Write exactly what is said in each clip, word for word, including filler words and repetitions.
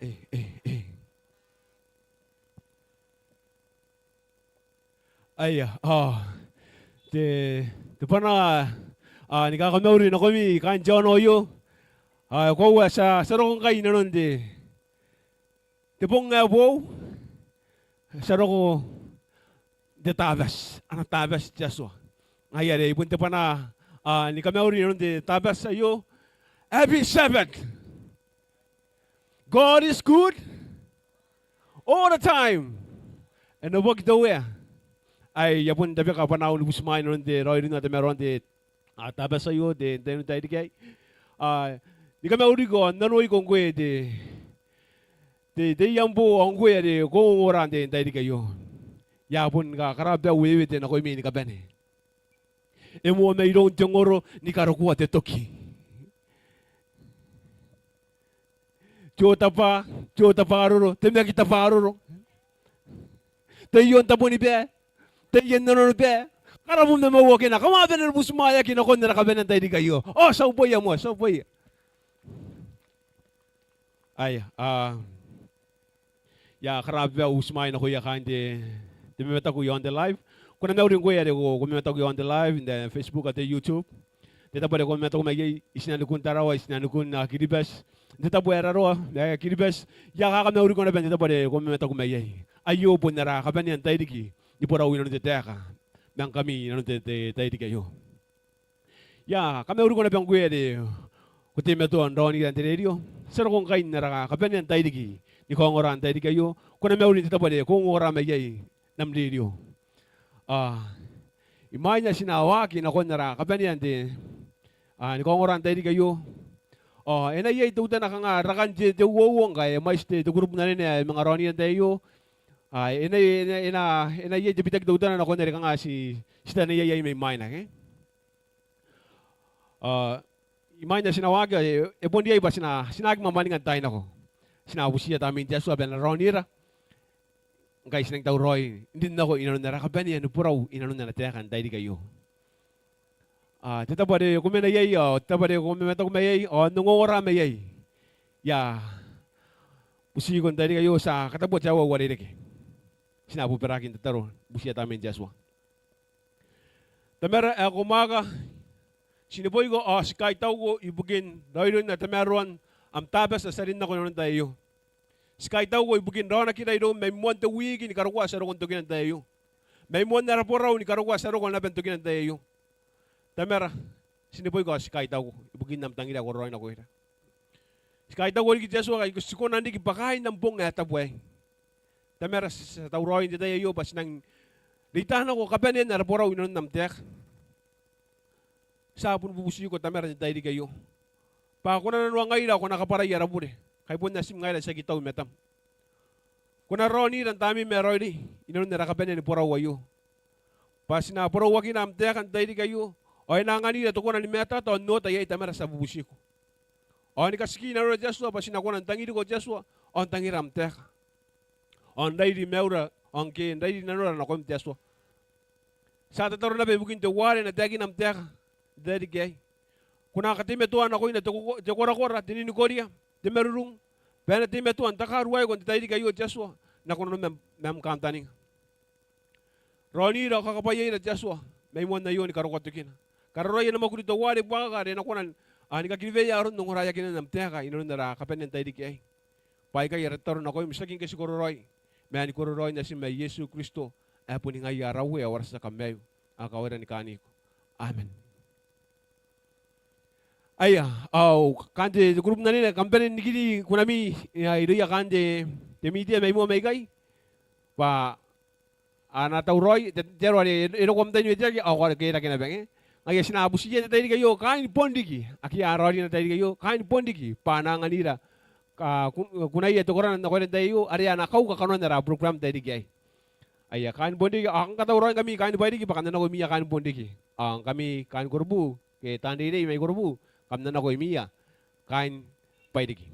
e, e, e. Aia, ao te, te bwanaa, ao ni kakamauri nakoimi kaain te aono aio. Ao e koaua ti a, ti a roko ngkai inanon te, te bong ae boou, ti a roko n te Tabati, ana Tabati te Atua. Ngaia are e bon te bwanaa, ao ni kamauri inanon te Tabati aio. Happy Sabbath. God is good all the time. E na bwaka te Uea. Ai, I a bon tabeka bwanaau ni butimwaai inanon te raoiroi n tamaroan te, a, Tabati aio, te, te, n te tairiki aei. A, ni kamauriko, n nanoiko ngkoe te, te, te iango ao ngkoe are ko ongora n te, n te tairiki aio. I a bon kakarababaa wewete nakoimi ni kabane. E moa mairoun te ngoro ni karokoa te toki. Te otabwa, te otabwaroro, te maki tabwaroro. Taion tabonibae, taian nanonibae. Karabum ma mauakena, kam a bane ni butimwaeaki nakon ara kabanea n tairiki aio. Ao ti a uboia moa, ti a uboia. Aia, a, I a karababaa butimwaai nakoia kaain te, te mamataku iaon te live. Ko na mauri ngkoe are ko, ko mamataku iaon te live, n te Facebook ao te YouTube. N te tabo are ko mamataku mai iai, i tinanikun Tarawa, i tinanikun, a, Kiribati. N te tabo ae raroa ma Kiribati. I a kakamauriko naba n te tabo are ko mamataku mai iai. Aio bon ara kabanea n tairiki ni borau inanon te taeka ma ngkami inanon te, te tairiki aio. I a kamauriko naba ngkoe are ko teimatoa n raonira n te rerio. Ti a roko ngkai n ara kabanea n tairiki ni kaongora n tairiki aio. Ko na mauri n te tabo are ko ongora mai iai n am rerio. A, imwaina ti na waaki nakon ara kabanea n te, a, ni kaongora n tairiki aio. Ao e na iai teutana kanga rakan te, te uouo ngkai e mwaiti te, te kurubu n anene ae manga raonira n te tai aio. A, e na, e na, e na, e na iai te bitaki teutana nakon are kanga ti, ti taneiai iai mai mwaina, ke? A, imwaina ti na waaki, e, e bon riai bwa ti na, ti na aki mwamwaninga n taai nako. Ti na butiia Tamnein te Atua bwa e na raonira ngkai ti nang tauraoi n rin nako inanon ara kabanea ni borau inanon ana taeka n tairiki aio. A, te tabo are ko mena iai, ao te tabo are ko mamataku mai iai, ao n ongongora mai iai. I a butiiko n tairiki aio ti a katabua te aua uarereke. Ti na bobaraaki n tataro, butiia Tamnein te Atua. Tamara ae ko mwaaka, ti neboiko ao ti kaitauko ibukin raoiroin ana tamaroan am Tabati ae ti a rin nako inanon te tai aio. Ti kaitauko ibukin raonakira iroum mai moan te wiiki ni karokoa ae ti a roko n tokina n te tai aio. Mai moan ara borau ni karokoa ae ti a roko naba n tokina n te tai aio. Tamara, ti neboiko ao ti kaitauko ibukin am tangira ae ko raraoi nakoira. Ti kaitauko riki te Atua ngkai ti kona n riki bwa kaain am bong ae tabu aei. Tamara, ti a tauraoi n te tai aio bwa ti nang reita nako kabanean ara borau inanon am taeka. Ti a bon bubutiko Tamara n te tairiki aio bwa ko na nanoangaira ao ko na kabwarai ara bure ngkai bon natim ngaira ti aki tau i matam. Ko na raonira n Tamneim ae raoiroi inanon ara kabanea ni borau aio. Bwa ti na borauakina am taeka n te tairiki aio ao e na anganira te kona ni matata ao n oota iai Tamara, ti a bubutiko. Ao ni katiki nanora te Atua bwa ti na kona n tangiriko te Atua ao n tangira am taeka. Ao n rairi maiura ao ngke n rairi nanora nakoim te Atua. Ti a tataro naba ibukin teuare e na taekina am taeka n te tairiki aei. Ko na kateimatoa nakoina te ko-, te korakora, te ninikoria, te marurung, bwa e na teimatoa n takaruaiko n te tairiki aio te Atua nakoimi ma am, ma am kantaninga. Raonira ao kakabwaiaira te Atua mai moan aio ni karokoa tokina. Kararoai ana mwakuri teuare buakaka are e na kona n, a, ni kakiriweia aron ongoraeakinan am taeka inanon ara kabanea n tairiki aei. Bwa aikai ara tataro nakoim, tiaki ngke ti kororaoi, ma ni kororaoin natim ae Iesu Kristo ae boni ngaia ara Uea ao ara tia kamaiu, ao kawara ni kaaniko. Amen. Aia, ao kaan te, te kurubu n anene, kam bane n nikini kunami, ia, irouia kaan te, te mitia mai moa maikai bwa a na tauraoi, te, te aro are e roko am tai n weteaki ao ko a reke rake naba, e. Ngaia ti na butiia n te tairiki aio kaain Bonriki, ake a raonira n te tairiki aio, kaain Bonriki, bwa a na anganira, a, kun-, kunaia te korana nakoira n te tai aio are a na kauka kanoan ara program n te tairiki aei. Aia, kaain Bonriki, ao kam katauraoingkami kaain Bairiki bwa kam na nako imwiia kaain Bonriki. Ao ngkami kaain Korobu ke taan reirei mai Korobu, kam na nako imwiia kaain Bairiki.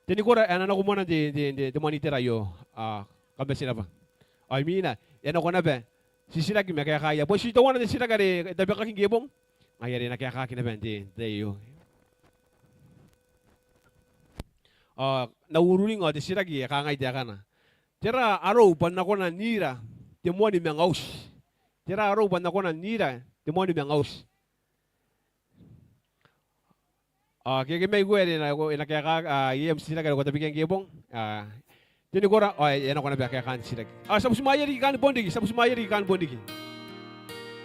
Te nikora ae na nako moa n te, te, te, te mwanitera aio, a, kam bati naba. Ao imwina e a nako naba titiraki ma kaekaia. Bon ti teuana te titiraki are e tabekaki ngke bong, ngaia are e na kaekaki naba n te, te tai aio. Ao n au ururing ao te titiraki e kangai taekana: Tera arou bwa N na kona n ira te moan manga uti? Tera arou bwa N na kona n ira te moan manga uti? Ao ke, ke mai ngkoe are e na, e na kaeka, a, iai am titiraki are ko tabekia ngke bong. A, Te Nikora, ao e, e na kona naba kaekaan te titiraki. Ao ti a butimwaea riki kaain bon riki, ti a butimwaea riki kaain bon riki.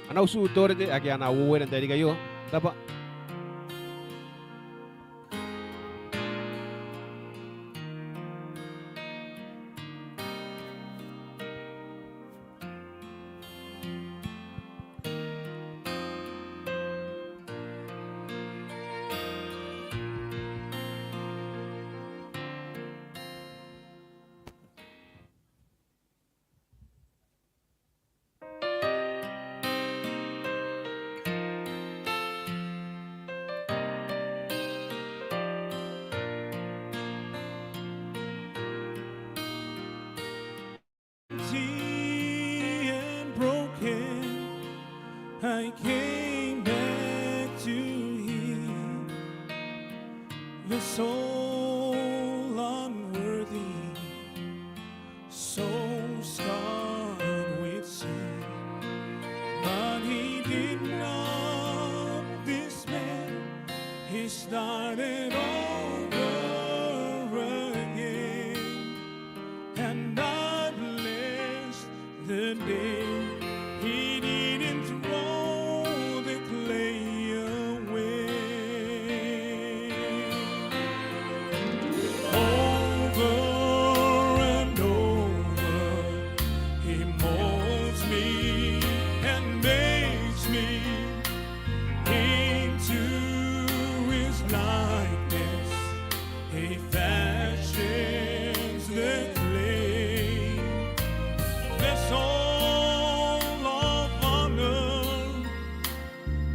Ana utu Torete ake a na uouera n tairiki aio. Taba. Empty and broken, I came back to Him. The soul unworthy, so scarred with sin, but He did not despair. He started over again, and I bless the day He didn't throw the clay away. Over and over, He molds me and makes me into His likeness. He fashions the clay. Vessel of honor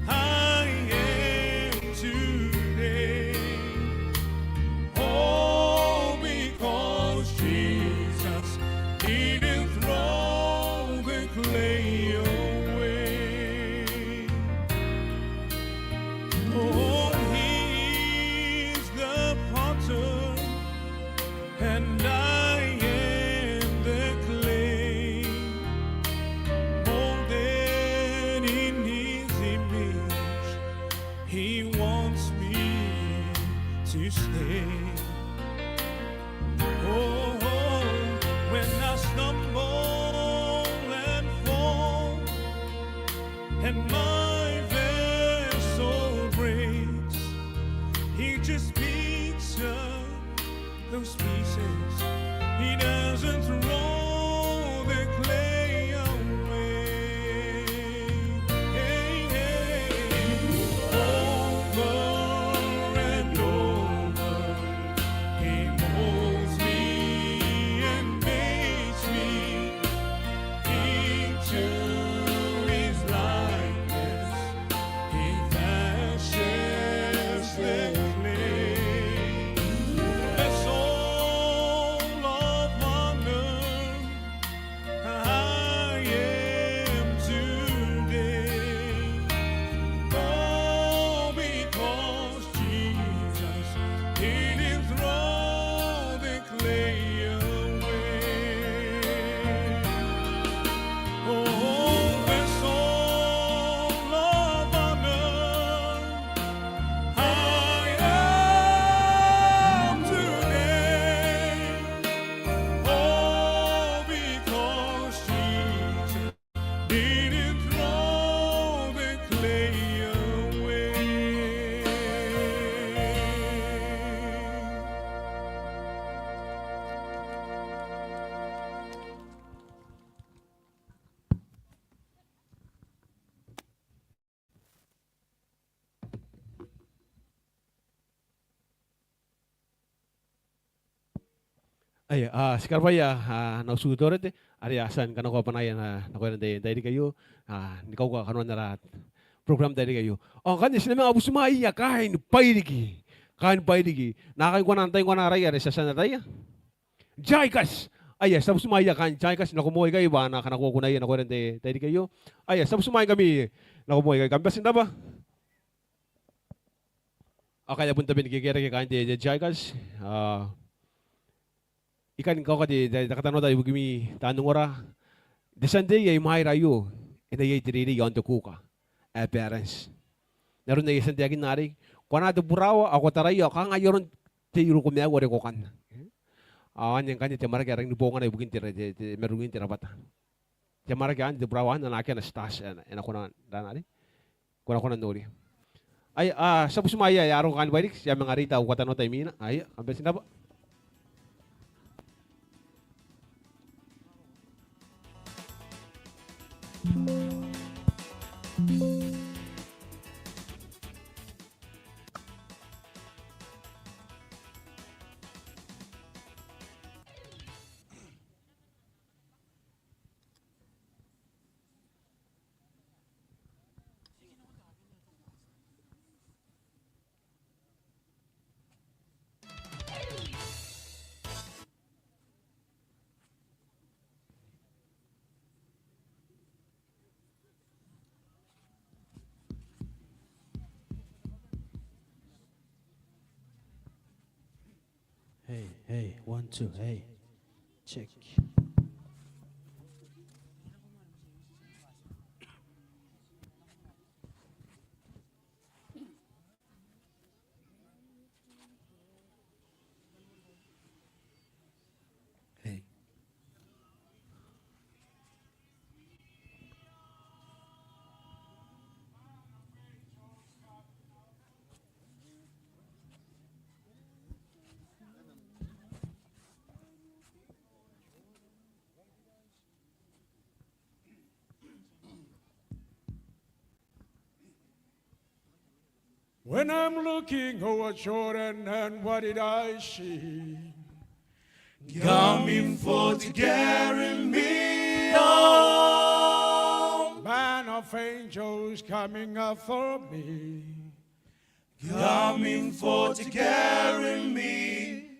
I am today. Oh, because Jesus didn't throw the clay away. Oh, He is the potter, and I am the clay, molded in His image. He wants me to stay. Oh, when I stumble and fall, and my vessel breaks, He just picks up those pieces. He doesn't throw the clay away. Hey, hey. Over and over, He molds me and makes me into His likeness. He fashions the clay, vessel of honor I am today. Oh, because Jesus didn't throw the clay away. Oh, vessel of honor I am today. Oh, because Jesus didn't throw the clay away. Aia, a, ti karabwaia, a, ana utu Torete are a tia ni kanakoa bwanaia nakoira n tairiki aio, a, ni kaukaki kanoan ara program n tairiki aio. Ao ngkanne ti na manga butimwaia kaain Bairiki. Kaain Bairiki. Naakai ngkoa n tai ngkoa n arai are ti a tia n ataia? Jaikas. Aia, ti a butimwaia kaain Jaikas, nako moa ikai bwa a na kanakoa kunaia nakoira n tairiki aio. Aia, ti a butimwaingkami nako moa ikai, kam bati n rabwa. Ao kai a bon tabe ni kekerake kaain te, te Jaikas. A, I kan kaoka te, te, te katanoata ibukimi taan ongora. Te Sunday ae i mwaira aio, e na iai te reirei iaon te kuka ae balance. N aron ae I a tia n taekinna arei, ko anaa te burawa ao ko taraia ao kanga ai aron te irokomaiu are ko kanna. Ao anne ngkanne te amwarake ae rangi ni bongana ibukin te, te, te marurungin te rabwata. Te amwarake anne, te burawa anne, a na akea ana stars ae e na kona n raana arei. Ko na kona n noria. Aia, a, ti a butimwaea ae a roko kaain Bairiki, ti a manga reita au katanoata imwina. Aia, kam bati n rabwa. Hey, hey, one, two, hey. Check. Hey. When I'm looking over Jordan, and what did I see? Coming forth to carry me home. Band of angels coming after me. Coming forth to carry me.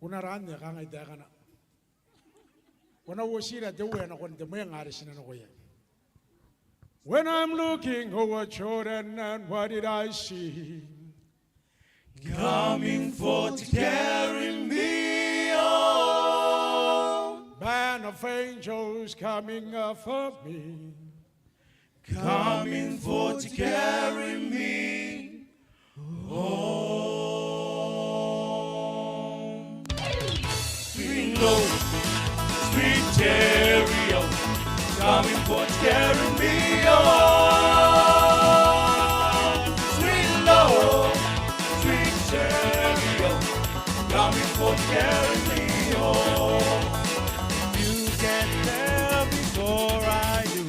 Ko na rang ni kangai taekana. Ko na uotira te Uea nakon te mwenga are ti na nako iai. When I'm looking over Jordan, and what did I see? Coming forth to carry me home. Band of angels coming after me. Coming forth to carry me home. Swing low, sweet chariot, coming forth to carry me home. Swing low, sweet chariot, coming forth to carry me home. You get there before I do.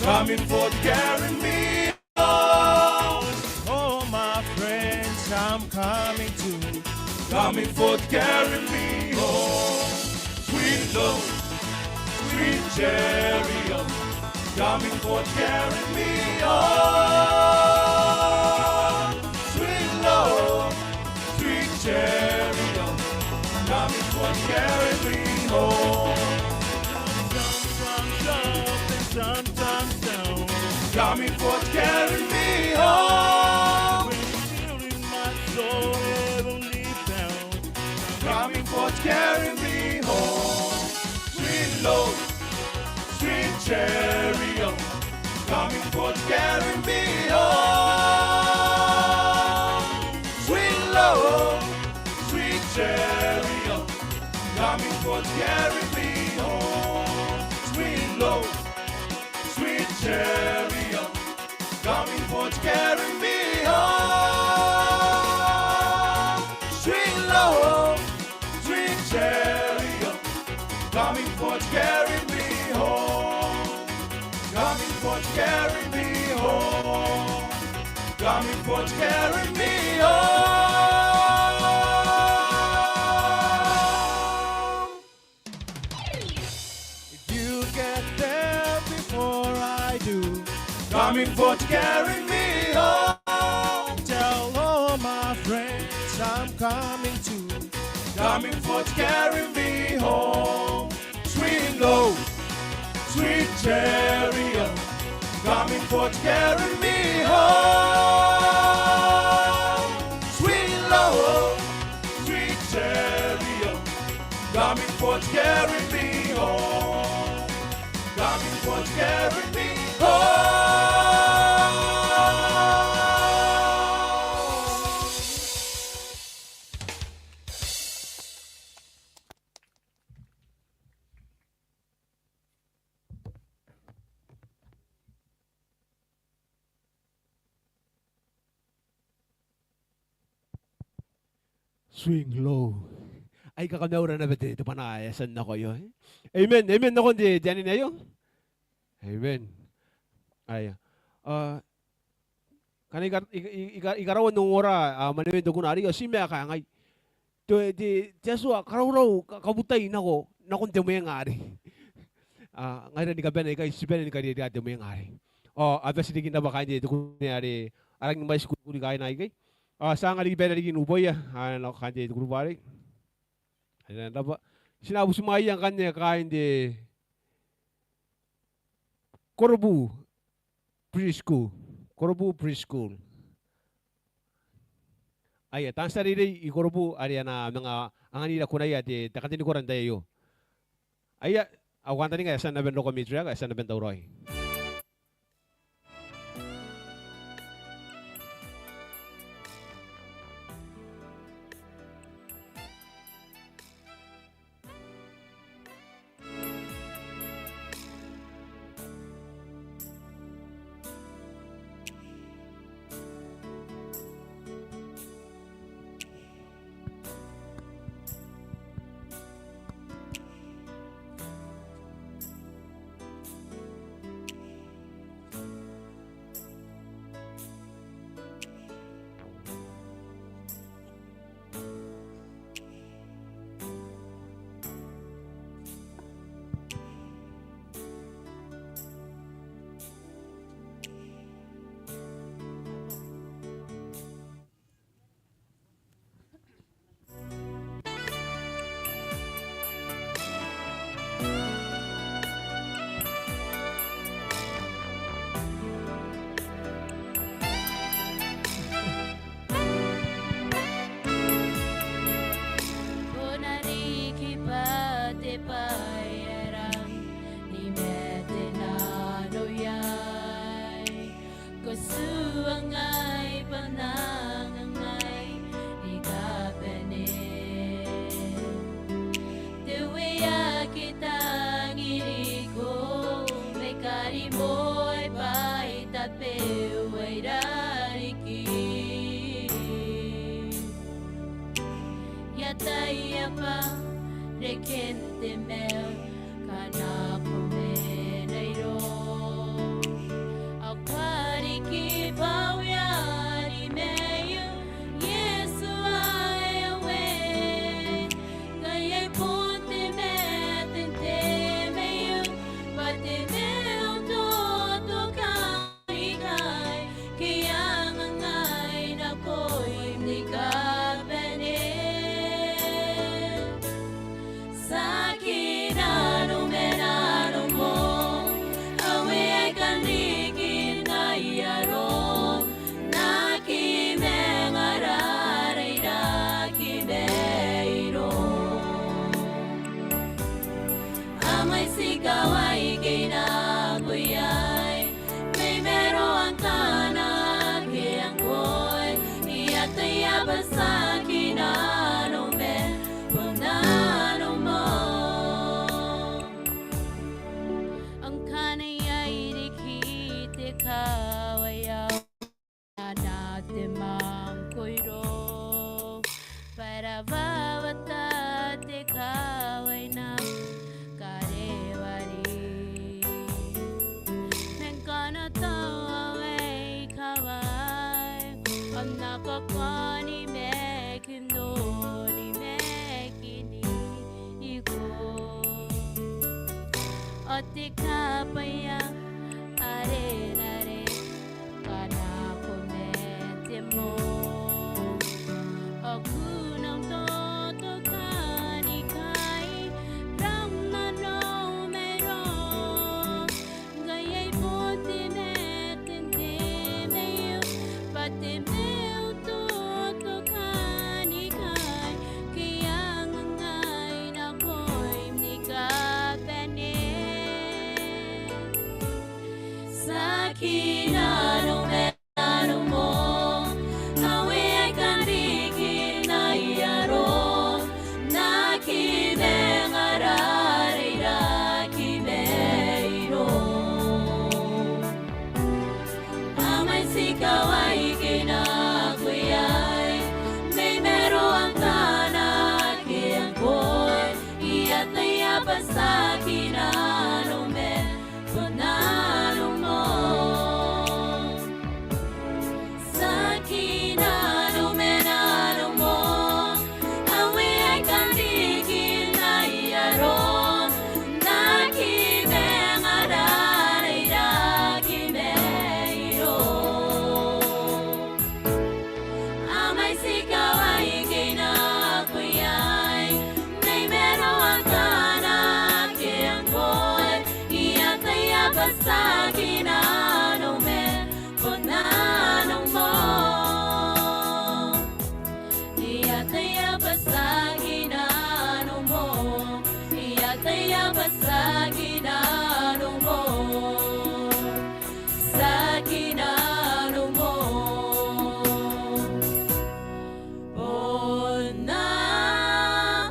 Coming forth to carry me home. Oh, my friends, I'm coming too. Coming forth to carry me home. Swing low, sweet chariot, coming forth to carry me home. Swing low, sweet chariot, coming forth to carry me home. Sometimes up and sometimes down. Coming forth to carry me home. When feeling my soul heavily bound. Coming forth to carry me home. Swing low, sweet chariot, coming forth to carry me home. Swing low, sweet chariot, coming forth to carry me home. Swing low, sweet chariot, coming forth to carry me home. Swing low, sweet chariot, coming forth to carry me home. Coming forth to carry me home. Coming forth to carry me home. If you get there before I do, coming forth to carry me home. Tell all my friends I'm coming too. Coming forth to carry me home. Swing low, Sweet chariot, coming for to carry me home. Sweet Lord, sweet chariot, coming for to carry me home. Coming for to carry me home. Swing low. Ai kakamaura naba te, te bwana ae e a tia n nako aio, e? Amen, amen nakon te, te anene aio. Amen. Aia. A, ngkana I ka, I, I, I ka, I karaua n ongora, a, manewen te kuna arei, ao ti manga kangai. Te, te, te Atua, karaurau, ka, kabutai nako, nakon te mwenga arei. A, ngaira ni kabane ikai, ti bane ni kariaria te mwenga arei. Ao a bati riki naba kaain te, te kurubu are a rangi ni mwaiti kurikuri kaaina aikai. Ao ti a anga riki bane riki n uboia, a, nakon kaain te, te kurubu arei. Aia naba. Ti na butimwaeia ngkanne kaain te Korobu Preschool. Korobu Preschool. Aia, taan tia reirei i Korobu are a na manga anganira kunaia te, te katenikora n tai aio. Aia, au kantaninga e a tia naba n roko matriarch, e a tia naba n tauraoi. Ko na riki bwa te bwai ae rang ni mate nano iai. Ko tuangai bwa N na kangai ni kabane. Te Uea ae tangiriko, mai karimoai bwai tabeua i rariki. I ataia bwa reken te maiu ngkana ko mena irou. Ao ko a riki bwa uean te maiu, Iesu ae e wene. Ngkai ai bon te mate n te maiu, bwa te maiu n totoka ikai, ke a kangai nakoim ni kabane. Tiaki nanom ma nanom, ao e a kan riki n ai arom, n aki manga rarai, n aki mairoum. A mwaiti kawai ike I nako iai, mai maroan ngkana ake ngkoe, I ataia bwa tiaki nanom ma bon nanom. Ngkana iai riki te kawai ao ana te mwangkoiro, bwa e rawawata te kawai n am karewari. Ma ngkana tao aei kawai, ao N na kakani ma kinoni ma kiniko. Ao te kabwaia are nare, ngkana ko mate moa, ao ko nang totokanikai, rang nanou mairoum. Kinano me nano mo, awe ae kan riki n ai aro, n aki manga rareiraki mairou. Amai ti kawai ke nako iai, mai maroan kanaki ngkoe, I ataia bwa ti aki nano ma ko nano mo. Ti aki nano ma nano mo, awe ae kan riki n ai aro, n aki manga rareiraki mairou. Amai ti kawai ke nako iai, mai maroan kanaki ngkoe, I ataia bwa ti aki nano ma ko nano mo. I ataia bwa ti aki nano mo. I ataia bwa ti aki nano mo. Ti aki nano mo. Bon nano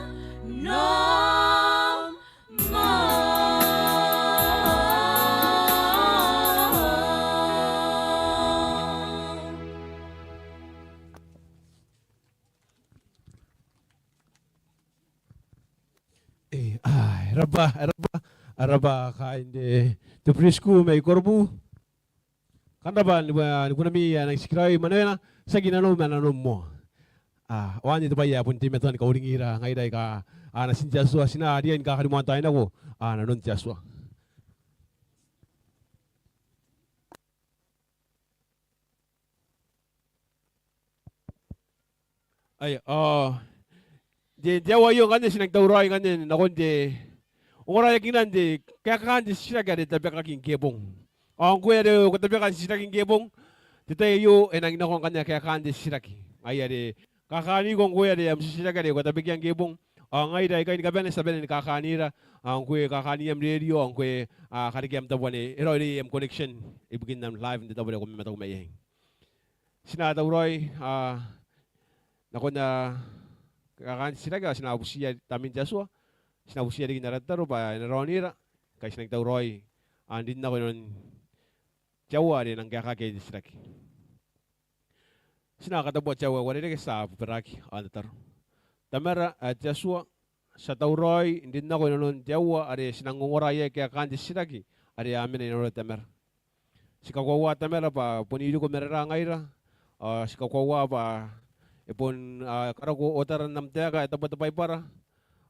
mo. E, a, e rabwa, e rabwa, e rabwa kaain te, te preschool mai Korobu. Kam rabwa ni, ni kunami ae nang tikiraoi manewena, ti aki nano ma nano moa. A, ao anne te bwai ae bon teimatoa ni kauringira ngaira aika a natin te Atua, ti na riai ni kakarimoantaai nako, a, nanon te Atua. Aia, ao n te, te aoa aio ngkanne ti nang tauraoi ngkanne nakon te ongoraeakinan te kaekaan te titiraki are tabekaki ngke bong. Ao ngkoe are ko tabeka n titiraki ngke bong, te tai aio e nangi nako ngkanne kaekaan te titiraki. Ngaia are kakaaniko ngkoe are am titiraki are ko tabekia ngke bong. Ao ngaira aikai ni kabane ti a bane ni kakaanira. Ao ngkoe kakaani am rerio, ao ngkoe, a, karekea am tabo ane e raoiroi am connection ibukin am live n te tabo are ko mamataku mai iai. Ti na tauraoi, a, nakon, a, kaekaan te titiraki, ao ti na butiia Tamnein te Atua, ti na butiia riki n ara tataro bwa e na raonira, ngkai ti nang tauraoi, a, n rin nako inanon te aoa are e nang kaekaki iai te titiraki. Ti na katabua te Atua ae uarereke, ti a bobaraaki ao n tataro. Tamara ae te Atua, ti a tauraoi n rin nako inanon te aoa are ti nang ongora iai kaekaan te titiraki are a mena i nanora Tamara. Ti kakoaua Tamara bwa bon iriko ma raraa ngaira, ao ti kakoaua bwa e bon, a, karako otaran am taeka ae tabu te Baibara,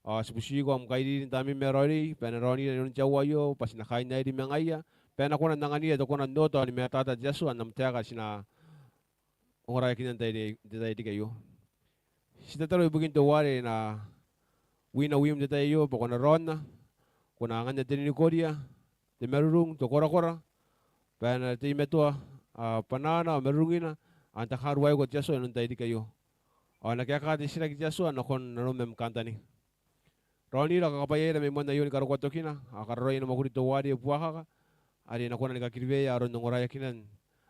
ao ti butiiko am kairiri n Tamneim ae raoiroi bwa e na raonira inanon te aoa aio bwa ti na kainairi ma ngaia, bwa e na kona n anganiia te kona n oota ao ni mataata te Atua n am taeka are ti na ongoraeakinan n te tairiki aio. Ti tataro ibukin teuare e na wina wiim n te tai aio bwa ko na raonna, ko na anganna te ninikoria, te marurung, te korakora, bwa e na teimatoa, a, bwanaana ao marurungina ao n takaruaiko te Atua inanon te tairiki aio. Ao e na kaeka te titiraki te Atua nakon nanom ma am kantaninga. Raonira ao kakabwaiaira mai moan aio ni karokoa tokina, ao kararoa ana mwakuri teuare e buakaka, are e na kona ni kakiriweia aron ongoraeakinan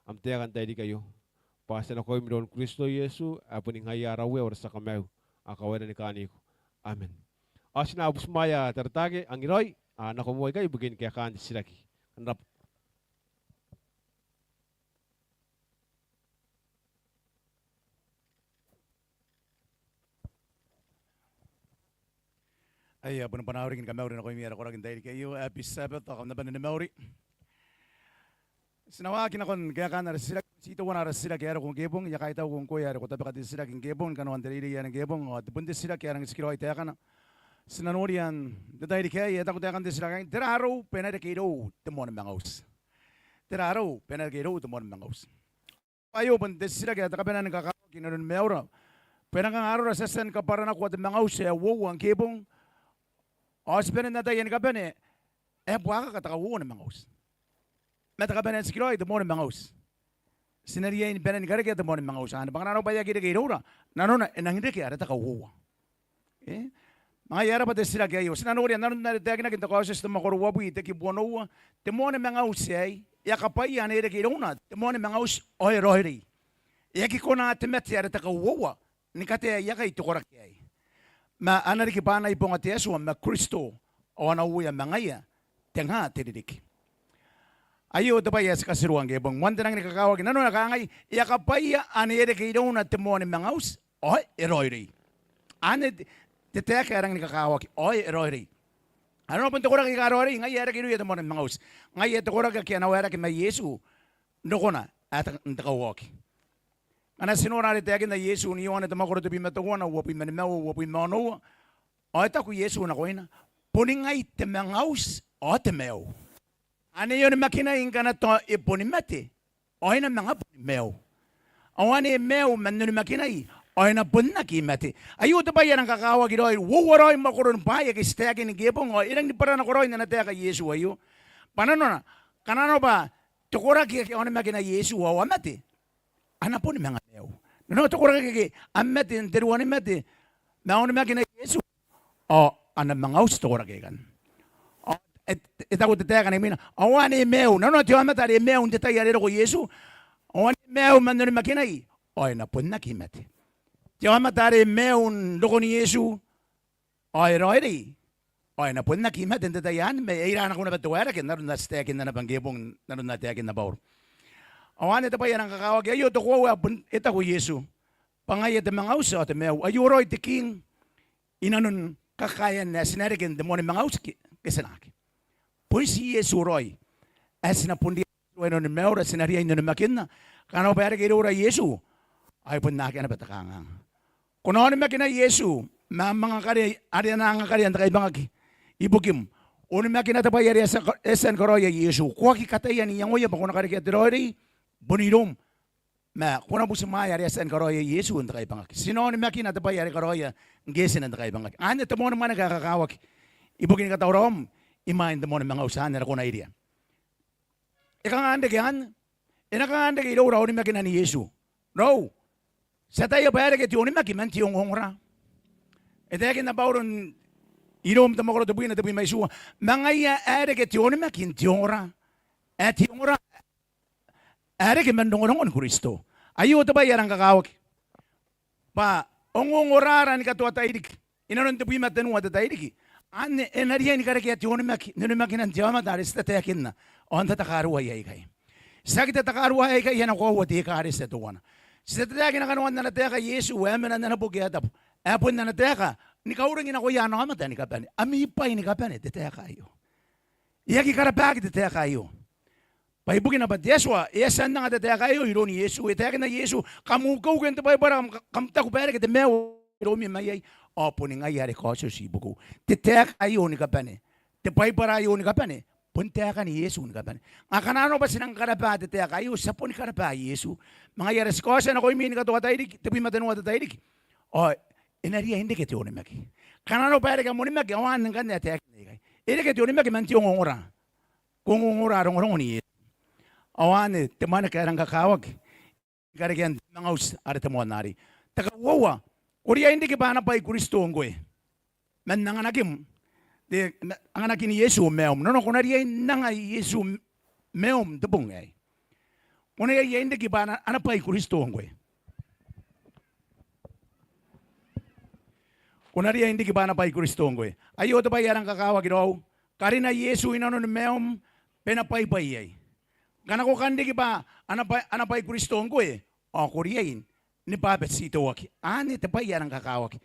am taeka n te tairiki aio. Bwa ti a nakoim iroun Kristo Iesu, ae boni ngaia ara Uea ao ara tia Kamaiu, ao kawaira ni kaaniko. Amen. Ao ti na butimwaea Tarataake Angiraoi, a, nako moa ikai ibukin kaekaan te titiraki. Kam rabwa. Aia, boni bwanaa au riki ni kamauri nakoimi ara koraki n te tairiki aio. Happy Sabbath, ao kam na bane ni mauri. Ti na waaki nakon kaekaan ara titiraki, ti teuana ara titiraki ae roko ngke bong. I a kaitauko ngkoe are ko tabeka te titiraki ngke bong ni kanoan te reirei ae roko ngke bong, ao te bon te titiraki ae rangi n tikiraoi taekana. Ti na noria n te tairiki aei, e taku taekan te titiraki aei: Tera arou bwa e na reke irou te moan manga auti? Tera arou bwa e na reke irou te moan manga auti? Aio bon te titiraki ae te kabanea ni kakawaki inanon maiura. Bwa e nang kanga arora ti a tia ni kabwaranakoa te manga auti ae uoua ngke bong, ao ti bane n ataia ni kabane ae buakaka te kauoua ni manga auti. Ma te kabanea n tikiraoi te moan manga auti. Ti na riai ni bane ni karekea te moan manga auti anne, bwa ngkana arona bwa e aki reke iroura, nanona e nang reke ara te kauoua. E? Ma ngaia e raba te titiraki aio. Ti na noria n aron are e taekinaki n te Kaotioti te mwakoro uabwi, te kibu onoua. Te moan manga auti aei, e a kabwaia ane e reke irouna te moan manga auti ao e raoiroi. E aki kona te mate are te kauoua ni kataea aia kai te koraki aei. Ma a na riki bwanai bonga te Atua ma Kristo, ao a na uea ma ngaia te nga te ririki. Aio te bwai ae ti katirua ngke e bong. Moan te rangi ni kakawaki nanona e kangai, e a kabwaia ane e reke irouna te moan manga auti ao e raoiroi. Anne te, te taeka ae rangi ni kakawaki, ao e raoiroi. Arona bon te koraki aika raoiroi, ngaia ae reke irouia te moan manga auti. Ngaia te koraki ake a na waerake ma Iesu n rokona ae te, n te kauoki. Ngkana ti nora are taekinna Iesu n Ioane te mwakoro tebwi ma teuana, uabwi ma nimaua, uabwi ma onoua, ao e taku Iesu nakoina, boni ngai te manga auti ao te maiu. Ane e onimakinai ngkana tao e boni mate, ao e na manga boni maiu. Ao ane e maiu man onimakinai, ao e na bon aki mate. Aio te bwai ae rang kakawaki raoi, uoua raoi mwakoron bwaai ake ti taekin ngke e bong, ao e rangi ni bwara nako raoi n ana taeka Iesu aio. Bwa nanona, ngkana arona bwa te koraki ake a onimakina Iesu ao a mate, a na boni manga maiu. Nanona te koraki ake a mate n te ruanimate, ma a onimakina Iesu, ao a na manga auti te koraki aikai. Ao e, e taku te taeka ae imwina, ao ane e maiu, nanona te aomata are e maiu n te tai are e roko Iesu, ao ane e maiu man onimakinai, ao e na bon aki mate. Te aomata are e maiu n rokon Iesu, ao e raoiroi, ao e na bon aki mate n te tai anne, ma e ira nako naba te waerake n aron ae ti taekinna naba ngke e bong, n aron ae taekinna Bauro. Ao anne te bwai ae rang kakawaki, aio te koaua ae bon e taku Iesu, bwa ngaia te manga auti ao te maiu. Aio raoi te king i nanon kakaean ae ti na reke n te moan manga auti ke, ke ti na aki. Bon ti Iesu raoi ae ti na bon riai n tia n onimakinna, ti na riai n onimakinna. Ngkana arona bwa e reke iroura Iesu, ao e bon akea naba te kanganga. Ko na onimakina Iesu, ma am anga karea are a na anga karea n te kaibangaki ibukim. Onimakina te bwai are e a tia, e a tia ni karaoia Iesu. Ko aki kataia n iangoia bwa ko na karekea te raoiroi, bon iroum. Ma ko na butimwaea are e a tia ni karaoia Iesu n te kaibangaki. Ti na onimakina te bwai are e karaoia ngke e tia n te kaibangaki. Anne te moan mwaneka ae kakawaki ibukin katauraoam imwain te moan manga auti, anne are ko na iria. E kanga n reke anne? E na kanga n reke iroura onimakinan Iesu? Raou, ti ataia bwa e reke te onimaki man te ongongora. E taekinna Bauro n Rom te mwakoro tebwina tebwi ma itiua, ma ngaia ae reke te onimaki n te ongora. Ae te ongora ae reke man rongorongon Kristo. Aio te bwai ae rang kakawaki. Bwa ongongorara ni katoa tairiki, i nanon tebwi ma tenua te tairiki, anne e na riai ni karekea te onimaki n onimakinan te aomata are ti tataekinna ao n tatakaruai aikai. Tiaki tatakaruai aikai ae na koaua te ekaretia teuana. Ti tataekina kanoan n ana taeka Iesu ae mena n ana boki ae tabu, ae bon ana taeka ni kauring nakoia ana aomata ni kabane. Ami bwai ni kabane te taeka aio. E aki karabaki te taeka aio. Bwa ibukina bwa te Atua e a tia n anga te taeka aio iroun Iesu. E taekinna Iesu, kam ukeuke n te Baibara, kam, kam taku bwa e reke te maiu iroumi mai iai, ao boni ngaia are kaotioti ibukiu. Te taeka aio ni kabane, te Baibara aio ni kabane, bon taekan Iesu ni kabane. Ngkana arona bwa ti nang karaba te taeka aio, ti a boni karaba Iesu. Ma ngaia are ti kaotia nakoimi ni katoa tairiki, tebwi ma tenua te tairiki, ao e na riai n reke te onimaki. Ngkana arona bwa e reke am onimaki, ao anne ngkanne ae taekinna ikai. E reke te onimaki man te ongongora. Ko ongongora rongorongon Iesu. Ao anne te mwaneka ae rang kakawaki ni karekean te manga auti are te moan arei. Te kauoua, ko riai n riki bwa ana bwai Kristo ngkoe man anganakim, te, anganakin Iesu maium. Nanona ko na riai n anga Iesu maium n te bong aei. Ko na riai n riki bwa ana, ana bwai Kristo ngkoe. Ko na riai n riki bwa ana bwai Kristo ngkoe. Aio te bwai ae rang kakawaki raou. Karina Iesu i nanoni maium bwa e na bwaibwai iai. Ngkana ko kan riki bwa ana bwai, ana bwai Kristo ngkoe, ao ko riai ni bwabetitoaki. Anne te bwai ae rang kakawaki.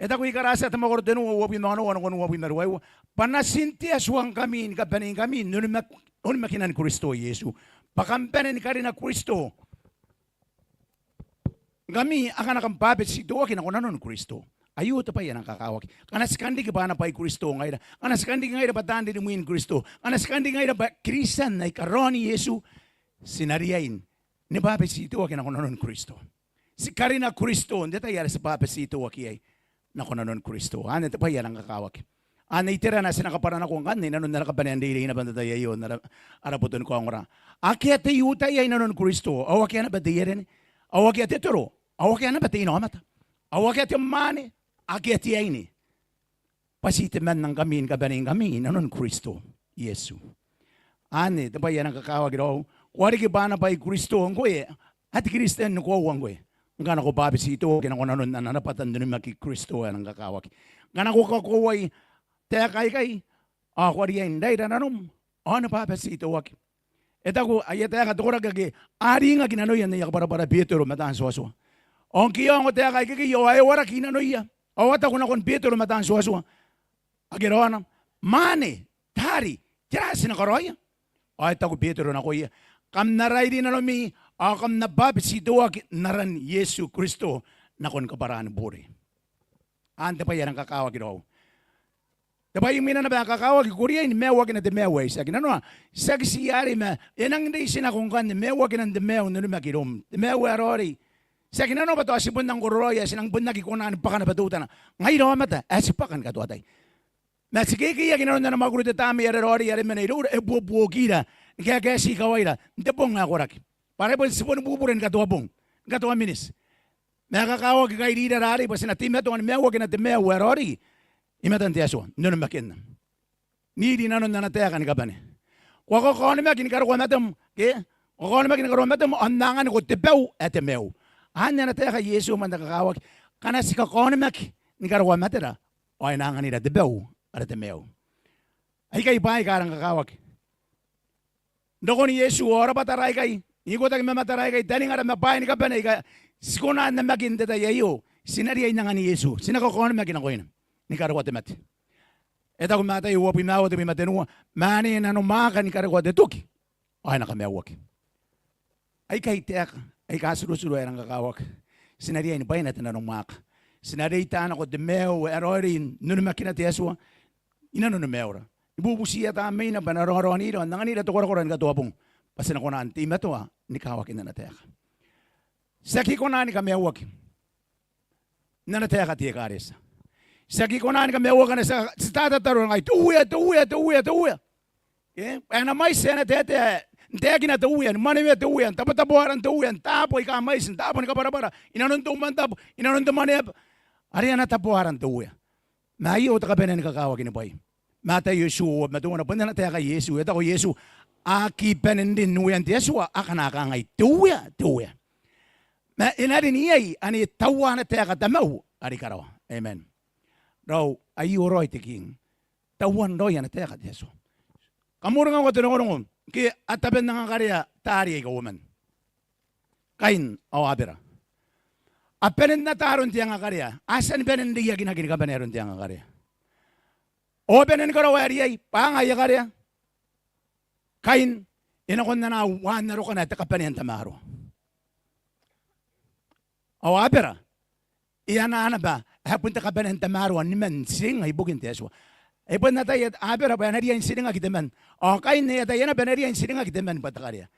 E taku I-Karatia te mwakoro tenua, uabwi ma onoua nakon uabwi ma ruaiwa, bwa natin te Atua ngkami ni kabaneingkami n onimak-, onimakinan Kristo Iesu, bwa kam bane ni karina Kristo, ngkami akana kam bwabetitoaki nako nanon Kristo. Aio te bwai ae rang kakawaki. Ngkana ti kan riki bwa ana bwai Kristo ngaira, ngkana ti kan riki ngaira bwa taan rimwin Kristo, ngkana ti kan riki ngaira bwa Kristian aika raon Iesu, ti na riai ni bwabetitoaki nako nanon Kristo. Ti karina Kristo n te tai are ti bwabetitoaki iai nako nanon Kristo. Anne te bwai ae rang kakawaki. Anne iterana ae ti na kabwara nako ngkanne i nanon ara kabanea n reirei naba n te tai aio n ara, ara boto ni kaongora. Akea te I-Iutaia i nanon Kristo, ao akea naba te I-Erene, ao akea te toro, ao akea naba te inaomata, ao akea te mwaane, akea te aine, bwa ti temanna ngkami ni kabaneingkami i nanon Kristo Iesu. Anne te bwai ae rang kakawaki raou. Ko a riki bwa ana bwai Kristo ngkoe, ae te Kristian ni koaua ngkoe. Ngkana ko bwabetitoaki nako nanon ana rabwata n onimaki Kristo ae rang kakawaki. Ngkana ko kakoauai taeka aikai, ao ko a riai n raira nanom ao ni bwabetitoaki. E taku aia taeka te koraki ake a ringaki nanoia n aia kabwarabwara Betero ma taan tuatua. Ao ngke e ongo taeka aikekei ao e waraki nanoia ao a taku nakon Betero ma taan tuatua ake raona, mwaane, taari, tera ae ti na karaoia? Ao e taku Betero nakoia, kam na rairi nanomi ao kam na bwabetitoaki n aran Iesu Kristo nakon kabwaraan bure. Anne te bwai ae rang kakawaki raou. Te bwai imwina naba ae kakawaki, ko riai ni maiuakina te maiu ae itiaki. Nanona, tiaki tii arei ma e nang reitinako ngkanne maiuakinan te maiu n onimaki iroum, te maiu ae raoiroi. Tiaki nanona bwa tao ti bon nang kororaoi ae ti nang bon aki kona ni bwaka naba teutana. Ngaira aomata ae ti bwaka ni katoatai. Ma ti kekeiaki nanon ana mwakuri te Tamnei are raoiroi are mena iroura, e buobuokira ni kaekaeti ikawaira n te bong ae koraki. Bwa are bon ti boni bubura ni katoa bong, ni katoa miniti. Ma e kakawaki kairira arei bwa ti na teimatoa ni maiuakina te maiu ae raoiroi i matan te Atua n onimakinna. N iri nanon ana taeka ni kabane. Ko a kakaonimaki ni karokoa matem, ke? Ko a kakaonimaki ni karokoa matem ao N na anganiko te bau ae te maiu. Anne ana taeka Iesu man te kakawaki. Ngkana ti kakaonimaki ni karokoa matera ao e na anganira te bau are te maiu. Aikai bwaai aika rang kakawaki. N rokon Iesu ao rabwatara aikai, n ikotaki ma matara aikai, taningara ma bwaai ni kabane aika ti kona n namakin n te tai aio, ti na riai n angan Iesu, ti na kakaonimaki nakoina ni karokoa te mate. E taku Mataio uabwi ma aua, tebwi ma tenua, ma ane e nanomwaaka ni karokoa te toki ao e na kamaiuaki. Aikai taeka aika tirotiroi ae rang kakawaki. Ti na riai ni bwaina te nanomwaaka. Ti na reita nako te maiu ae raoiroi n onimakina te Atua i nanoni maiura. Ni bubutiia Tamneina bwa e na rongorongonira ao n anganira te korakora ni katoa bong bwa ti na kona n teimatoa ni kawakin ana taeka. Ti aki kona ni kamaiuaki n ana taeka te ekaretia. Ti aki kona ni kamaiuaki ngkana ti a, ti a tatataro ngai, te Uea, te Uea, te Uea, te Uea. E, bwa e na mwaiti ae na taetae n taekina te Uea, ni mwanewea te Uea, n tabotabo aran te Uea, n taabo aika mwaiti, n taabo ni kabwarabwara, i nanon te umwantabu, i nanon te mwaneaba, are a na tabo aran te Uea. Ma aio te kabanea ni kakawaki ni bwai. Mataio itiua uabwi ma teuana, bon ana taeka Iesu, e taku Iesu, a aki bane n rin Uean te Atua akana a kangai, te Uea, te Uea. Ma e na rin iai ane e taua ana taeka Tamau are i karawa. Amen. Raou, aio raoi te King. Tauan raoi ana taeka te Atua. Kam uringa ngkoa te rongorongo ngke a tabe n angakarea taari aika uoman. Kain ao Abera. A bane n ata aron te angakarea. A tia ni bane n reiakinaki ni kabane aron te angakarea. Ao a bane ni karaoa ae riai, bwa a anga aia karea. Kain, e nakon ana uaan arokana ae te kabanea n tamaroa. Ao Abera, e anaa naba ae bon te kabanea n tamaroa niman tiringnga ibukin te Atua. E bon ataia Abera bwa e na riai n tiringaki te man. Ao Kain e ataia naba e na riai n tiringaki te man bwa te karea.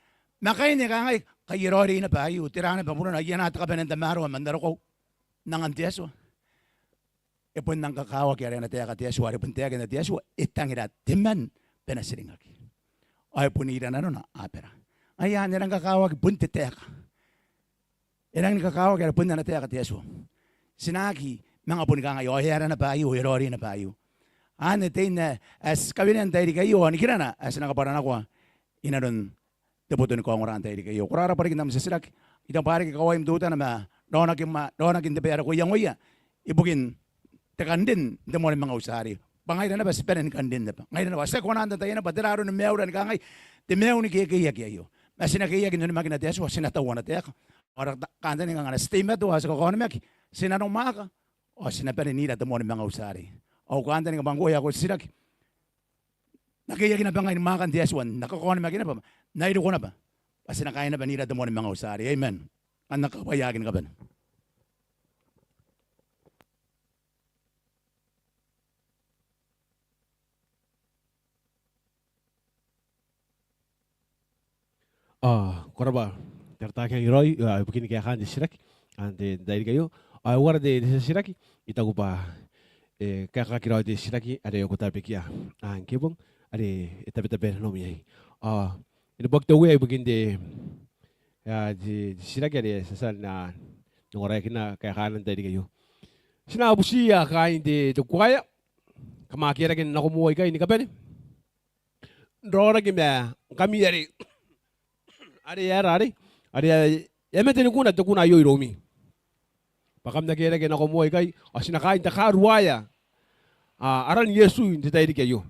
Ma Kain e kangai, kai e raoiroi naba aio, tera naba burona, I anaa te kabanea n tamaroa man arokau n angan te Atua. E bon rang kakawaki are ana taeka te Atua, are bon taekinna te Atua, e tangira te man bwa e na tiringaki. Ao e bon ira nanona Abera. Ngaia anne e rang kakawaki bon te taeka. E rangi ni kakawaki are bon ana taeka te Atua. Ti na aki manga boni kangai, ao e aera naba aio, e raoiroi naba aio. Anne teina ae ti kawenea n tairiki aio, ao nikirana ae ti na kabwaranakoa i nanon te boto ni kaongora n tairiki aio. Ko rarabwa riki n am titiraki. I taku bwa a reke kawaim teutana ma raonakim, raonakin te bwai are ko iangoia ibukin te kan rin n te moan manga uti arei. Bwa ngaira naba ti bane ni kan rin naba. Ngaira naba ti aki kona n tataia naba tera aroni maiura ni kangai, te maiu ni kekeiaki aio. Ma ti na keiaki n onimakina te Atua, ti na taua ana taeka. Ao ara kantaninga ngkana ti teimatoa ao ti kakaonimaki, ti nanomwaaka ao ti na bane n ira te moan manga uti arei. Au kantaninga bwa ngkoe ae ko titiraki, N na keiaki naba ngai ni mwaakan te Atua, N na kakaonimaki naba, N na iriko naba bwa ti na kaai naba n ira te moan manga uti arei. Amen. Kam na kakabwaiaaki ni kabane. Ao ko rabwa Taratakeang Iroi, ao ibukin kaekaan te titiraki n te tairiki aio. Ao e uara te titiraki? I taku bwa e kaekaki raoi te titiraki are ko tabekia ngke bong, are e tabetabe nanom iai. Ao e neboaki te Uea ibukin te, a, te titiraki are ti a tia n ongoraeakina kaekaana n te tairiki aio. Ti na butiia kaain te, te kuaea, kam a aki rake n nako moa ikai ni kabane n raonaki ma ngkami are, are aera arei, are e a mate ni kuna te kuna aio iroumi. Bwa kam na kerake nako moa ikai, ao ti na kaain te karuaea, a, aran Iesu n te tairiki aio.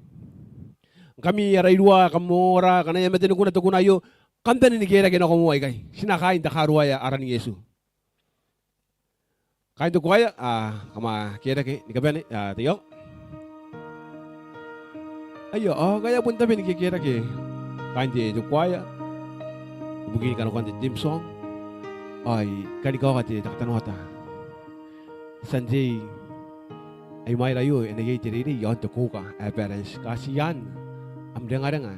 Ngkami ara iruwa, kam ongora, ngkana e a mate ni kuna te kuna aio, kam bane ni kerake nako moa ikai. Ti na kaain te karuaea aran Iesu. Kaain te kuaea, a, kam a kerake ni kabane, a, te iango. Aio, ao ngaia bon tabe ni kekerake. Kaain te, te kuaea, ibukin kanakoan te theme song. Ao I kan kaoka te katanoata. Tian tei, ai mwaira aio e na iai te reirei iaon te kouka ae balance. Kaatian am rengarenga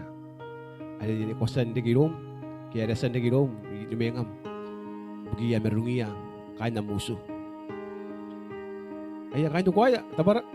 are ko a tia n reke iroum, ke are a tia n reke iroum i nimengam, ibukiia marurungia kaain am utu. Aia, kaain te kuaea, tabara.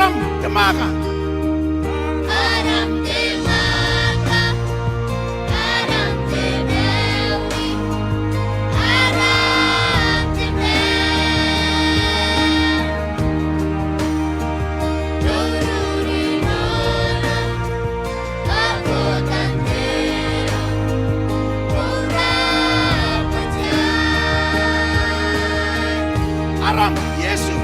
Te mwaaka. Aram te mwaaka, aram te maiu, aram te maiu. Roruri nora, aram Iesu.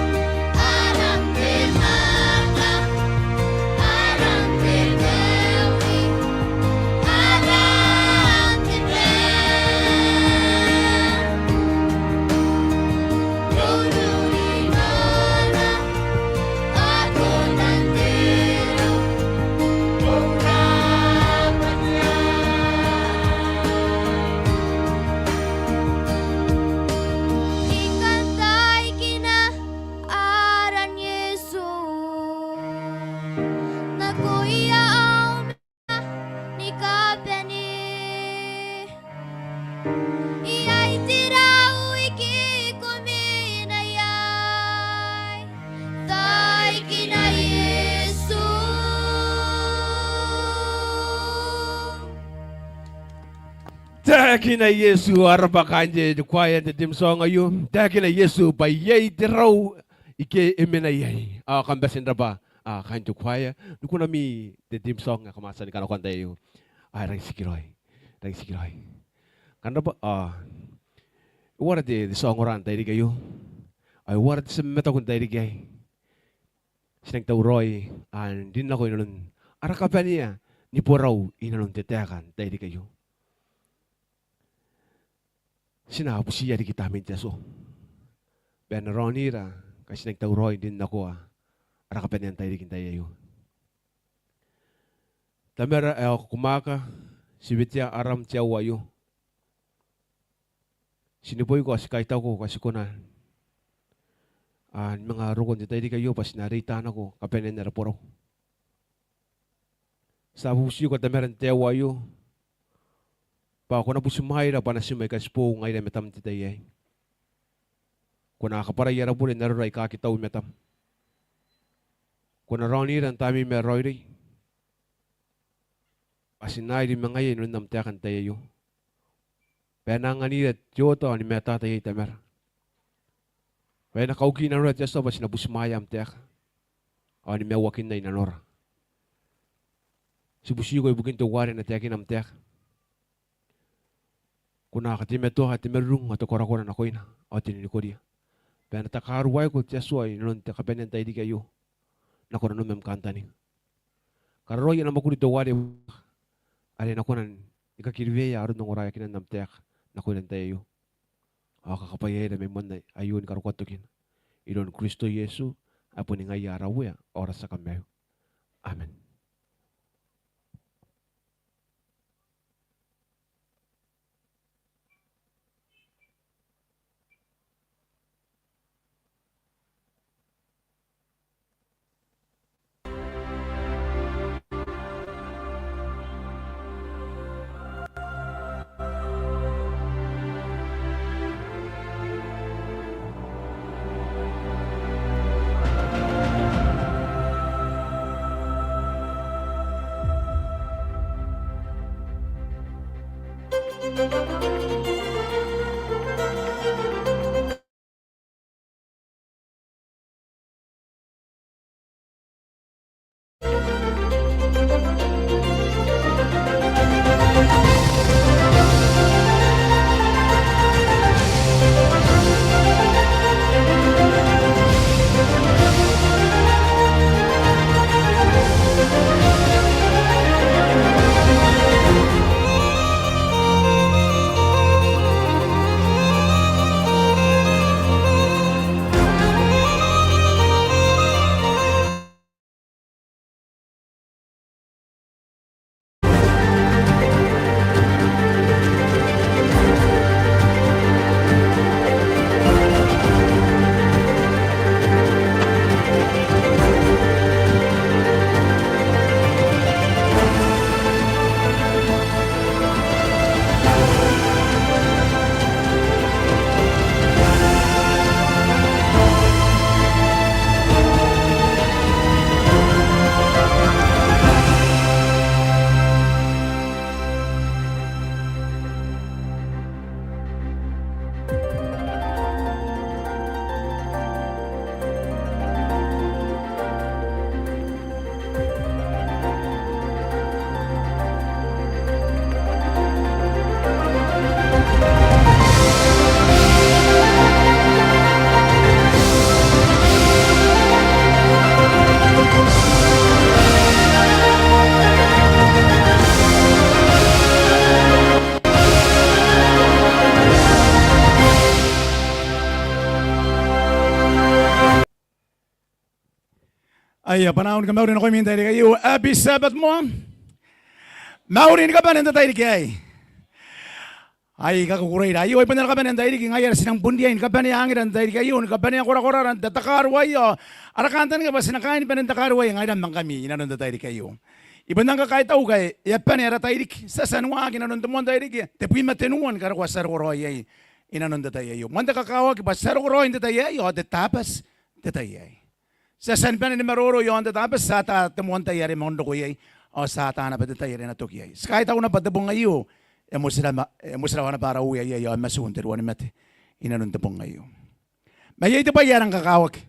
I kan taekina aran Iesu, nakoia au mena ni kabane. Iai te rau ike ko mena iai, taekina Iesu. Taekina Iesu. A rabwa kaain te, te choir n te theme song aio. Taekina Iesu bwa iai te rau ike e mena iai. Ao kam bati n rabwa, a, kaain te choir. Ni kunami te theme song ae kam a tia ni kanakoa n te tai aio. Ao e rangi n tikiraoi. Rangi n tikiraoi. Kam rabwa, a, e uara te, te tia ongora n tairiki aio? Ao e uara te tia mamataku n tairiki aei? Ti nang tauraoi, a, n rin nako inanon ara kabanea ni borau inanon te taeka n tairiki aio. Ti na butiia riki Tamnein te Atua bwa e na raonira ngkai ti nang tauraoi n rin nako ara kabanea n tairiki n tai aio. Tamara ae ko mwaaka, ti wetea aram te aoa aio. Ti neboiko ao ti kaitauko bwa ti kona, a, ni manga roko n te tairiki aio bwa ti na reita nako kabanean ara borau. Ti a bubutiko Tamara n te aoa aio bwa ko na butimwaeira bwa natim aika ti boou ngaira i matam n te tai aei. Ko na kabwarai ara bure n arora aika aki tau i matam. Ko na raonira n Tamneim ae raoiroi bwa ti na airi ma ngaia inanon am taeka n tai aio. Bwa e na anganira te oota ao ni matata iai Tamara. Bwa e na kauki nanora te Atua bwa ti na butimwaea am taeka ao ni maiuakinna i nanora. Ti butiko ibukin teuare e na taekina am taeka. Ko na kateimatoa te marurung ao te korakora nakoina ao te ninikoria. Bwa e na takaruaiko te Atua inanon te kabanea n tairiki aio nako nanom am kantaninga. Kararoai ana mwakuri teuare are e na kona ni kakiriweia aron ongoraeakinan am taeka nakoira n tai aio. Ao kakabwaiaira mai moan aio ni karokoa tokina. Iroun Kristo Iesu ae boni ngaia ara Uea ao ara tia Kamaiu. Amen. Aia, bwanau ni kamauri nakoimi n te tairiki aio. Happy Sabbath moa. Mauri ni kabane n te tairiki aei. Ai kakukureira aio, ai bon ara kabane n tairiki, ngaia are ti nang bon riai ni kabanea angira n te tairiki aio, ni kabanea korakorara n te takaruaia, ara kantaninga bwa ti na kaai ni bane n takaruaia ngaira ma ngkami inanon te tairiki aio. I bon nang kakaitau ngkai e a bane ara tairiki, ti a tia ni waaki inanon te moan tairiki tebwi ma tenua ni karokoa ti a roko raoi iai inanon te tai aio. Moan te kakawaki bwa ti a roko raoi n te tai aei, ao te Tabati n te tai aei. Ti a tia ni bane ni maroro i aon te Tabati, ti ata te moan tai are e manga roko iai, ao ti ata naba te tai are e na toki iai. Ti kaitau naba te bong aio, e motirawa, e motirawa naba ara Uea iai, ao e matu n te ruanimate inanon te bong aio. Ma iai te bwai ae rang kakawaki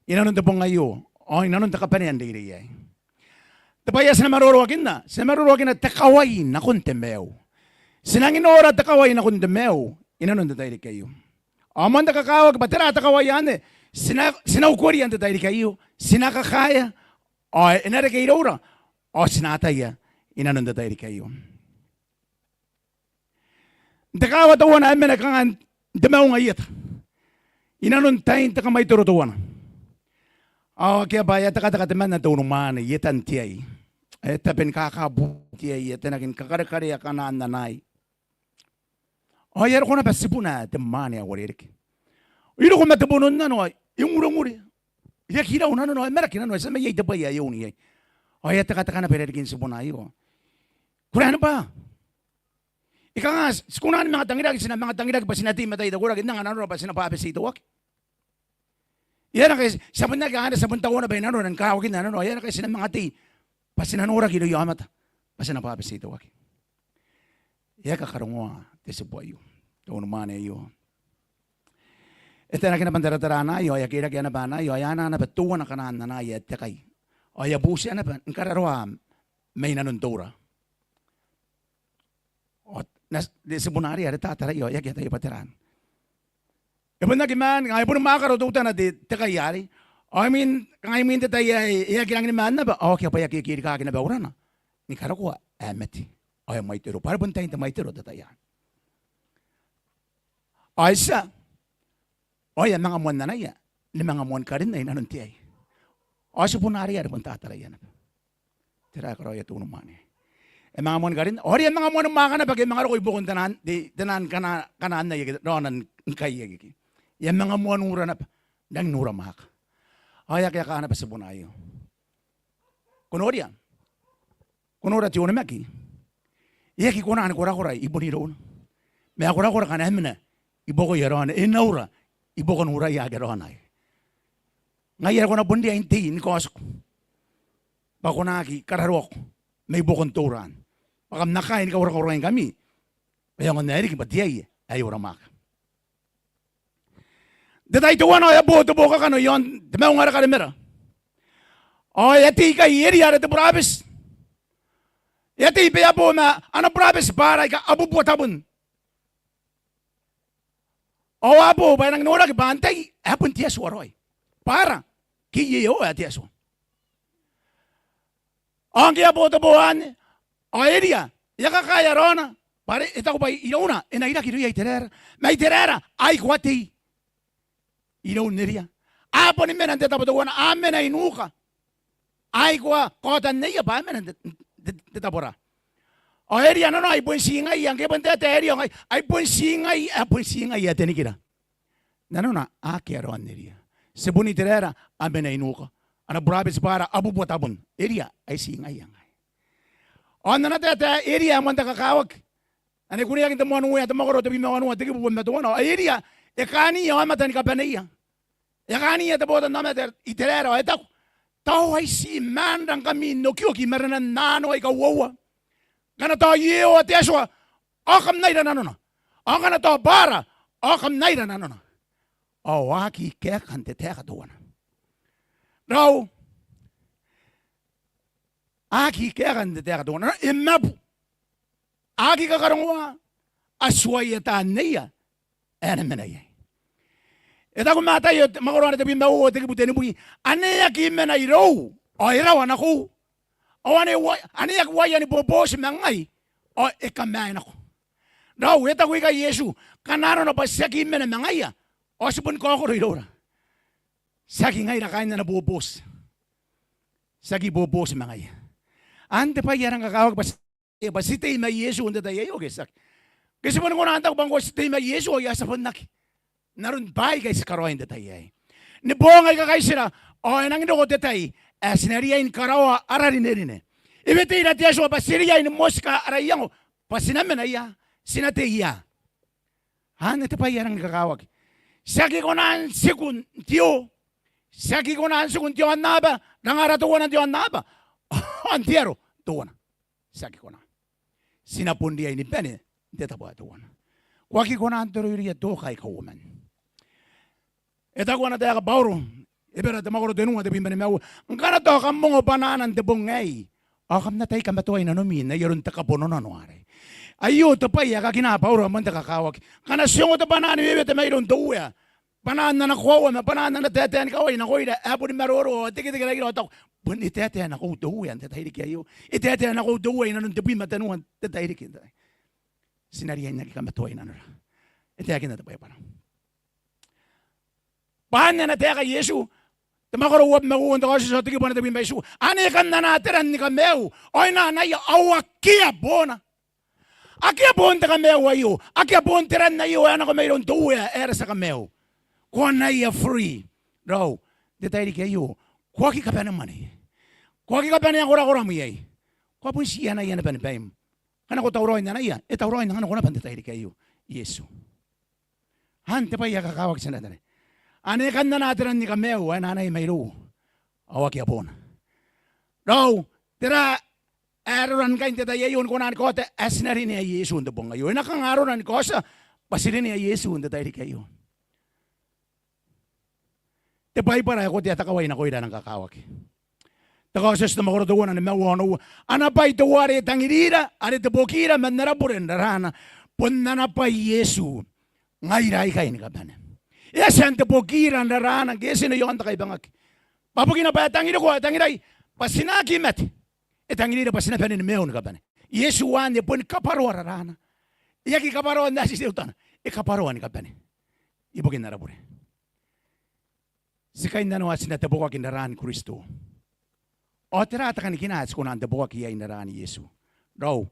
inanon te bong aio, ao inanon te kabanea n reirei aei. Te bwai ae ti na maroroakinna, ti na maroroakinna te kawai nakon te maiu. Ti nangi nora te kawai nakon te maiu inanon te tairiki aio. Ao moan te kakawaki bwa tera te kawai anne ti na, ti na ukoria n te tairiki aio, ti na kakaea, ao e na reke iroura, ao ti na ataia inanon te tairiki aio. N te kaawa teuana ae mena, kanga n te maunga i eta, inanon tain te kamaitoro teuana. Ao akea bwa e a tekateka temanna te unimwaane i etan te ai. E tabe ni kakabuti te ai, e tenaki ni kakarekareia kanaan ana ai. Ao e a roko naba tibuna ae te mwaane ae uarereke. E roko ma te bono n nano, e ngurengure. E aki rau nanona, e maraki nanona, e tia mai iai te bwai ae e oun iai. Ao e a tekateka naba i rarikin tibuna aio. Ko rabwa. E kanga ti kona ni manga tangiraki, ti na manga tangiraki bwa ti na tei ma tai te koraki n anga nanora bwa ti na bwabetitoaki? E aera ngkai ti a bon aki anganira, ti a bon tauana bwa e nanona ni kawakin nanona, ao e aera ngkai ti na manga tei bwa ti na noraki irouia aomata bwa ti na bwabetitoaki? E a kakarongoa te tibu aio, te unimwaane aio. E taenaki naba n taratarana aio, ao e a keirakea naba ana ai, ao e anaa naba teuana kanaan ana ai ae te kai. Ao e a butia naba ni kararoa mai nanon te ura. Ao n na, te tibuna arei are tataraia, ao e aki ataia bwa tera. E bon aki maan, ngaia e boni mwaakaro teutana te, te kai arei. Ao imwin, kanga imwin te tai ae e aki rangi ni maan naba, ao akea bwa e a kekerikaki naba urana ni karokoa ae mate. Ao e mwaitero, bwa are bon tain te mwaitero te tai anne. Ao e tia, ao e a manga moan anaia ni manga moan karinna inanon te ai. Ao tibuna arei are bon tataraia naba. Tera ae karaoia te unimwaane? E manga moan karinna, ao are e a manga moan mwaaka naba ke e manga roko i buakon tenaan, te, tenaan kana, kanaan ai ake raona ni kai akekei. E a manga moan ura naba, rangi n ura mwaaka. Ao e a kaekaa naba tibuna aio, ko noria, ko nora te onimaki. E aki kona ni korakora i bon irouna, ma e korakora ngkana e mena i buakoia raona, e na ura i buakon uraia ake raona aei. Ngaia are ko na bon riai n tei ni kaotiko bwa ko na aki kararoako mai buakon te ura anne, bwa kam na kai ni kakorakoraingkami bwa e aonga n ae riki bwa te ai ae ura mwaaka. N te tai teuana ao e a bo te bokakano i aon te maunga are karemera. Ao e a tei ikai Eria are te burabeti. E a tei bwa e a bo ma ana burabeti Baara aika abubua tabun. Ao a bo bwa e nangi noraki bwa antai ae bon te Atua raoi. Baara ke Iehova ae te Atua. Ao ngke e a bo te bo anne, ao Eria e a kakaea raona, bwa are e taku bwa irouna e na iraki irouia Iteraera. Ma Iteraera a aikoa tei iroun Eria. A boni mena n te tabo teuana, a mena i nuka. A aikoa kaotan neia bwa a mena n te, te, te tabo ra. Ao Eria nanona ai bon ti ngaia, ngke e bon taetae Eria ao ngaia, ai bon ti ngaia, ai bon ti ngaia ae te nikira. Nanona akea raon Eria. Tibun Iteraera a mena i nuka. Ana burabeti Baara abubua tabun. Eria ai ti ngaia ngkai. Ao n ana taetae Eria ae moan te kakawaki, ane kuneaki n te moan Uea, te mwakoro tebwi ma wanua, te kibu uabwi ma teuana. Ao Eria e kaania aomata ni kabaneia. E a kaania te botannaomata Iteraera ao e taku, tao ai ti maan rangkami n okioki i marenan naano aika uoua. Ngkana tao Iehova te Atua, ao kam na ira nanona. Ao ngkana tao Baara, ao kam na ira nanona. Ao a aki kaeka n te taeka teuana. Raou, a aki kaeka n te taeka teuana. E mabu. A aki kakarongoa, a tuai ataa neia ae na mena iai. E taku Mataio, te mwakoro are tebwi ma uoua, te kibu tenibwi, ane aki mena irou ao e rawa nakou. Ao ane uai, ane aki uaia ni boboti ma ngai ao e kamae nako. Raou, e taku ikai Iesu, ngkana arona bwa ti aki mena ma ngaia ao ti boni kaokoro iroura. Tiaki ngaira kaain ana boboti. Ti aki boboti ma ngaia. Anne te bwai ae rang kakawaki bwa ti, bwa ti tei ma Iesu n te tai aio ke tiaki. Ke ti boni kona n taku bwa ngkoa ti tei ma Iesu ao I a tia bon n aki n aron bwaai aika ti karaoi n te tai aei. Ni boong aika kaitira ao e nangi roko te tai ae ti na riai ni karaoa ara rinerine. E weteira te Atua bwa ti riai ni motika ara iango bwa ti na mena ia, ti na tei ia. Anne te bwai ae rangi ni kakawaki. Ti aki kona n tiku n te o. Ti aki kona n tiku n te aonnaba, rangara teuana n te aonnaba ao n te aro teuana. Ti aki kona. Ti na bon riai ni bane n te tabo ae teuana. Ko aki kona n toro irouia tookai kauoman. E taku ana taeka Bauro, Ebera te mwakoro tenua, tebwi ma nimaua: Ngkana tao kam ongo bwanaana n te bong aei, ao kam na tai kamatoa i nanomi n ai aron te kabononano arei. Aio te bwai ae kakina Bauro ae moan te kakawaki. Ngkana ti ongo te bwanaa ni wewete mairoun te Uea, bwanaan ana koaua ma bwanaan ana taetae ni kawai nakoira ae boni maroro ao e teketeke raira ao taku bon e taetae nakoiu te Uea n te tairiki aio, e taetae nakoiu te Uea i nanon tebwi ma tenua n te tairiki, ti na riai n aki kamatoa i nanora. E taekinna te Baibara bwa anne ana taeka Iesu. Te mwakoro uabwi ma uoua n te Kaotioti ao te kibu ae tebwi ma itiua: Ane kam anaa te ran ni kamaiu, ao e na anaia, ao akea boona. Akea boon te kamaiu aio, akea boon te ran aio ae nako mairoun te Uea ae ara tia kamaiu. Ko anaia free. Raou, n te tairiki aio ko aki kabane mwane. Ko aki kabanea korakoram iai. Ko a bon tii anaia naba ni baim. Ngkana ko tauraoi n anaia, e tauraoi n anganako naba n te tairiki aio Iesu. Anne te bwai ae kakawaki ti na taneiai. Ane kam anaa te ran ni kamaiu, ao e na anaia mairouia, ao akea boona. Raou, tera ae arona ngkai n te tai aio ni kona ni kaota ae ti na rineai Iesu n te bong aio? E na kanga arona ni kaotia bwa ti rineai Iesu n te tairiki aio? Te Baibara e kotea te kawai nakoira ae rang kakawaki. Te Kaotioti te mwakoro teuana, nimaua ao onoua: Ana bwai teuare tangirira are tebokiira man ara bure n raraana, bon ana bwai Iesu ngaira aikai ni kabane. E a tia n tebokiira n raraana ngke e tine i aon te kaibangaki. Bwa bukina bwa e tangiriko, e tangirai bwa ti na aki mate, e tangirira bwa ti na bane ni maiu ni kabane. Iesu anne e boni kabwaroa raraana. E aki kabwaroa n ae ti teutana, e kabwaroa ni kabane ibukin ara bure. Ti kainnanoa ti na tebokaki n raraan Kristo. Ao tera te kanikina ae ti kona n tebokaki iai n raraan Iesu? Raou,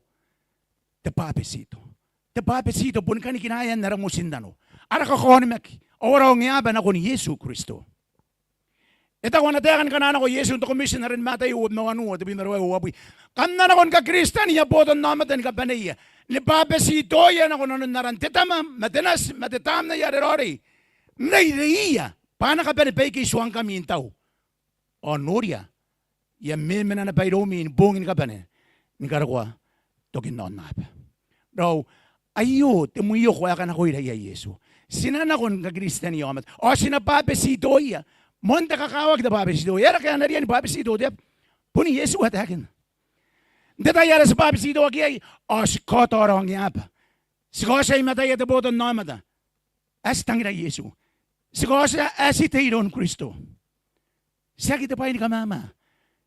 te bwabetito. Te bwabetito boni kanikinaean ara motinnano, ara kakaonimaki ao ara ongeaba nakon Iesu Kristo. E taku ana taeka ni kananako Iesu n te Commission are ni Mataio uabwi ma wanua, tebwi ma ruaiwa, uabwi: Kam na nako ni kakiristania botannaomata ni kabaneia, ni bwabetitoia nako nanon aran te Tama ma te Nati ma te Tamnei are Raoiroi, n reireiia bwa a na kabane baike I tuangkami n tau. Ao noria, I a memena naba iroumi ni boong ni kabane ni karokoa tokin aonnaba. Raou, aio te mwioko ae kanakoira iai Iesu. Ti na nako ni kakiristania aomata ao ti na bwabetitoia. Moan te kakawaki te bwabetito. E aera ngke a na riai ni bwabetito te aba? Bon Iesu ae taekinna. N te tai are ti bwabetitoaki iai ao ti kaota ara ongeaba. Ti kaotia i mataia te botannaomata ae ti tangira Iesu. Ti kaotia ae ti tei iroun Kristo. Tiaki te bwai ni kamama.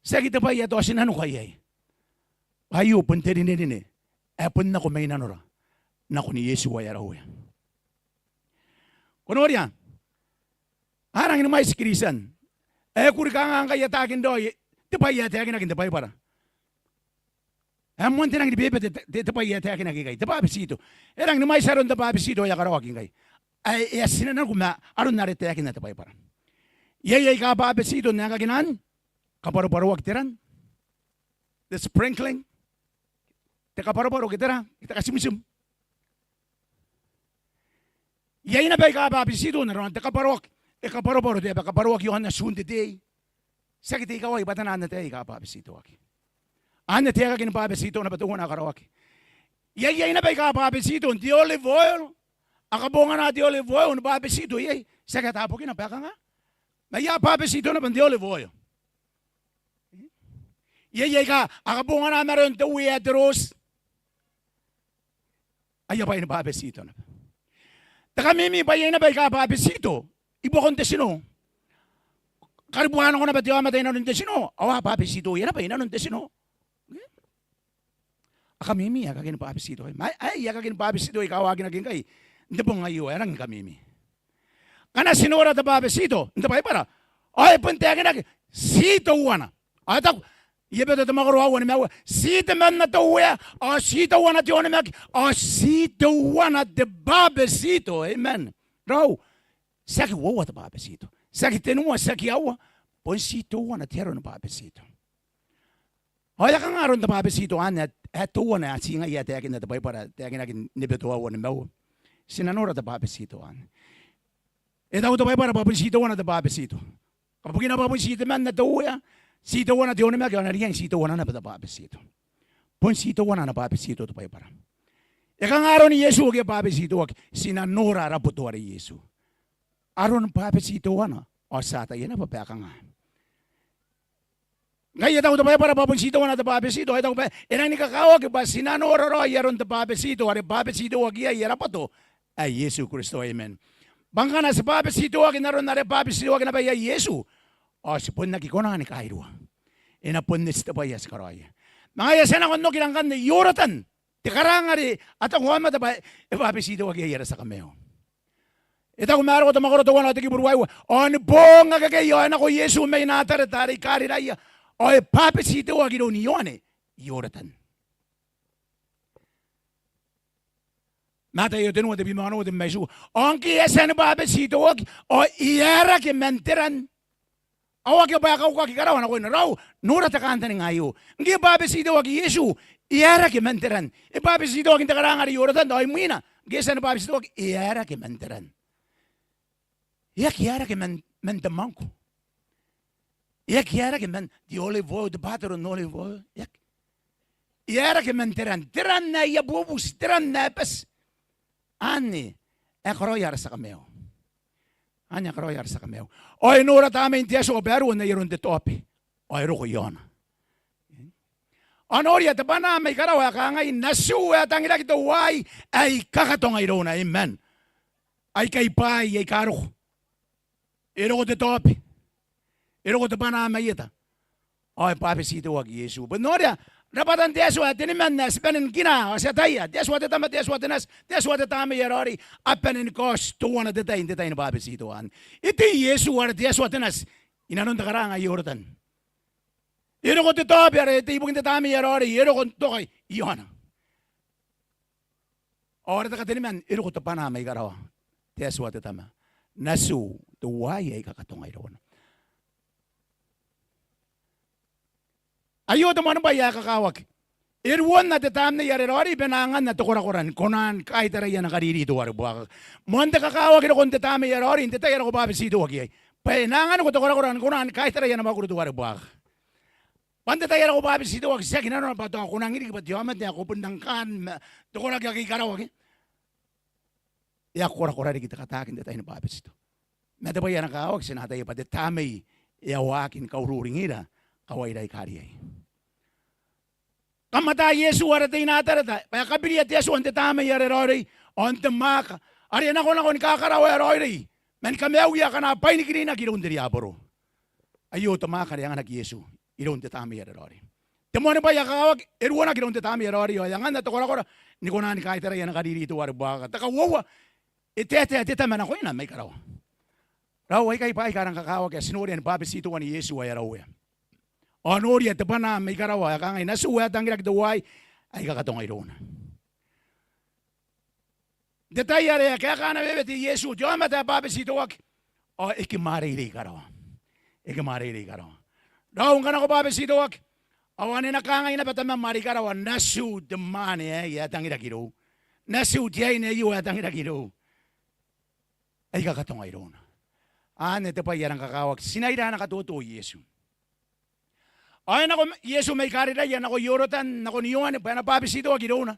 Tiaki te bwai ae tao ti na nuka iai. Aio bon te rinerine ae bon nako mai nanora nakon Iesu ae ara Uea. Ko noria, a rangi ni mwaiti Kristian ae kuri kanga ngkai ataaki n raoi te bwai ae taekinaki n te Baibara. Ae moan te rangi ni bebete te, te, te bwai ae taekinaki ngkai, te bwabetito. E rangi ni mwaiti aron te bwabetito ae a karaoaki ngkai ae e a tinaniku ma aron are taekinna te Baibara. Iai aika bwabetito n aekakin ae kabwarobwaroaki te ran, te sprinkling, te kabwarobwaro ke tera, te katimtim. Iai naba aika bwabetito n aron te kabwaroaki, e kabwarobwaro te aba, kabwaroaki i aon atun te tei. Tiaki te ikawai bwa taian ataei aika bwabetitoaki. Anne te aekakin bwabetito naba teuana ae karaoaki. Iai, iai naba aika bwabetito n te olive oil. A kabongana te olive oil ni bwabetito iai. Tiaki ata bukina bwa e kanga, ma e a bwabetito naba n te olive oil. Iai, iai aika a kabongana maraon te uea ae te roti. Aia bwai ni bwabetito naba. Te kamimi bwa iai naba aika bwabetito i buakon te tino. Karibwa nako naba te aomata i nanon te tino ao a bwabetitoia naba i nanon te tino. A kamimi aekakin bwabetito aei. Ma aei aekakin bwabetito aika waakinaki ngkai n te bong aio ae rangi ni kamimi. Ngkana ti nora te bwabetito n te Baibara ao e bon taekinaki ti teuana Ao e taku, I-Eberu te mwakoro aua nimaua, ti temanna te Uea, ao ti teuana te onimaki, ao ti teuana te bwabetito. Amen. Raou, tiaki uoua te bwabetito. Tiaki tenua, tiaki aua. Bon ti teuana te aro ni bwabetito. Ao e a kanga aron te bwabetito anne ae teuana ae ti ngaia ae taekinna te Baibara, taekinaki n Eberu aua nimaua. Ti na nora te bwabetito anne. E taku te Baibara bwa bon ti teuana te bwabetito. Kabukina bwa bon ti temanna te Uea, ti teuana te onimaki, ao e na riai n ti teuana naba te bwabetito. Bon ti teuana ana bwabetito te Baibara. E kanga aron Iesu ake e bwabetitoaki? Ti na nora ara boto are Iesu. Aron bwabetitoana, ao ti ataia naba bwa e kanga. Ngkai e taku te Baibara bwa bon ti teuana te bwabetito, ao e taku bwa e rangi ni kakawaki bwa ti na nora raoi aron te bwabetito are bwabetitoaki iai ara boto ae Iesu Kristo. Amen. Bwa ngkana ti bwabetitoaki n aron are bwabetitoaki naba iai Iesu, ao ti bon aki kona ni kairua. E na bon eti te bwai ae ti karaoia. Ma ngaia ti a nako n okira ngkanne i Orotan, te karaanga are a taku aomata bwa e bwabetitoaki iai ara tia kamaiu. E taku Mareko te mwakoro teuana ao te kibu ruaiwa, ao ni boong akekei ao e nako Iesu mai Natareta are i Kariraia, ao e bwabetitoaki iroun Ioane i Orotan. Mataio tenua, tebwi ma onoua, tebwi ma itiua. Ao ngke e a tia ni bwabetitoaki, ao e aerake man te ran. Ao akea bwa e kaukaki karawa nakoina. Raou, nora te kantaninga aio. Ngke e bwabetitoaki Iesu, e aerake man te ran. E bwabetitoaki n te karaanga are i Orotan, ao imwina, ngke e a tia ni bwabetitoaki, e aerake man te ran. E aki aerake man, man te mwangko. E aki aerake man te olive oil, te bottle n olive oil. E aki. E aerake man te ran. Te ran ae e a bubuti, te ran ae bati. Anne ae karaoia ara tia kamaiu. Anne ae karaoia ara tia kamaiu. Ao e nora tamnein te Atua bwa e ruo n ai aron te taobe, ao e roko i aona. Ao noria, te bwanaa mai karawa ae kangai, natiu ae tangiraki teuaei ae I kakatonga irouna. Amen. Aikai bwaai aika roko. E roko te taobe. E roko te bwanaa mai eta. Ao e bwabetitoaki Iesu. Bwa noria, rabwatan te Atua ae teniman ae ti bane ni kinaa, ao ti ataia, te Atua te Tama, te Atua te Nati, te Atua te Tamnei ae Raoiroi, a bane ni kaoti teuana te tai n te tai ni bwabetito anne. E tei Iesu are te Atua te Nati inanon te karaanga i Orotan. E roko te taobe are e tei ibukin te Tamnei ae Raoiroi, e roko n toka i aona. Ao are te kateniman, e roko te bwanaa mai karawa, te Atua te Tama. Natiu teuaei ae I kakatonga irouna. Aio te moanibwai ae kakawaki. E ruonna te Tamnei are Raoiroi bwa e na anganna te korakora ni kona ni kaitaraia ana kariri teuare buakaka. Moan te kakawaki rokon te Tamnei ae Raoiroi n te tai are ko bwabetitoaki iai, bwa e na anganiko te korakora ni kona ni kaitaraia ana mwakuri teuare buakaka. Bwa n te tai are ko bwabetitoaki, tiaki nanona bwa tao ko nang riki bwa te aomata ae ko bon nang kaan ma te koraki ake i karawa ke. E a korakora riki te kataaki n te tai ni bwabetito. Ma te bwai ae kakawaki, ti na ataia bwa te Tamnei e a waaki ni kaururingira kawaira aika riai. Kam ataa Iesu are tei i Natareta, bwa e kabiria te Atua n te Tamnei are Raoiroi, ao n te mwaaka are e nakonako ni kakaraoa ae raoiroi, ma ni kamaiuia akana bwainikirinaki iroun te riaboro. Aio te mwaaka are anganaki Iesu iroun te Tamnei are Raoiroi. Te moanibwai ae kakawaki, e ruonaki iroun te Tamnei are Raoiroi, ao e anganna te korakora ni kona ni kaitaraia ana kariri teuare buakaka. Te kauoua, e taetae te Tama nakoina mai karawa. Raou, aikai bwaai aika rang kakawaki ae ti noria ni bwabetitoan Iesu ae ara Uea. Ao noria te bwanaa mai karawa ae kangai, natiu ae tangiraki teuaei ae I kakatonga irouna. N te tai are e a kaeka ana weewete Iesu, te aomata ae bwabetitoaki, ao e kimwareirei karawa. E kimwareirei karawa. Raou, ngkana ko bwabetitoaki, ao ane e na kangai naba tamam are i karawa, natiu te mwaane aei ae tangiraki irou. Natiu te aine aio ae tangiraki irou. Ae I kakatonga irouna. Anne te bwai ae rang kakawaki, ti na ira ana katoto Iesu. Ao e nako Iesu mai Kariraia nako i Orotan nakon Ioane bwa e na bwabetitoaki irouna.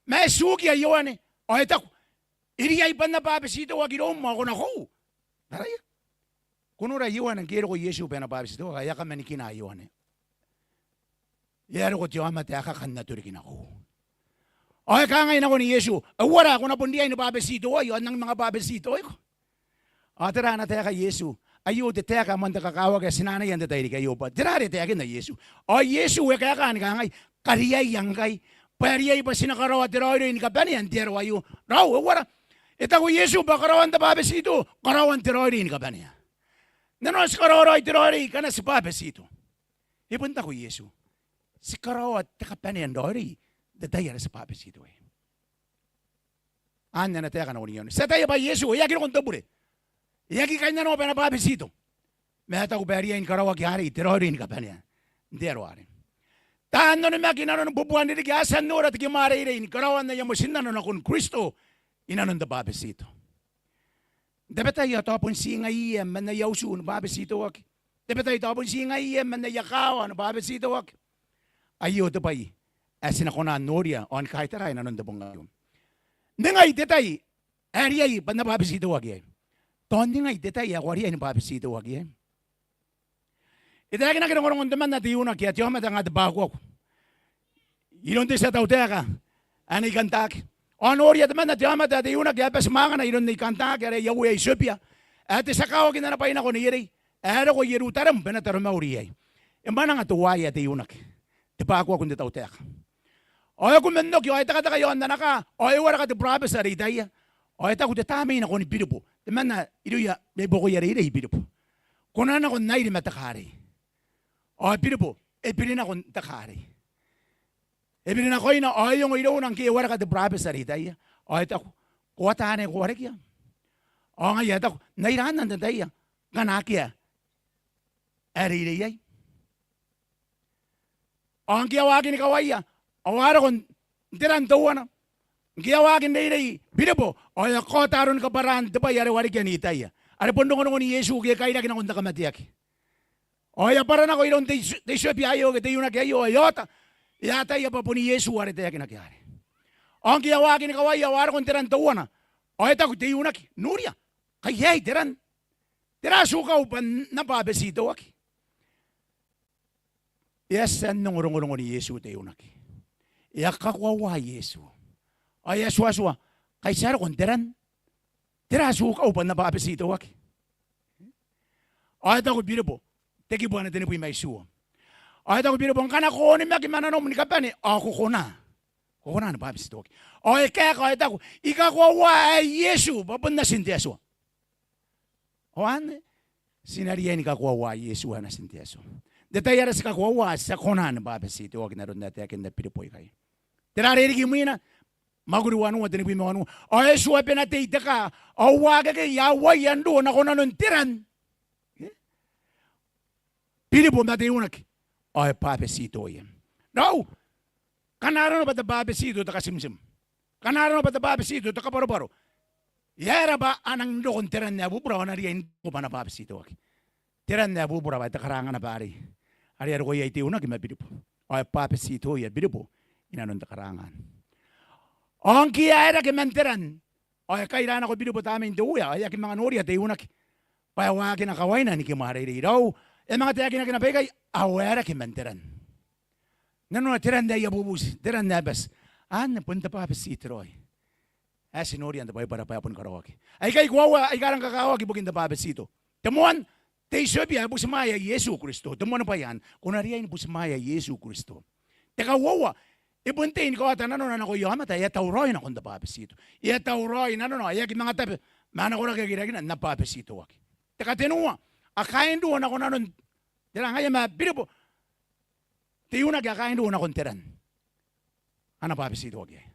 Ma e tukia Ioane, ao e taku, e riai bwa N na bwabetitoaki iroum ao ko nakoiu. Taraia. Ko nora Ioane ngke e roko Iesu bwa e na bwabetitoaki, ao e a kamanikina Ioane. E a roko te aomata ae kakan ato riki nakoiu. Ao e kangai nakon Iesu, e uara, ko na bon riai ni bwabetitoai, ao N nang manga bwabetitoiko? Ao tera ana taeka Iesu? Aio te taeka ae moan te kakawaki ae ti na anaia n te tairiki aio bwa tera are e taekinna Iesu. Ao Iesu e kaeka ni kangai, kariaia ngkai, bwa e riai bwa ti na karaoa te raoiroi ni kabanea n te aro aio. Raou, e uara? E taku Iesu bwa karaoan te bwabetito, karaoan te raoiroi ni kabanea. Nanona ti karaoa raoi te raoiroi ngkana ti bwabetito. E bon taku Iesu, ti karaoa te kabanea n raoiroi n te tai are ti bwabetitoaki. Anne ana taeka nakon Ioane. Ti ataia bwa Iesu e aki roko n te bure, e aki kainnanoa bwa e na bwabetito, ma e taku bwa e riai ni karaoaki arei te raoiroi ni kabanea n te aro arei. Taan onimaki inanon bubuan ririki a tia n nora te kimwareirei ni karaoan aia motinnano nakon Kristo inanon te bwabetito. N tabetai ao tao bon ti ngaiia man aia utu ni bwabetitoaki. N tabetai tao bon ti ngaiia man aia kaawa ni bwabetitoaki. Aio te bwai ae ti na kona n noria ao ni kaitaraa inanon te bong aio. Ningai te tai ae riai bwa N na bwabetitoaki iai. Tao ningai te tai ae ko a riai ni bwabetitoaki iai. E taekinaki rongorongon temanna te iunaki ae te aomata nga te bwakuaku iroun te tia tautaeka ae Nei Kantaaki. Ao noria temanna te aomata ae te iunaki ae bati mwangana iroun Nei Kantaaki are e a uea Itiopia, ae te tia kawaki n ana bwai nako neierei, ae e roko i Ierutarem bwa e na taromauri iai. E mwananga teuaei ae te iunaki, te bwakuaku n te tautaeka. Ao e kume n oki ao e tekateka i aon ana kaa ao e wareka te burabeti are Itaia. Ao e taku te tamnei nakon Biribo, temanna irouia mai buakoia reirei Biribo, ko na nako n airi ma te kaa arei. Ao Biribo e biri nako n te kaa arei. E biri nakoina ao e ongo irouna ngke e wareka te burabeti are Itaia. Ao e taku, ko ata ane ko warekia? Ao ngaia e taku, n aira anne n tataia ngkana akea ae reirei iai. Ao ngke a waaki ni kawaia ao a roko n te ran teuana. Ngke a waaki n reirei Biribo ao e a kaota aroni kabwaraan te bwai are warekia n Itaia, are bon rongorongon Iesu ke e kairaki nakon te kamateaki. Ao e a bwara nako iroun te Iti-, te Itiopia aio ke te iunaki aio ao e a ota, e a ataia bwa bon Iesu are taekinaki arei. Ao ngke a waaki ni kawaia ao a roko n te ran teuana ao e taku te iunaki, noria, kai aei te ran. Tera tukau bwa N na bwabetitoaki? E a tia n ongo rongorongon Iesu te iunaki. E a kakoaua Iesu. Ao e a tuatua, kai ti a roko n te ran? Tera tukau bwa N na bwabetitoaki? Ao e taku Biribo, te kibu ae tenibwi ma itiua. Ao e taku Biribo, ngkana ko onimaki ma nanom ni kabane ao ko kona. Ko kona ni bwabetitoaki. Ao e kaeka ao e taku, I kakoaua ae Iesu bwa bon Natin te Atua. Ao anne, ti na riai ni kakoaua Iesu ae Natin te Atua. N te tai are ti kakoaua, ti a kona ni bwabetitoaki n aron ae taekinna Biribo ikai. Tera are e riki imwina? Mwakuri wanua, tenibwi ma wanua. Ao e tuabena tei te kaa, ao uakekei a uaia n ruo nako nanon te ran. E? Biribo ma te iunaki. Ao e bwabetitoia. Raou, ngkana arona bwa te bwabetito te katimtim, ngkana arona bwa te bwabetito te kabwarobwaro, e aera bwa a nang roko n te ran ae bubura ao a na riai n taku bwa a na bwabetitoaki? Te ran ae bubura bwa te karaanga naba arei are e a roko iai te iunaki ma Biribo. Ao e bwabetitoia Biribo inanon te karaanga anne. Ao ngke e aerake man te ran ao e kaira nako Biribo tamnein te Uea, ao e aki manga noria te iunaki bwa e waakina kawaina ni kimwareirei. Raou, e a manga taekinaki naba ikai, ao e aerake man te ran. Nanona te ran ae I a bubuti, te ran ae bati, anne bon te bwabetito raoi ae ti noria n te Baibara bwa e boni karaoaki. Aikai koaua aika rang kakawaki ibukin te bwabetito. Te moan, te Itiopia ae butimwaea Iesu Kristo. Te moan bwai anne, ko na riai ni butimwaea Iesu Kristo. Te kauoua, e bon tei ni kaota nanona nakoia aomata ae a tauraoi nakon te bwabetito. E a tauraoi nanona, e aki manga tabe ma ana koraki ae kirakirakina, N na bwabetitoaki. Te katenua, a kaai n ruo nako nanon te ran. Ngaia ma Biribo, te iunaki, a kaai n ruo nakon te ran. A na bwabetitoaki iai.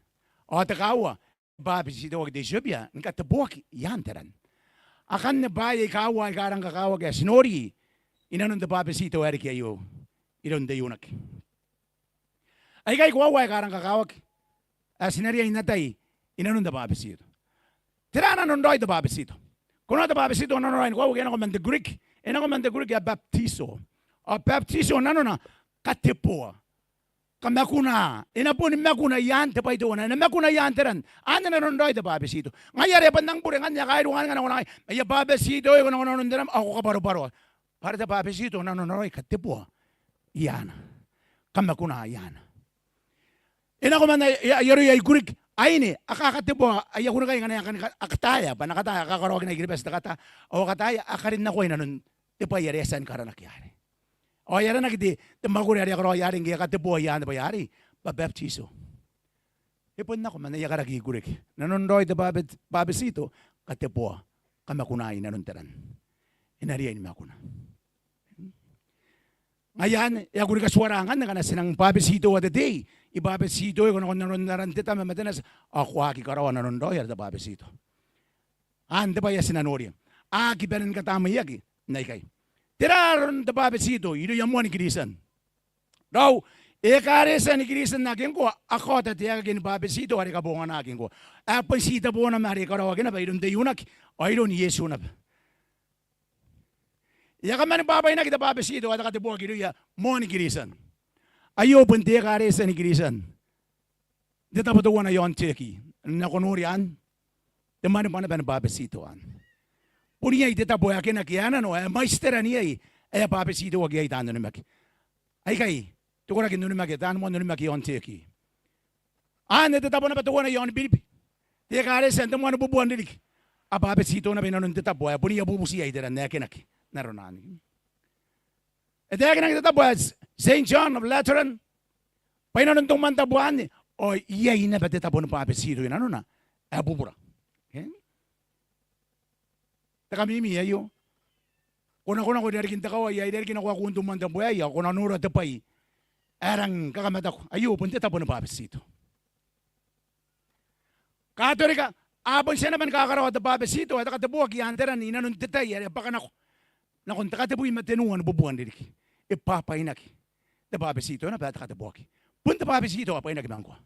Ao te kaaua, bwabetitoaki te Itiopia ni kateboaki i aan te ran. Akanne bwaai aika uoua aika rang kakawaki ae ti nori inanon te bwabetito ae riki aio iroun te iunaki. Aikai koaua aika rang kakawaki ae ti na riai n atai inanon te bwabetito. Tera nanon raoi te bwabetito? Ko noora te bwabetito nanona raoi ni koaua ke e nako man te Greek. E nako man te Greek ae baptizo. Ao baptizo nanona kateboa, kamakuna. E na boni makuna i aan te bwai teuana, e na makuna i aan te ran. Anne nanon raoi te bwabetito. Ngaia are e a bon nang bure ngkanne, a kairua ngkanne ngkana ko nang aia bwabetitoiko nako nanon te ran ao ko kabwarobwaroa. Bwa are te bwabetito nanona raoi kateboa i aana, kamakuna i aana. E nako man aia, aia, aia roi ae Greek, aine, a kakateboa aia kunnikai ngkana a kani ka-, a kataea, bwa a na kataea, a kakaraoaki n aia Kiribati te kataa, ao a kataea, a karin nakoa inanon te bwai are e a tia ni karanaki arei. Ao e aranaki te, te mwakuri are e a karaoia arei ngke e a kateboa i aan te bwai arei bwa baptizo. E bon nako man aia karaki Greek. Nanon raoi te bwabet-, bwabetito, kateboa, kamakuna inanon te ran. E na riai ni makuna. Ai anne, e a kuri katuara ngkanne ngkana ti nang bwabetitoa te tei, I bwabetitoiko nakon aran te Tama ma te Nati, ao ko aki karaoa nanon raoi are te bwabetito. Anne te bwai ae ti na noria. A aki bane ni katamneiaki n aikai. Tera aron te bwabetito irouia moani Kristian? Raou, ekaretia ni Kristian ake ngkoa a kaota te aekaki ni bwabetito are kabongana ake ngkoa. Ae bon titeboo naba are karaoaki naba iroun te I-Unaki ao iroun Iesu naba. E a kamani bwabwainaki te bwabetito ae te kateboaki irouia moani Kristian. Aio bon te ekaretia ni Kristian n te tabo teuana iaon Turkey. N nako noria anne, te mwanibwa naba ni bwabetito anne. Bon iai te tabo ae akinaki ae nano ae mwaiti te ran iai ae a bwabetitoaki iai taan onimaki. Aikai te koraki n onimaki, taan moan onimaki iaon Turkey. Anne te tabo naba teuana iaon Biribi. Te ekaretia n te moan bubua n ririki. A bwabetito naba inanon te tabo ae bon iai bubuti iai te ran ae akinaki n arona anne. E taekinaki te tabo ae Saint John of Lateran bwa inanon te umwantabu anne ao iai naba te tabo ni bwabetito inanona ae bubura. Okay? Te kamimi aio. Ko nakonako irarikin te kawai ae irarikina ko a kuun te umwantabu aei ao ko na nora te bwai ae rang kakamataku. Aio bon te tabo ni bwabetito. Katorika a bon tia naba ni kakaraoa te bwabetito ae te kateboaki i aan te ran inanon te tai are bwakanako nakon te katebwi ma tenua ni bubua n ririki. E bwabwainaki te bwabetito naba ae te kateboaki. Bon te bwabetito ae bwainaki ma ngkoa.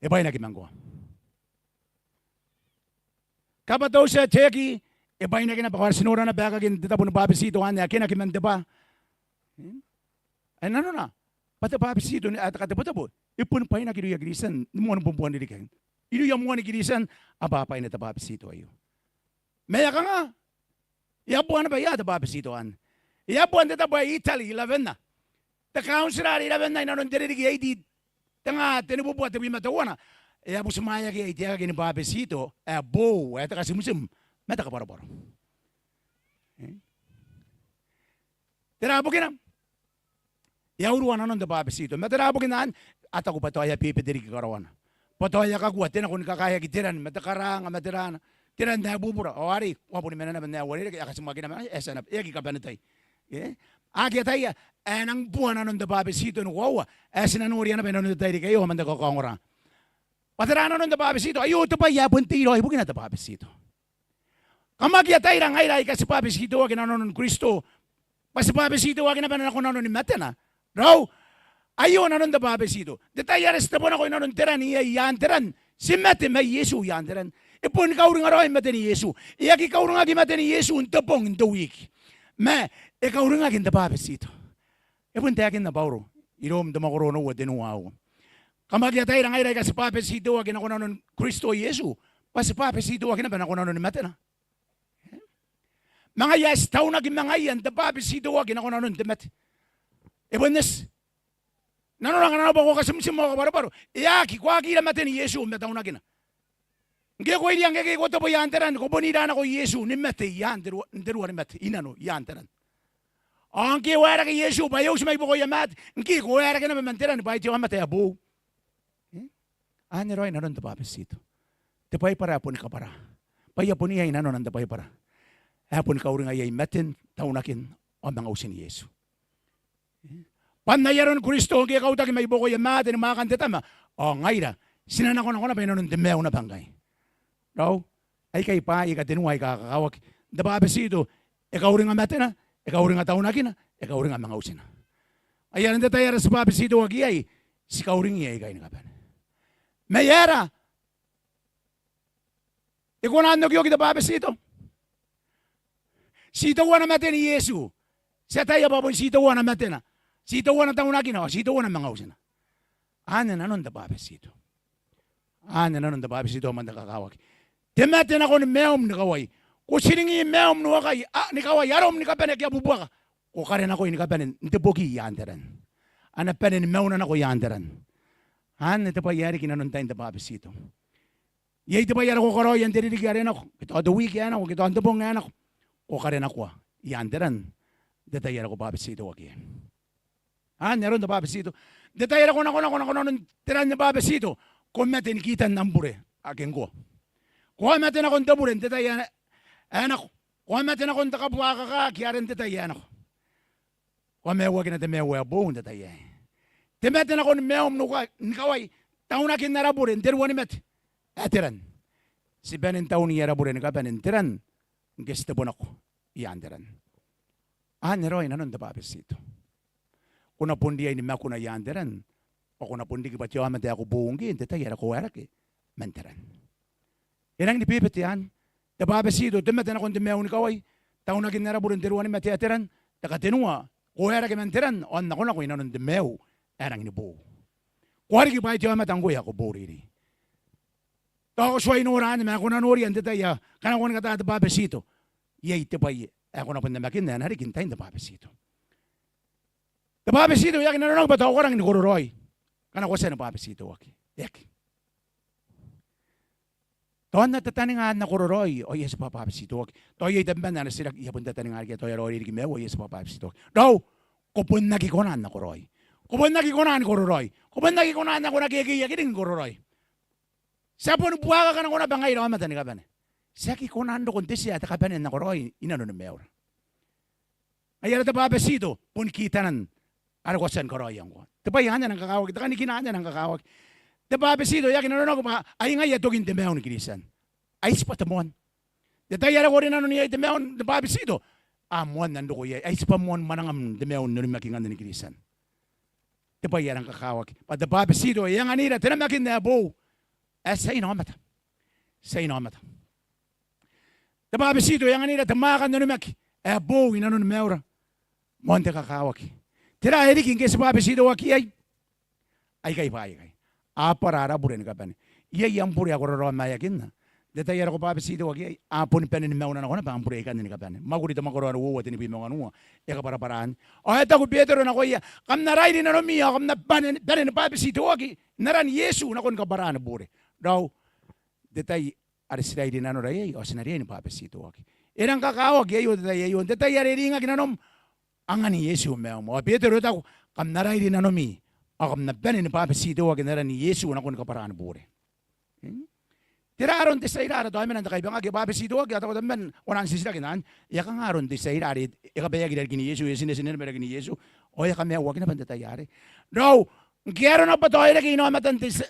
E bwainaki ma ngkoa. Kabwatautia Turkey e bwainaki naba, ao ti nora naba aekakin te tabo ni bwabetito anne ae akinaki man te bwaa. Ae nanona bwa te bwabetito ae te katebotebo e boni bwainaki irouia Kristian ni moan bubua n ririki. Irouia moani Kristian a bwabwaina te bwabetito aio. Ma e a kanga? E a bua naba ia te bwabetito anne? E a bua n te tabo ae Italy i rawenna. Te kauntira are i rawenna inanon te ririki aei, te nga tenibubua tebwi ma teuana, e a butimwaeaki iai te aekaki ni bwabetito ae boou ae te katimtim ma te kabwarabwara. E? Tera bukina? E a urua nanon te bwabetito. Ma tera bukina anne? A taku bwa tao e a bebete riki karaoana. Bwa tao e a kakua te nako ni kakaeaki te ran ma te karaanga ma te raana, te ran ae bubura. Ao arei, ko a boni mena naba n ae uarereke, e a katimwaki naba, e a tia naba, e aki kabanetai. E? A aki ataia ae e nang bua nanon te bwabetito ni koaua ae ti na noria naba inanon te tairiki aio man te kakaongora. Bwa tera nanon te bwabetito? Aio te bwai ae bon tei raoi ibukina te bwabetito. Kam aki ataira ngaira aika ti bwabetitoaki inanon Kristo bwa ti bwabetitoaki naba nako nanoni matena? Raou, aio nanon te bwabetito. N te tai are ti tebo nako inanon te ran iai i aan te ran, ti mate ma Iesu i aan te ran. E boni kauringa raoi maten Iesu. E aki kauringaki maten Iesu n te bong, n te wiki. Ma e kauringaki n te bwabetito. E bon taekinna Bauro i Rom, te mwakoro onoua, tenua aua. Kam aki ataira ngaira aika ti bwabetitoaki nako nanon Kristo Iesu bwa ti bwabetitoaki naba nako nanoni matena? Ma ngaia ae ti taunaki ma ngaia n te bwabetitoaki nako nanon te mate. E bon eti. Nanona ngkana arona bwa ko katimtim ao kabwarabwara, e aki, ko aki ira maten Iesu ma taunakina. Ngke ko iria ngke ko tebo i aan te ran, ko bon ira nako Iesu ni mate i aan te rua, n te rua ni mate, i nano i aan te ran. Ao ngke e waerake Iesu bwa e uti mai buakoia maate, ngke ko waerake naba man te ran bwa ai te aomata ae boou. E? Anne raoi nanon te bwabetito. Te Baibara ae boni kabwara bwa e a bon iai nanona n te Baibara ae boni kauringa iai maten, taunakin ao manga utin Iesu. Bwa n ai aron Kristo ngke e kautaki mai buakoia maate ni mwaakan te Tama, ao ngaira ti na nakonako naba inanon te maiu naba ngkai. Raou, aikai bwaai aika tenua aika kakawaki. N te bwabetito e kauringa matena, e kauringa taunakina, e kauringa manga utina. Ai aron te tai are ti bwabetitoaki iai, ti kauringiia ikai ni kabane. Ma e aera e kona n okioki te bwabetito? Ti teuana maten Iesu. Ti ataia bwa bon ti teuana matena, ti teuana taunakina, ao ti teuana manga utina. Anne nanon te bwabetito. Anne nanon te bwabetito man te kakawaki. Te mate nakon maium ni kawai. Ko tiringi maium ni wakai, a, ni kawai, arom ni kabane ake a bubuaka. Ko karenakoi ni kabane n te boki i aan te ran. A na bane ni mauna nako i aan te ran. Anne te bwai ae riki nanon tain te bwabetito. Iai te bwai are ko karaoia n te ririki are nako, ke tao te wiki ae nako, ke tao n te bong ae nako. Ko karenakoa i aan te ran n te tai are ko bwabetitoaki iai. Anne aron te bwabetito. N te tai are ko nakonako nako nanon te ran ni bwabetito, ko mate ni kitan am bure ake ngkoa. Ko a mate nakon te bure n te tai ae, ae nako. Ko a mate nakon te kabuakakaki are n te tai ae nako. Ko ao maiuakina te maiu ae boou n te tai aei. Te mate nakon maium ni ka-, ni kawai, taunakin ara bure n te ruanimate ae te ran. Ti bane n tauni ara bure ni kabane n te ran ngke ti tebo nako i aan te ran. Anne raoi nanon te bwabetito. Ko na bon riai ni makuna i aan te ran, ao ko na bon riki bwa te aomata ae ko boou ngkoe n te tai are ko waerake man te ran. E rangi ni bebete anne. Te bwabetito, te mate nakon te maiu ni kawai, taunakin ara bure n te ruanimate ae te ran. Te katenua, ko waerake man te ran ao n nakonako i nanon te maiu ae rangi ni boou. Ko a riki bwa ai te aomata ngkoe ae ko boou reirei. Tao ko tuai nora anne, ma ko na noria n te tai ae ngkana ko a kata te bwabetito, iai te bwai ae ko na bon namakinna ae na riki n tain te bwabetito. Te bwabetito e aki nanonaki bwa tao ko rangi ni kororaoi ngkana ko a tia ni bwabetitoaki. E aki. Tao N na tataninga N na kororaoi ao I a tibwa bwabetitoaki. Tao iai tabeman ae na titiraki, I a bon tataninga riki, tao e a raoiroi riki maiu ao I a tibwa bwabetitoaki. Raou, ko bon aki kona n nakoraoi. Ko bon aki kona ni kororaoi. Ko bon aki kona n nako n akea, akea, akea riki ni kororaoi. Ti a boni buakaka nako naba ngaira aomata ni kabane. Ti aki kona n roko n te tia ae te kabanea n nakoraoi i nanoni maiura. Ngaia are te bwabetito boni kitanan are ko a tia ni karaoia ngkoa. Te bwai anne ae nang kakawaki, te kanikina anne ae nang kakawaki. Te bwabetito e aki nanonaki bwa ai ngaia tokin te maiu ni Kristian. Ai tibwa te moan. Te tai are ko rinanoni iai te maiu n te bwabetito, a moan ae n roko iai. Ai tibwa moan mwanangam n te maiu n onimakinganne ni Kristian. Te bwai ae nang kakawaki bwa te bwabetito e anganira te namakin ae boou ae tiaina aomata. Tiaina aomata. Te bwabetito e anganira te mwaaka n onimaki ae boou i nanoni maiura. Moan te kakawaki. Tera ae riki ngke ti bwabetitoaki iai? Aikai bwaai aikai. A bwara ara bure ni kabane. Iai am bure ae ko raraomaeakinna n te tai are ko bwabetitoaki iai? A boni bane ni mauna nako naba am bure aikanne ni kabane. Mwakuri te mwakoro ae uoua, tenibwi ma wanua, e kabwarabwara anne. Ao e taku Betero nakoia, kam na rairi nanomi ao kam na bane, bane ni bwabetitoaki n aran Iesu nakon kabwaraan bure. Raou, n te tai are ti rairi nanora iai ao ti na riai ni bwabetitoaki. E rang kakawaki aio n te tai aio, n te tai are e ringaki nanom, angan Iesu maium. Ao Betero e taku, kam na rairi nanomi ao kam na bane ni bwabetitoaki n aran Iesu nakon kabwaraan bure. Hmm? Tera aron te tia ira are tao e mena n te kaibangaki, e bwabetitoaki ao taku tabeman ko nang titiraki n anne, e a kanga aron te tia ira are e kabaeaki i rarikin Iesu, e tinetine naba i rarikin Iesu, ao e a kamaiuaki naba n te tai arei. Raou, ngke arona bwa tao e reke inaomatan te tia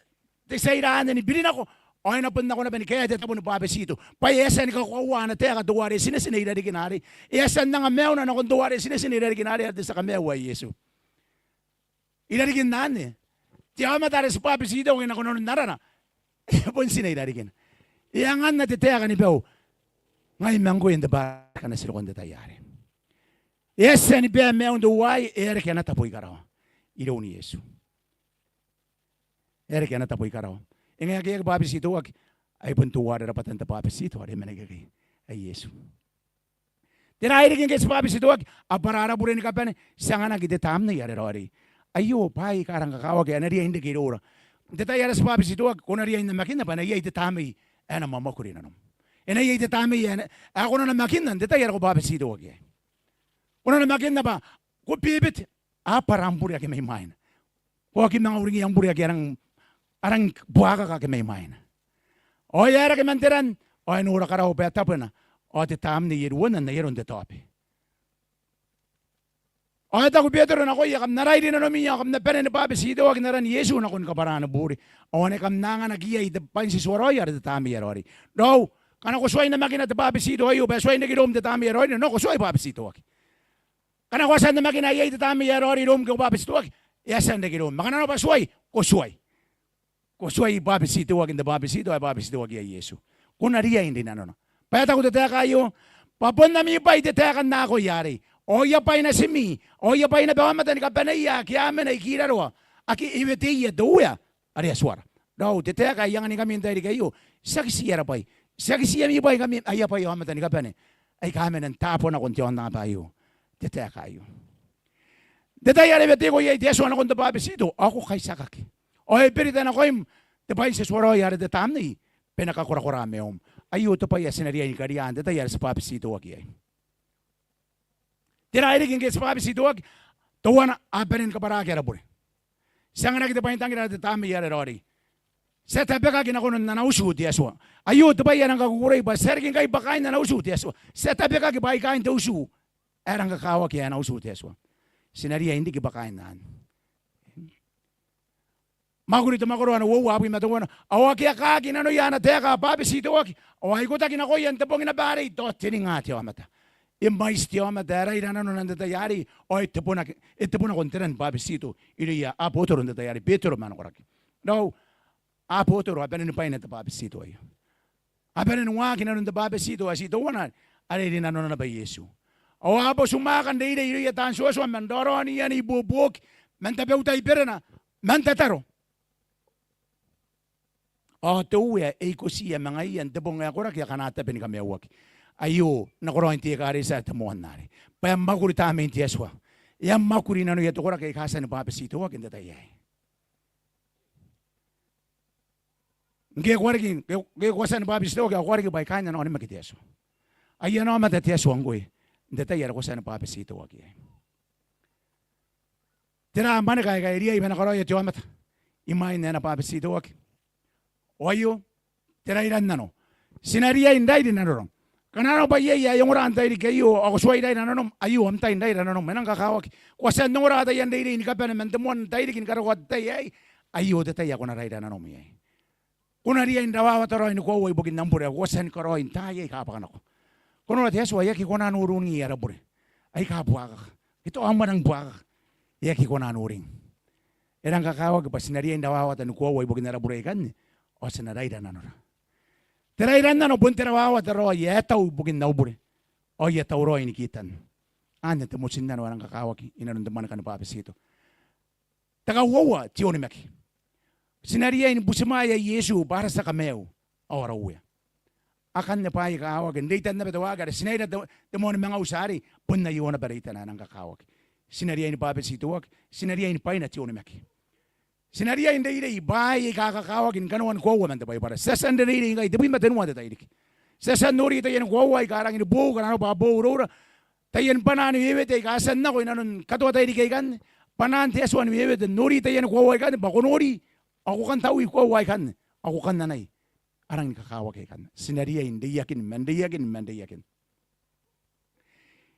te tia ira anne ni biri nako, ao e na bon nako naba ni kaea te tabo ni bwabetito. Bwa e a tia ni kakoaua ana taeka teuare e tinetine i rarikina arei. E a tia n anga maiuna nakon teuare e tinetine i rarikina arei, are te tia kamaiu ae Iesu. I rarikin anne, te aomata are ti bwabetitoaki nakon nanon arana, e bon tine i rarikina. E anganna te taeka ni bau, ngai ma ngkoe n te bwai ae kanga ti roko n te tai arei. E a tia ni bae maiun te uaai, e a reke ana tabo i karawa iroun Iesu. E a reke ana tabo i karawa. E ngae ngke e aki bwabetitoaki, ai bon teuare rabwatan te bwabetito are e mena ikekei, ae Iesu. Tera ae riki ngke ti bwabetitoaki? A bwara ara bure ni kabane, ti anganaki te Tamnei are Raoiroi. Aio bwaai aika rang kakawaki ae na riai n reke iroura. N te tai are ti bwabetitoaki, ko na riai n namakinna bwa e na iai te Tamnei ae na mwamwakuri nanom. E na iai te Tamnei ae na, ae ko na namakinna n te tai are ko bwabetitoaki iai. Ko na namakinna bwa ko bebete, a bwara am bure ake mai mwaina. Ko aki manga uringi am bure ake a rang, a rang buakaka ake mai mwaina. Ao e aerake man te ran, ao e nora karawa bwa e tabwena, ao te Tamnei e ruona n ai aron te taobe. Ao e taku Betero nakoia, kam na rairi nanomi, ao kam na bane ni bwabetitoaki n aran Iesu nakon kabwaraan bure. Ao ane kam na anganaki iai te bwain te tuaraoi are te Tamnei ae Raoiroi. Raou, ngkana ko tuai namakina te bwabetito aio, bwa e tuai n reke iroum te Tamnei ae Raoiroi, nako tuai bwabetitoaki. Ngkana ko a tia n namakina iai te Tamnei ae Raoiroi iroum ngke ko bwabetitoaki, e a tia n reke iroum. Ma ngkana naba tuai, ko tuai. Ko tuai bwabetitoaki n te bwabetito ae bwabetitoaki iai Iesu. Ko na riai n rinanona. Bwa e taku te taeka aio, bwa bon ami bwai te taeka n akoi arei. Ao aia bwai natimi, ao aia bwai naba aomata ni kabaneia ake a mena ikiraroa, ake e weteia te Uea are Atuara. Raou, te taeka ae I anganingkami n tairiki aio, tiaki ti ara bwai. Tiaki ti ami bwai ngkami, aia bwai aomata ni kabane aika a mena n taabo nakon te aonnaba aio. Te taeka aio. N te tai are e weteiko iai te Atua nakon te bwabetito, ao ko kaitiakaki. Ao e berita nakoim te bwain te tuaraoi are te Tamnei, bwa e na kakorakora maium. Aio te bwai ae ti na riai ni karia n te tai are ti bwabetitoaki iai. Tera ae riki ngke ti bwabetitoaki? Teuana, a bane ni kabwaraki ara bure. Ti anganaki te bwaintangira are te Tamnei are Raoiroi. Ti a tabekaki nakon ana utu te Atua. Aio te bwai ae rang kakukurei, bwa ti a riki ngkai bwa kaain ana utu te Atua. Ti a tabekaki bwa ai kaain te utu ae rang kakawaki ae ana utu te Atua. Ti na riai n riki bwa kaain anne. Mwakuri te mwakoro ana uoua abwi ma teuana. Ao ake a kaaki nanoia ana taeka ae bwabetitoaki, ao a ikotaki nakoia n te bong naba arei tao teninga te aomata. E mwaiti te aomata ae raira nanona n te tai arei, ao e tebo nako, e tebo nako n te ran bwabetito irouia abotoro n te tai arei, Betero ma ana koraki. Raou, abotoro a bane ni bwaina te bwabetito aio. A bane ni waaki inanon te bwabetito ae ti teuana are e rinanona naba Iesu. Ao a botaki mwaaka n reirei irouia taan Iotua man raoraoniia n ibuobuoki, man tabeutai berena, man tataro. Ao te Uea e ikotiia ma ngaiia n te bong ae koraki akana tabe ni kamaiuaki. Aio nakoraoin te ekaretia ae te moan arei. Bwa e a mwakuri Tamnein te Atua. E a mwakuri nanoia te koraki aika a tia ni bwabetitoaki n te tai aei. Ngke ko a riki, ngke, ngke ko a tia ni bwabetitoaki, ao ko a riki bwa ai kaain ana onimaki te Atua. Ai ana aomata te Atua ngkoe n te tai are ko a tia ni bwabetitoaki iai. Tera mwaneka aika e riai bwa e na karaoia te aomata imwain ae e na bwabetitoaki? Ao aio, te rairannano. Ti na riai n rairi nanora. Ngkana arona bwa iai ae e ongora n tairiki aio, ao ko tuai raira nanom, aio am tai n raira nanom. E nang kakawaki. Ko a tia n ongora taian reirei ni kabane man te moan tairiki ni karokoa te tai aei, aio te tai ae ko na raira nanom iai. Ko na riai n rawawata raoi ni koaua ibukin am bure ae ko a tia ni karaoi n taai aika bwaka nako. Ko nora te Atua e aki kona n uringa ara bure aika buakaka. E tao a mwananga buakaka. E aki kona n uring. E rang kakawaki bwa ti na riai n rawawata ni koaua ibukin ara bure aikanne, ao ti na raira nanora. Te rairannano bon te rawawata raoi ae tau ibukin au bure, ao I a tauraoi ni kitan. Anne te motinnano ae rang kakawaki inanon te mwaneka ni bwabetito. Te kauoua, te onimaki. Ti na riai ni butimwaea Iesu bwa ara tia kamaiu ao ara Uea. Akanne bwaai aika kakawaki n reitan naba te waaki are ti na ira te, te moan manga uti arei, bon aio naba reitana ae rang kakawaki. Ti na riai ni bwabetitoaki, ti na riai ni bwaina te onimaki. Ti na riai n reirei bwaai aika kakawaki ni kanoan koaua man te Baibara. Ti a tia n reirei ngkai tebwi ma tenua te tairiki. Ti a tia n nori taian koaua aika rangi ni boou, ngkana arona bwa boou iroura. Taian bwanaa ni wewete aika a tia n nako inanon katoa tairiki aikanne. Bwanaan te Atua ni wewete, nori taian koaua aikanne, bwa ko nori, ao ko kan taui koaua aikanne, ao ko kan anai. A rangi ni kakawaki aikanne. Ti na riai n reiakin, man reiakin, man reiakin.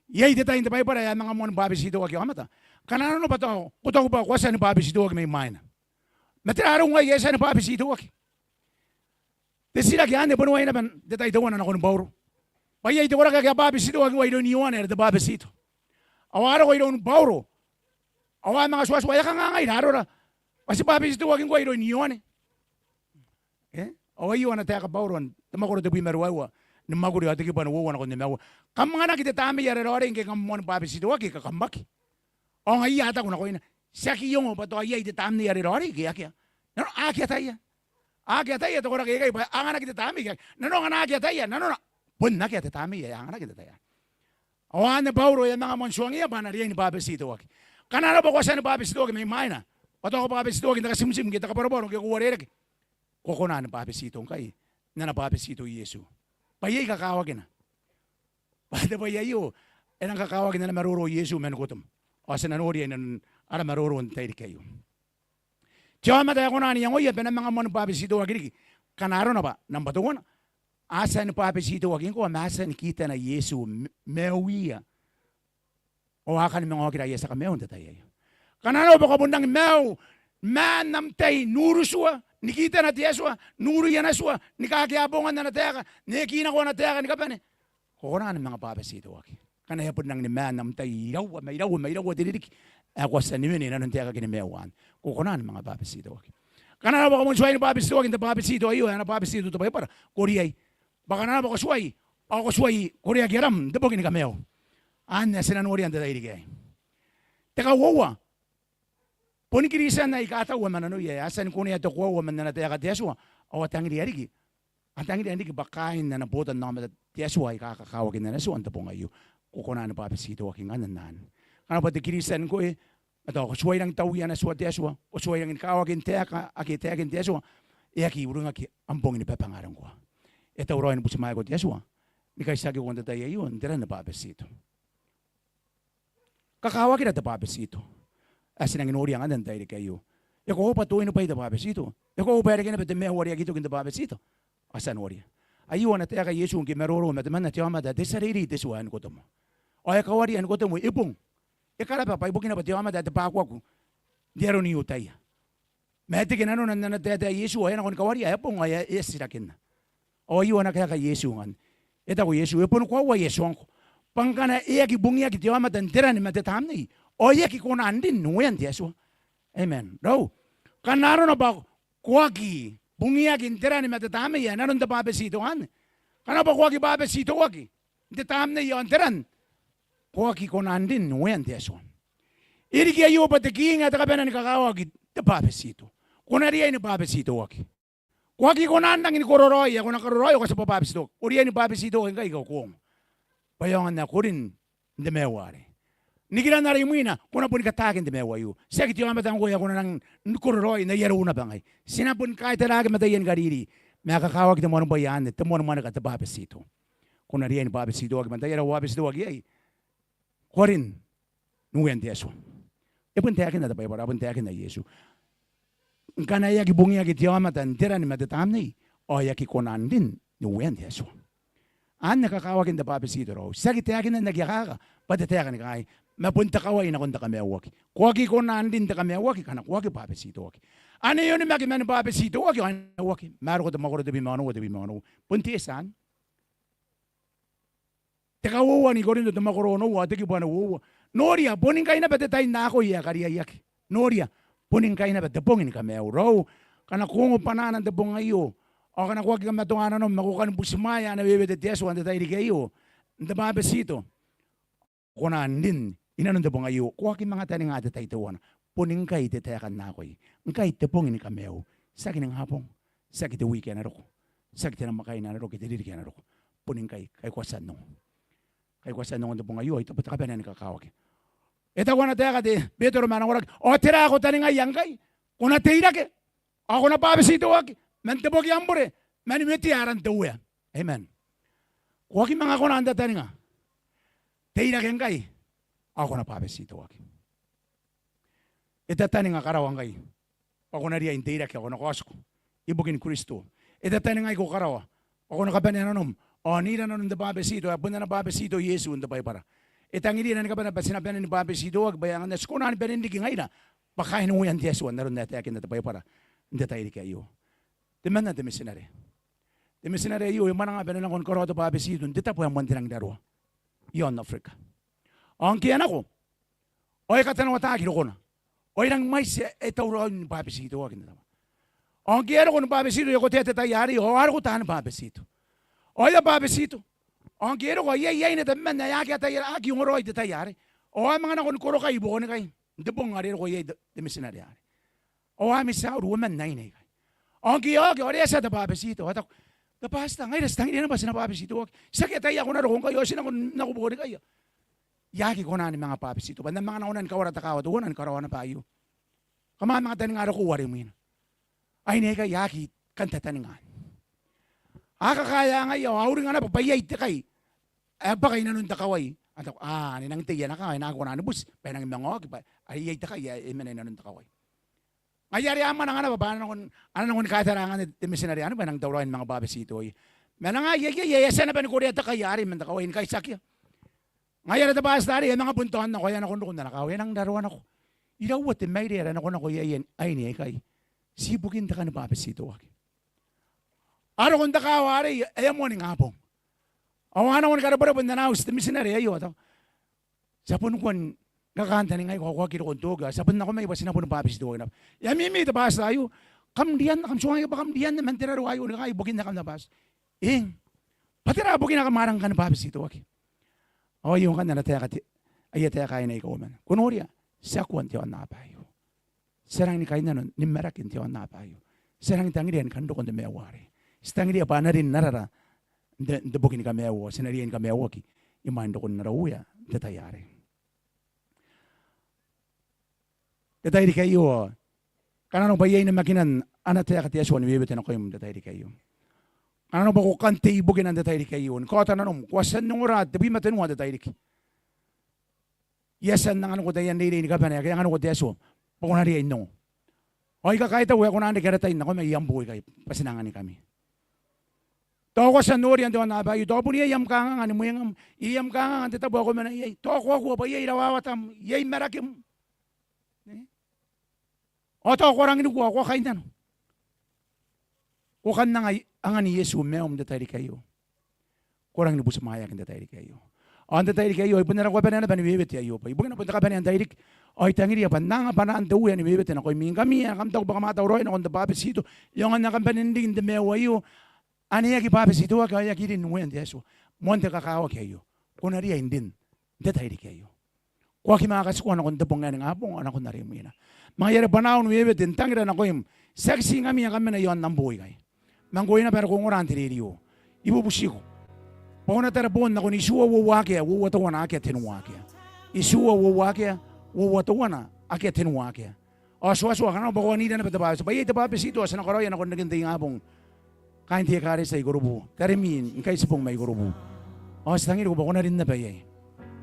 Iai te tai n te Baibara ae a manga moan bwabetitoaki aomata. Ngkana arona bwa tao ko taku bwa ko a tia ni bwabetitoaki mai mwaina. Ma tera aron ae e a tia ni bwabetitoaki? Te titiraki anne e bon waaki naba n te tai teuana nakon Bauro. Bwa iai te koraki ake a bwabetitoaki ngkoa iroun Ioane are te Bwabetito. Ao a roko iroun Bauro. Ao a manga tuatua, e a kangaa ngaira arora bwa ti bwabetitoaki ngkoa iroun Ioane. E? Ao aio ana taeka Bauro n te mwakoro tebwi ma ruaiwa, ni mwakuri ao te kibu ae uoua nakon nimaua. Kam anganaki te Tamnei are Raoiroi ngke kam moan bwabetitoaki, ke kam aki. Ao ngaia a taku nakoina, ti aki ongo bwa tao iai te Tamnei are Raoiroi ke akea. Nanona a aki ataia. A aki ataia te koraki aikai bwa a anganaki te Tamnei ke akea. Nanona ngkana a aki ataia, nanona bon akea te Tamnei ae a anganaki n te tai anne. Ao anne Bauro e a manga moan tuangiia bwa a na riai ni bwabetitoaki. Ngkana arona bwa ko a tia ni bwabetitoaki mai mwaina, bwa tao ko bwabetitoaki n te katimtim ke te kabwarobwaro ke ko uarereke, ko kona ni bwabetito ngkai n ana bwabetito Iesu. Bwa iai kakawakina. Bwa te bwai aio e nang kakawaki n ana maroro Iesu ma nikotim. Ao ti na noria inanon ara maroro n te tairiki aio. Te aomata ae kona n iangoia bwa e na manga moan bwabetitoaki riki ngkana arona bwa, nambwa teuana, a tia ni bwabetitoaki ngkoa ma a tia ni kitana Iesu m-, maiuia. Ao a kani manga okira aia tia kamaiu n te tai aio. Ngkana arona bwa ko bon rangi ni maiu, maan am tai n urutua, ni kitana te Atua, n uruia ana tua, ni kakeabongan ana taeka, n ekinako ana taeka ni kabane, ko kona ni manga bwabetitoaki. Ngkana e a bon rangi ni maan am tai iraua, ma iraua, ma iraua te ririki ae ko a tia ni wene inanon te aekaki ni maiu anne, ko kona ni manga bwabetitoaki. Ngkana arona bwa ko bon tuai ni bwabetitoaki n te bwabetito aio ae ana bwabetito te Baibara, ko riai. Bwa ngkana arona bwa ko tuai, ao ko tuai koreaki aram n te boki ni kamaiu. Anne ae ti na noria n te tairiki aei. Te kauoua, boni Kristian aika a taua ma nanoia ae a tia ni kunea te koaua man ana taeka te Atua, ao a tangiria riki, a tangiria riki bwa kaain ana botannaomata te Atua aika kakawaki n ana tua n te bong aio. Ko kona ni bwabetitoaki ngkanne n anne. Ngkana bwa te Kristian ngkoe, ma tao ko tuai rangi n tauia ana tua te Atua, ko tuai rangi ni kawakin taeka ake e taekin te Atua, e aki uringaki am bong ni babanga are ngkoa. E tauraoi ni butimwaeko te Atua ni kaitiakiko n te tai aio n te ran ni bwabetito. Kakawakira te bwabetito ae ti nangi noria ngkanne n te tairiki aio. E koaua bwa toinibwai te bwabetito? E koaua bwa e reke naba te maiu are aki toki n te bwabetito? Ao ti a noria. Aio ana taeka Iesu ngke e maroro ma temanna te aomata ae te tia reirei te tua ae Nikotemo. Ao e kawaria Nikotemo e bong. e karaba bwa ibukina bwa te aomata ae te bwakuaku n te aro n I-Iutaia. Ma e teke nanona n ana taetae Iesu ao e a nako ni kawaria ae bong ao e a, e a titirakinna. Ao aio ana kaeka Iesu ngkanne. E taku Iesu, e boni koaua I a tuangko, bwa ngkana e aki bungiaki te aomata n te ran ma te tamnei, ao e aki kona n rin n uean te Atua. Amen. Raou, ngkana arona bwa ko aki bungiaki n te ran ma te tamnei ae nanon te bwabetito anne, ngkana bwa ko aki bwabetitoaki n te tamnei ao n te ran, ko aki kona n rin n uean te Atua. E riki aio bwa te king ae te kabanea ni kakawaki te bwabetito. Ko na riai ni bwabetitoaki. Ko aki kona n rangi ni kororaoi, ae ko na kororaoi ao ko a tia bwabetitoaki. Ko riai ni bwabetitoaki ngkai aika ko ongo bwa e aonga n ae ko rin n te maiu arei. Nikiran are imwina, ko na boni kataaki n te maiu aio. Tiaki te aomata ngkoe ae ko na rangi ni kororaoi n ai arou naba ngai. Ti na boni kaitaraaki ma taiani kariri. Ma e kakawaki te moanibwai anne, te moanimwanika, te bwabetito. Ko na riai ni bwabetitoaki, ma n tai are ko bwabetitoaki iai, ko a rin n uean te Atua. E bon taekinna te Baibara, e bon taekinna Iesu. Ngkana e aki bungiaki te aomata n te ran ma te tamnei, ao e aki kona n rin n uean te Atua. Anne kakawakin te bwabetito, raou. Tiaki taekinan aki akaka bwa te taeka ni kangai, ma bon te kawai nakon te kamaiuaki. Ko aki kona n rin n te kamaiuaki ngkana ko aki bwabetitoaki. Ane e onimaki man bwabetitoaki ao e na uaki. Ma roko te mwakoro tebwi ma onoua, tebwi ma onoua. Bon te eti anne. Te kauoua n I-Korinto, te mwakoro onoua, te kibu ae uoua. Noria, boni ngkai naba te tai n akoi ae kariaiaki. Noria, boni ngkai naba te bong ni kamaiu, raou. Ngkana ko ongo bwanaana n te bong aio, ao ngkana ko aki kamatoa nanom ma ko kani butimwaea ana wewete te Atua n te tairiki aio, n te bwabetito, ko kona n rin i nanon te bong aio. Ko aki manga taninga te tai teuana. Boni ngkai te taeka n akoi. Ngkai te bong ni kamaiu. Tiaki ningabong. Tiaki te wiki ae na roko. Tiaki te namwakaina ae na roko, te ririki ae na roko. Boni ngkai, ngkai ko a tia n ongo. Ngkai ko a tia n ongo n te bong aio, ao I taku bwa te kabanea ni kakawaki. E taku ana taeka te Betero ma ana koraki, ao tera ae ko taningaia ngkai? Ko na teirake ao ko na bwabetitoaki man te boki am bure, man wetea aran te Uea. Amen. Ko aki manga kona n tataninga. Teirake ngkai ao ko na bwabetitoaki. E tataninga karawa ngkai bwa ko na riai n teirake ao ko na kaotiko ibukin Kristo. E tataningaiko karawa bwa ko na kabanea nanom ao n ira nanon te bwabetito ae bon ana bwabetito Iesu n te Baibara. E tangiria nani kabane bwa ti na bane ni bwabetitoaki, bwa e aonga n ae ti kona ni bane n riki ngaira bwa kaain uean te Atua n aron ae taekinna te Baibara n te tairiki aio. Temanna te mitinare. Te mitinare aio e mwananga bwa e na nako ni karaoa te bwabetito n te tabo ae moan te rangiraroa, i aon Aberika. Ao ngke e a nako ao e katanoataki rokona. Ao e rangi mwaiti ae e tauraoi ni bwabetitoaki n te tabo. Ao ngke e a roko ni bwabetito, e a kotea te tai arei, ao a roko taani bwabetito. Ao e a bwabetito. Ao ngke e roko ao iai, iai aine tabeman ae aki ataia, aki ongoraoi te tai arei. Ao a manga nako ni korokai i buakonikai n te bong are e roko iai te, te mitinare arei. Ao a miti auru uoman aine aikai. Ao ngke e a oki ao are e a tia te bwabetito. A taku, te bwatita, ngaira ti tangiria naba bwa ti na bwabetitoaki. Tiaki ataia ae ko na roko ngkai ao ti nako, nako buakonikai. I aki kona ni manga bwabetito bwa N na manga nako n kawara te kaawa teuana ni karaoa naba aio. Kam a manga taninga rokou are imwina. Aine aikai a aki kan tataninga. A kakaea ngaia ao a uringa naba bwa iai te kai ae bwaka i nanon te kawai. A taku, a, ane e nang tei ana kaa ao e na aki kona ni buti bwa e nangi manga oki bwa are iai te kai ae e mena i nanon te kawai. Ngaia are a mwananga naba bwa a na nako n, a na nako ni kaitara ngkanne te mitinare anne bwa e nang tauraoi ni manga bwabetitoaki. Ma ngaia, iai, iai, iai, a tia naba ni korea te kai arei man te kawai ni kaitiakia. Ngaia are te bwatita arei e a manga bon taonnako, e a nako n roko n ana kaawa, e a nang raroa nako. Iraua te maire ae e a nakonako iai aine aikai? Ti ibukin te kani bwabetitoaki. A roko n te kaawa arei ae e a moaningabong. Ao a nako ni karebwerebwe n ana auti te mitinare aio, a taku, ti a bon kua ni kakantaningaiko ao ko aki roko n toki, ao ti a bon nako mai bwa ti na boni bwabetitoaki naba. E a mimi te bwatita aio. Kam rianna, kam tuangaia bwa kam rianna man te raro aio ni kangai ibukin ae kam na bwabetitoaki. Eng. Bwa tera bukina kam a rang kani bwabetitoaki? Ao aio ngkanne ana taeka te, aia taeka aine aika uoman. Ko noria, ti a kua n te aonnaba aio. Ti a rangi ni kainnano ni maraki n te aonnaba aio. Ti a rangi n tangiria ni kan roko n te maiu arei. Ti tangiria bwa a na rin n arara n te, n te boki ni kamaiu ao ti na riai ni kamaiuaki imwain rokon ara Uea n te tai arei. Te tairiki aio, kananoa bwa iai namakinan ana taeka te Atua ni wewete nakoim n te tairiki aio. Kananoa bwa ko kan tei ibukina n te tairiki aio ni kaota nanom. Ko a tia n ongora tebwi ma tenua te tairiki. I a tia n anganiko taian reirei ni kabane ake e anganiko te Atua bwa ko na riai n ongo. Ao I kakaitau ae e kona n reke ara tai n nako mai i am boo ikai bwa ti na anganikami. Tao ko a tia n noria n te aonnaba aio, tao bon iai am kanganga ni mwengam, iai am kanganga n te tabo ae ko mena iai, tao ko akua bwa iai rawawatam, iai marakem. Ao tao ko a rangi ni kua, ko a kainnano. Ko kan anga, angan Iesu maium n te tairiki aio. Ko rangi ni butimwaeaki n te tairiki aio. Ao n te tairiki aio, ai bon ara kabanea naba ni wewete aio bwa ibukina bon te kabanea n tairiki, ao I tangiria bwa N na anga bwanaan te Uea ni wewete nakoimi ngkami ae kam taku bwa kam a tauraoi nakon te bwabetito, e aonga n ae kam bane n riki n te maiu aio, ane e aki bwabetitoaki ao e aki rin Uean te Atua. Moan te kakawaki aio, ko na riai n rin n te tairiki aio. Ko aki manga katikua nakon te bong ae ningabong ao nakon are imwina. Ma ngaia are bwanaau ni wewete n tangira nakoim, tiaki ti ngkami ae kam mena i aon am boo ikai, ma ngkoe naba are ko ongora n te rerio. I bubutiko bwa ko na tara boon nakon itiua uoua akea, uoua teuana akea, tenua akea. Itiua uoua akea, uoua teuana akea, tenua akea. Ao tuatua, kanga bwa ko a anganira naba te bwabetito, bwa iai te bwabetito ae ti na karaoia nakon reken te ingabong. Kaain te ekaretia i Korobu, tarimi ni kaitibong mai Korobu. Ao ti tangiriko bwa ko na rin naba iai.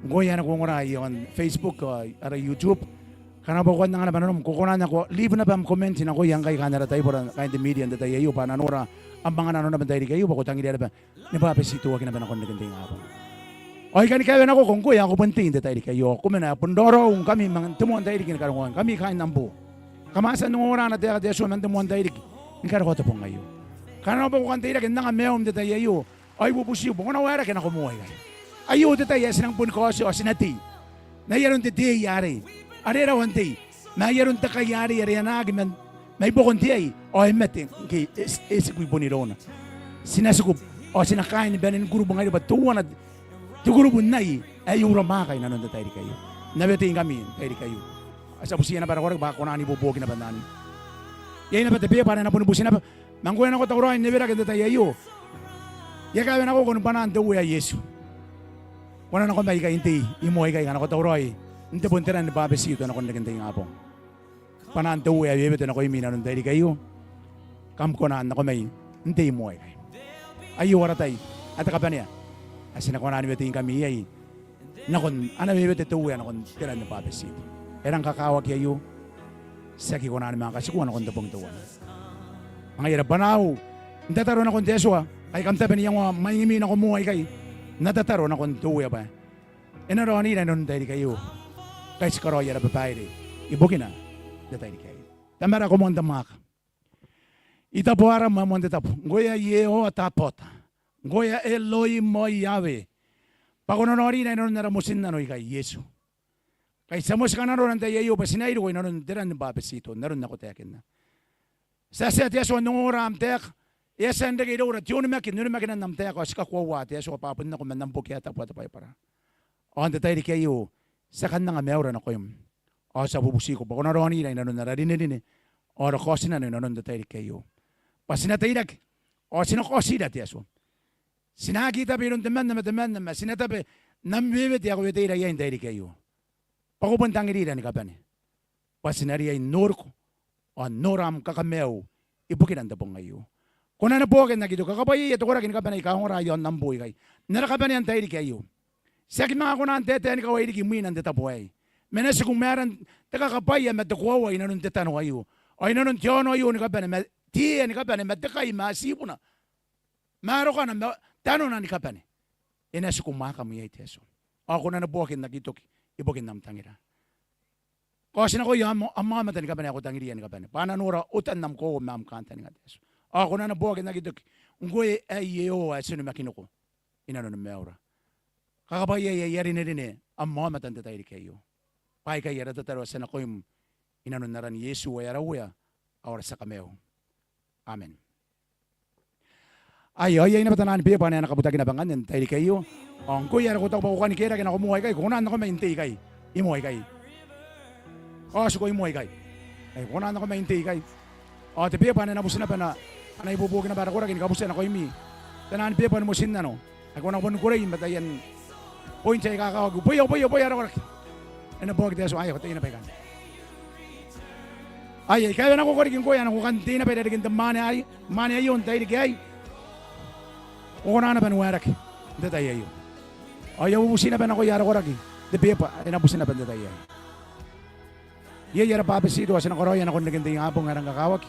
Ngkoe ae ko ongora i aon Facebook ao ara YouTube, kanga bwa ko kan anga naba nanom, ko kona n nako leave naba am comment nakoia ngkai kaain ara taibora, kaain te media n te tai aio, bwa a na nora, a manga nano naba n te tairiki aio bwa ko tangiria naba ni bwabetitoaki naba nakon reken te ingabong. Ao I kani kaewe nakoiko ngkoe ae ko bon tei n te tairiki aio, ao ko mena ae bon raoraou ngkami man te moan tairiki ni karokoa ngkami kaain am boo. Kam a tia n ongora ana taeka te Atua man te moan tairiki ni karokoa te bong aio. Kanga bwa ko kan teirake n anga maium n te tai aio, ao I bubutiko bwa ko na waerake nako moa ikai. Aio te tai ae ti nang boni kaotia ao ti na tei n ai aron te tei arei, are rawa n tei, ma ai aron te kai arei are e anaaki man, mai buakon te ai ao e mate ngke e, e tiku i bon irouna. Ti na tiku ao ti na kaai ni bane ni kurubu ngaira bwa teuana te kurubu n ai ae e uramwaaka i nanon te tairiki aio. N na weteingkami n te tairiki aio. Ao ti a butiia naba ara koraki bwa a kona n ibuobuoki naba n anne. Iai naba te beeba are e na boni buti naba. Ma ngkoe ae ko tauraoi n ewerake n te tai aio, I a kaewe nakoiko ni bwanaan te Uea Iesu. Ko na nako mai ikai n tei i moa ikai ngkana ko tauraoi n te bon te ran ni bwabetito nakon reken te ingabong. Bwanaan te Uea ae wewete nakoimi i nanon te tairiki aio, kam kona n nako mai n tei i moa ikai. Aio ara tai, ae te kabanea ae ti na kona ni weteingkami iai nakon ana wewete te Uea nakon te ran ni bwabetito. E rang kakawaki aio, ti aki kona ni manga katikua nakon te bong teuana. Ma ngaia are bwanaau n tataro nakon te Atua, ngkai kam tabe n iangoa mwaingimi nako moa ikai, n na tataro nakon te Uea bwa e na raonira i nanon te tairiki aio, ngkai ti karaoi ara babaire ibukina n te tairiki aio. Tamara ae ko moan te mwaaka, I taboaram ae moan te tabo, ngkoe ae Iehova Tabaota, ngkoe ae Eloi, moa Iawe, bwa ko na raonira i nanon ara motinnano ikai Iesu. Ngkai ti a moti kananora n te tai aio bwa ti na iriko i nanon te ran ni bwabetito n aron ae ko taekinna. Ti a tia te Atua n ongora am taeka, e a tia n reke iroura te onimaki n onimakinan am taeka ao ti kakoaua te Atua bwa a bon nako man am boki ae tabu ae te Baibara. Ao n te tairiki aio ti a kan anga maiura nakoim. Ao ti a bubutiko bwa ko na raonira i nanon ara rinerine ao ara kaotinano i nanon te tairiki aio. Bwa ti na teirake ao ti na kaotira te Atua. Ti na aki tabe iroun temanna ma temanna, ma ti na tabe n am wewete ae ko weteira iai n te tairiki aio. Bwa ko bon tangirira ni kabane bwa ti na riai n noriko ao n nora am kakamaiu ibukina n te bong aio. Ko na neboaki n aki toki, kakabwaiaia te koraki ni kabane aika ongora i aon am boo ikai n ara kabanea n tairiki aio. Ti aki manga kona n taetae ni kawai riki imwina n te tabo aei, ma e na tiku ma aran te kakabwaia ma te koaua i nanon te tano aio ao i nanon te aono aio ni kabane, ma te ea ni kabane ma te kai ma atibuna ma arokana ma tanona ni kabane. E na tiku mwaakam iai te Atua. Ao ko na neboaki n aki toki ibukin am tangira. Kaotinakoia am, am aomata ni kabane ae ko tangiria ni kabane bwa a na nora otan am koaua ma am kantaninga te Atua. Ao ko na neboaki n aki toki, ngkoe ae Iehova ae ti onimakiniko i nanoni maiura. Kakabwaiaia aia rinerine am aomata n te tairiki aio. Bwa aikai ara tataro ae ti a nakoim i nanon aran Iesu ae ara Uea ao ara tia Kamaiu. Amen. Aio, ao iai naba taian beeba ane a na kabutaki naba ngkanne n te tairiki aio. Ao ngkoe are ko taku bwa ko kani kerake nako moa ikai, ko kona n nako mai n tei ikai, i moa ikai. Ao ti ko i moa ikai. Ai ko kona n nako mai n tei ikai. Ao te beeba ane a na buti naba, a na ibuobuoki naba ara koraki ni kabutia nakoimi taian beeba ni motinnano. Ai ko na bon kukurei ma taian point aika kakawaki. Uboia, uboia, uboia ara koraki. E neboaki te Atua. Aio, ko tei naba ikanne. Aio, I kaewe nakoiko riki ngkoe ae ko kan tei naba irarikin te mwaane aei, mwaane aio n te tairiki aei. Ko kona naba n waerake n te tai aio. Ao I a bubuti naba nakoia ara koraki, te beeba ae e na buti naba n te tai aei. Iai ara bwabetito ae ti na karaoia nakon reken te ingabong ae rang kakawaki.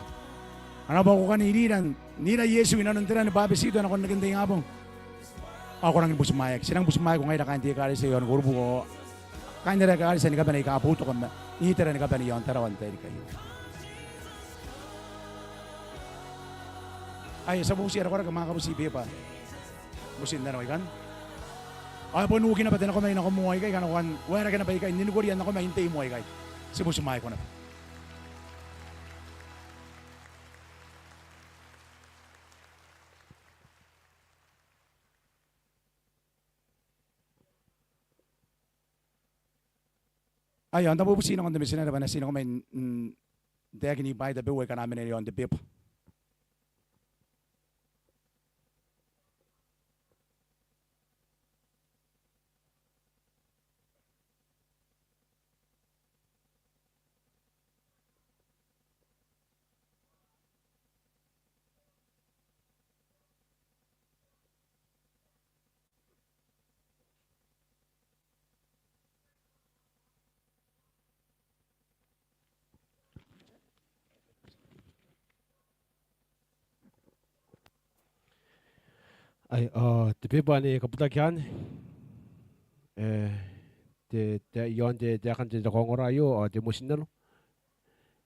Kanga bwa ko kan irira n n ira Iesu i nanon te ra ni bwabetito nakon reken te ingabong. Ao ko rangi ni butimwaeaki. Ti nang butimwaeko ngaira kaain te ekaretia i aon Korobu ao kaain ara ekaretia ni kabane aika boutoka ma n itera ni kabane i aon Tarawa n te tairiki aio. Ae ti a bubuti ara koraki ma kabuti beba. Bubuti n nano aikai. Ao e bon uki naba te nakomai nako moa aikai, kanakoan waerake naba ikai n ninikoria nakomai n tei moa aikai. Ti butimwaeko naba. Aio, ao N na bubuti nakon te mitinare bwa e na ti nakomai n taekini bwaai tabeua aika a na mena i aon te beba. Aio, ao te beba ane e kabutaki anne, e, te, te, i aon te, te taeka n te, te kaongora aio, ao te motinnano.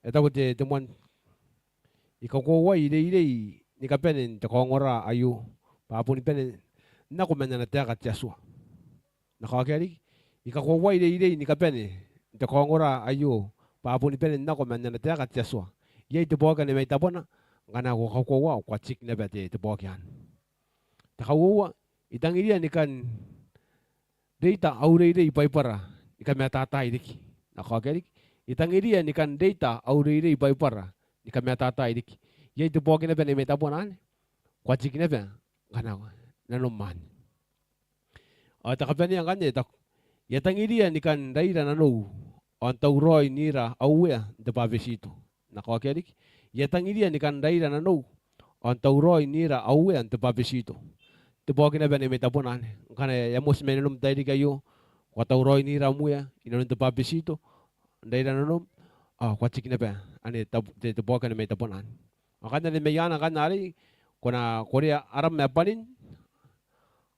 E taku te, te moan, I kakoauai reirei ni kabane n te kaongora aio, bwa a boni bane n nako man ana taeka te Atua. N na kaokia riki, I kakoauai reirei ni kabane n te kaongora aio, bwa a boni bane n nako man ana taeka te Atua. Iai te bwaoki ane mai tabona, ngkana ko kakoaua, ko a tiki naba te, te bwaoki anne. Te kauoua, I tangiria ni kan reita au reirei Baibara ni kamatata riki. N na kaokia riki, I tangiria ni kan reita au reirei Baibara ni kamatata riki. Iai te bwaoki naba ane mai tabona anne, ko a tiki naba ngkana nanom anne. Ao te kabanea ngkanne e taku, I a tangiria ni kan raira nanou ao n tauraoi n ira au Uea n te bwabetito. N na kaokia riki, I a tangiria ni kan raira nanou ao n tauraoi n ira au Uea n te bwabetito. Te bwaoki naba ane mai tabona anne, ngkana e a moti mai nanom n te tairiki aio, ko a tauraoi n ira am Uea i nanon te bwabetito, n raira nanom, ao ko a tiki naba ane tab-, te, te bwaoki ane mai tabona anne. Ao ngkanne ane mai aana ngkanne arei, ko na korea aram ae bwanin,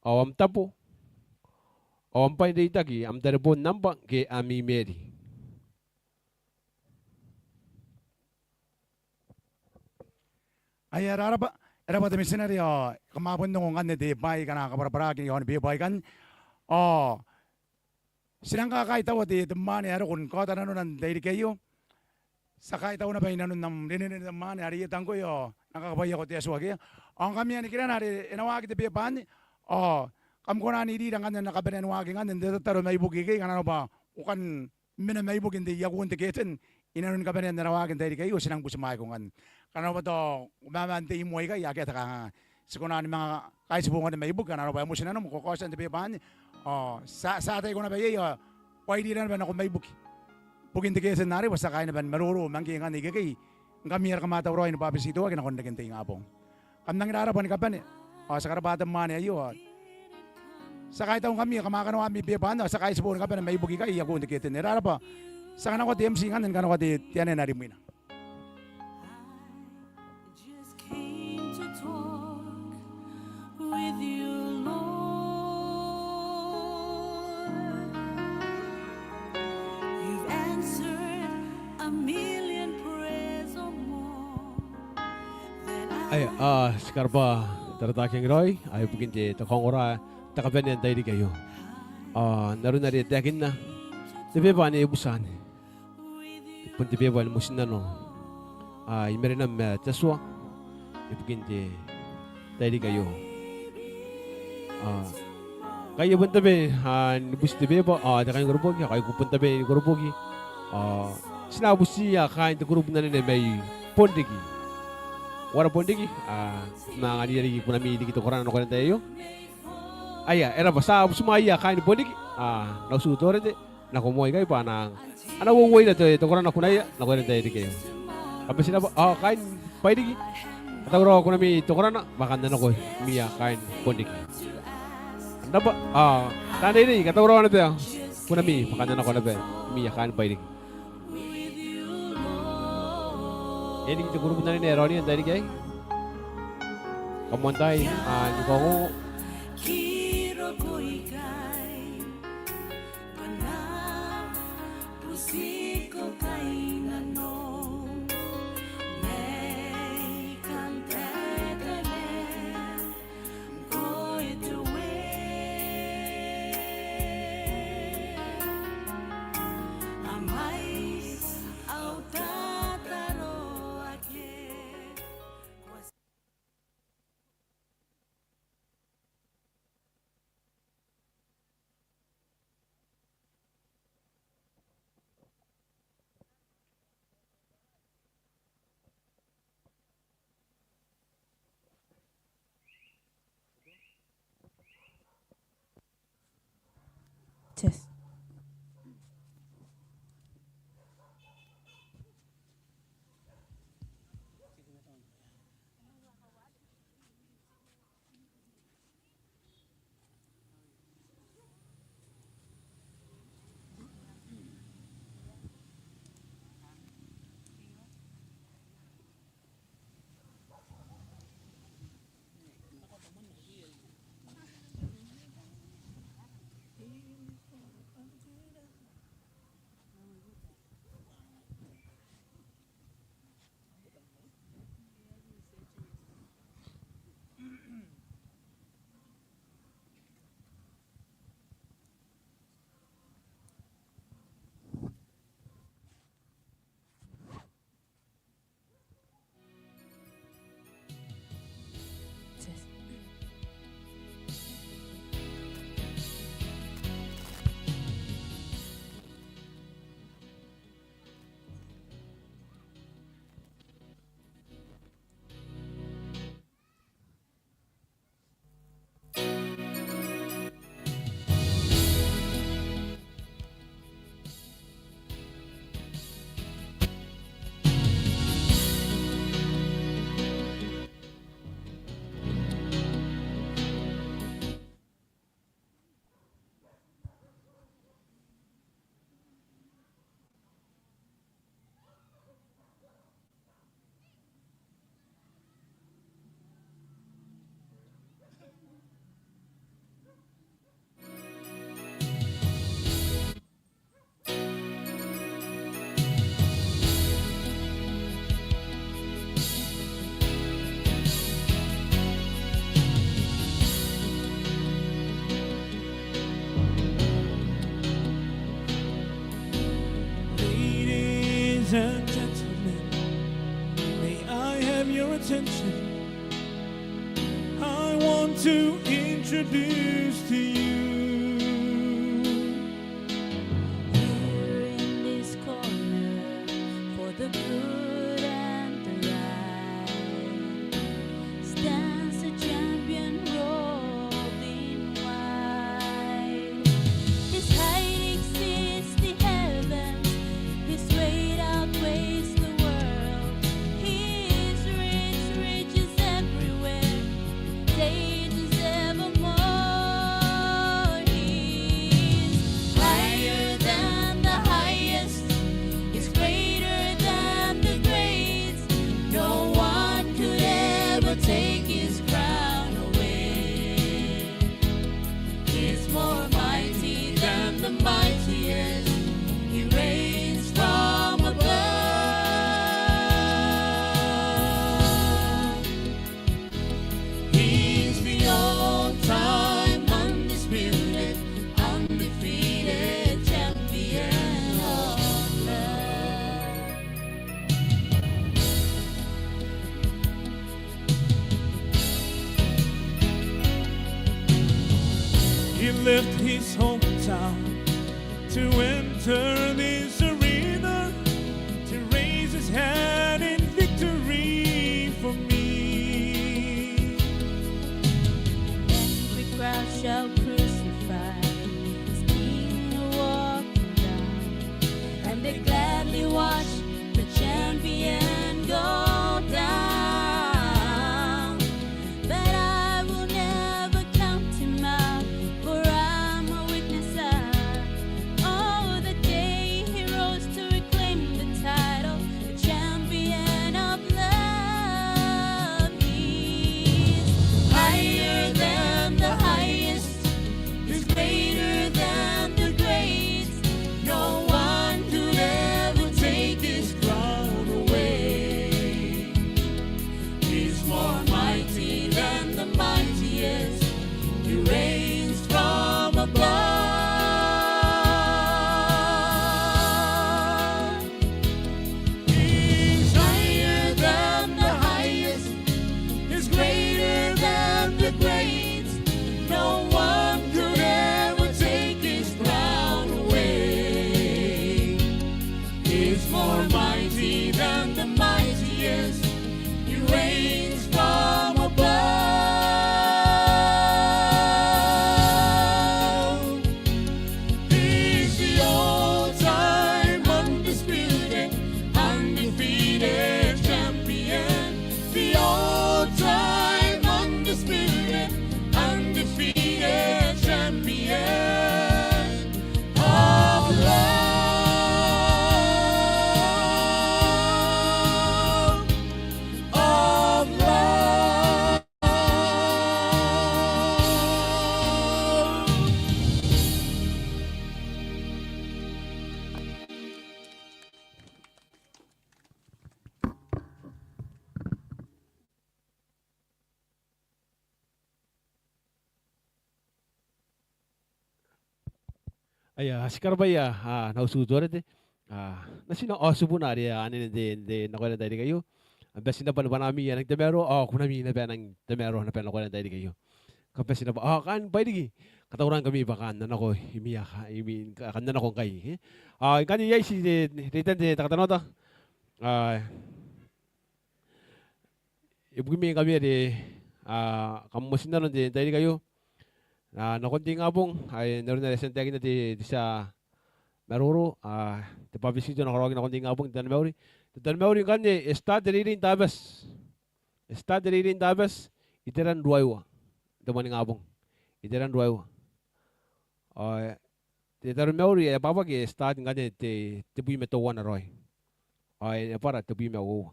ao am tabo, ao am bwai n reitaki, am tareboon nambwa ke am email. Aia, e rarabwa, e rarabwa te mitinare, ao kam a bon ongo ngkanne te bwai aika a na kabwarabwaraki i aon beba aikai. Ao ti nang kakaitaua te, te mwaane ae roko ni kaota nanona n te tairiki aio. Ti a kaitau naba i nanon am rinerine te mwaane are e tangkoi ao e nang kakabwaiako te Atua ke. Ao ngkami ae nikirana are e na waaki te beba anne, ao kam kona n irira ngkanne n na kabanea ni waaki ngkanne n te tataro mai buki ikekei, ngkana arona bwa ko kan mena mai buki n te iakuun te keten i nanoni kabanean ara waaki n te tairiki aio, ti nang butimwaeko ngkanne. Ngkana arona bwa tao ko mamaan tei moa ikai, akea te kanganga. Ti kona ni manga kaitibo ngkanne mai buki, ngkana arona bwa e moti nanom, ko kaotia n te beba anne. Ao ti a, ti a ataiko naba iai, ao ko a irira naba nako mai buki, bukin te keten arei, bwa ti a kaai naba ni maroro ma ngke ngkanne ikekei ngkami are kam a tauraoi ni bwabetitoaki nakon reken te ingabong. Kam rangi n rarabwa ni kabane. Ao ti a karabwa te mwaane aio, ao ti a kaitau ngkami ae kam a kanoa ami beba anne, ao ti a kaitibo ni kabane mai buki ikai i iakuun te keten. E rarabwa, ti a kanakoa te M C ngkanne ni kanakoa te, te anene are imwina. Aia, a, ti karabwa Taratakiang Raoi, a, ibukin te, te kaongora, te kabanea n te tairiki aio. A, n aron are e taekinna te beba ane e butia anne, bon te beba ni motinnano, a, i marenan ma te Atua ibukin te tairiki aio. A, ngkai e bon tabe, a, ni buti te beba, a, te kaingkoroboki, a, ngkai ko bon tabe ni koroboki, a, ti na butiia kaain te kurubu n anene mai Bonriki. Uara Bonriki, a, n na anganiia riki kunami riki te korana nakoira n te tai aio. Aia, e raba, ti a butimwaeia kaain Bonriki, a, n au tiutorete nako moa ikai bwa a na, a na uouoira te, te korana kunaia nakoira n te tairiki aio. Kam bati n raba, ao kaain Bairiki, katauraoa kunami te korana bwa kam na nako imwia kaain Bonriki. Kam raba, ao taan reirei, katauraoa naba kunami bwa kam na nako naba imwia kaain Bairiki. E riki te kurubu n anene ae raonia n te tairiki aei. Kamoan tai, a, ni kaongoa. Test. Ladies and gentlemen, may I have your attention? I want to introduce to you. Here in this corner, for the good and the right, stands a champion robed in white. His height exceeds the heavens, his weight outweighs the world. His reach reaches everywhere, stages evermore. He's higher than the highest, he's greater than the great. No one could ever take his crown away. He's more mighty than the mightiest. He reigns from above. He's the all-time undisputed, undefeated champion of love. He left his hometown to enter this arena, to raise his hand in victory for me. Every crowd shall crucify this king walking down, and they gladly watch the champion go down. But I will never count him out, for I'm a witness Aia, ti karabwaia, a, nau tiuti Orete. A, natina ao tibuna are a anene n te, n te nakoira n tairiki aio. Am bati naba ni bwanami ae nang tamaroa, ao kunami naba ae nang tamaroa naba nakoira n tairiki aio. Kam bati naba, ao kaain Bairiki, katauraoi ngkami bwa kam na nako, imwin, imwin, kam na nako ngkai, e. A, ngkanne iai ti te, reitan te katanoata. A, ibukimi ngkami are, a, kam motinnano n te, n tairiki aio. A, nakon te ingabong, ae n aron are e a tia n taekinna te, te tia maroro, a, te bwabetito e na karaoaki nakon te ingabong, te taromauri. Te taromauri ngkanne, e start te reirei n Tabati. E start te reirei n Tabati, iteran ruaiwa. Te moaningabong. Iteran ruaiwa. Ao, e, te taromauri, e, bwabwaki, e start ngkanne te, tebwi ma teuana raoi. Ao, e, e bwara tebwi ma uoua.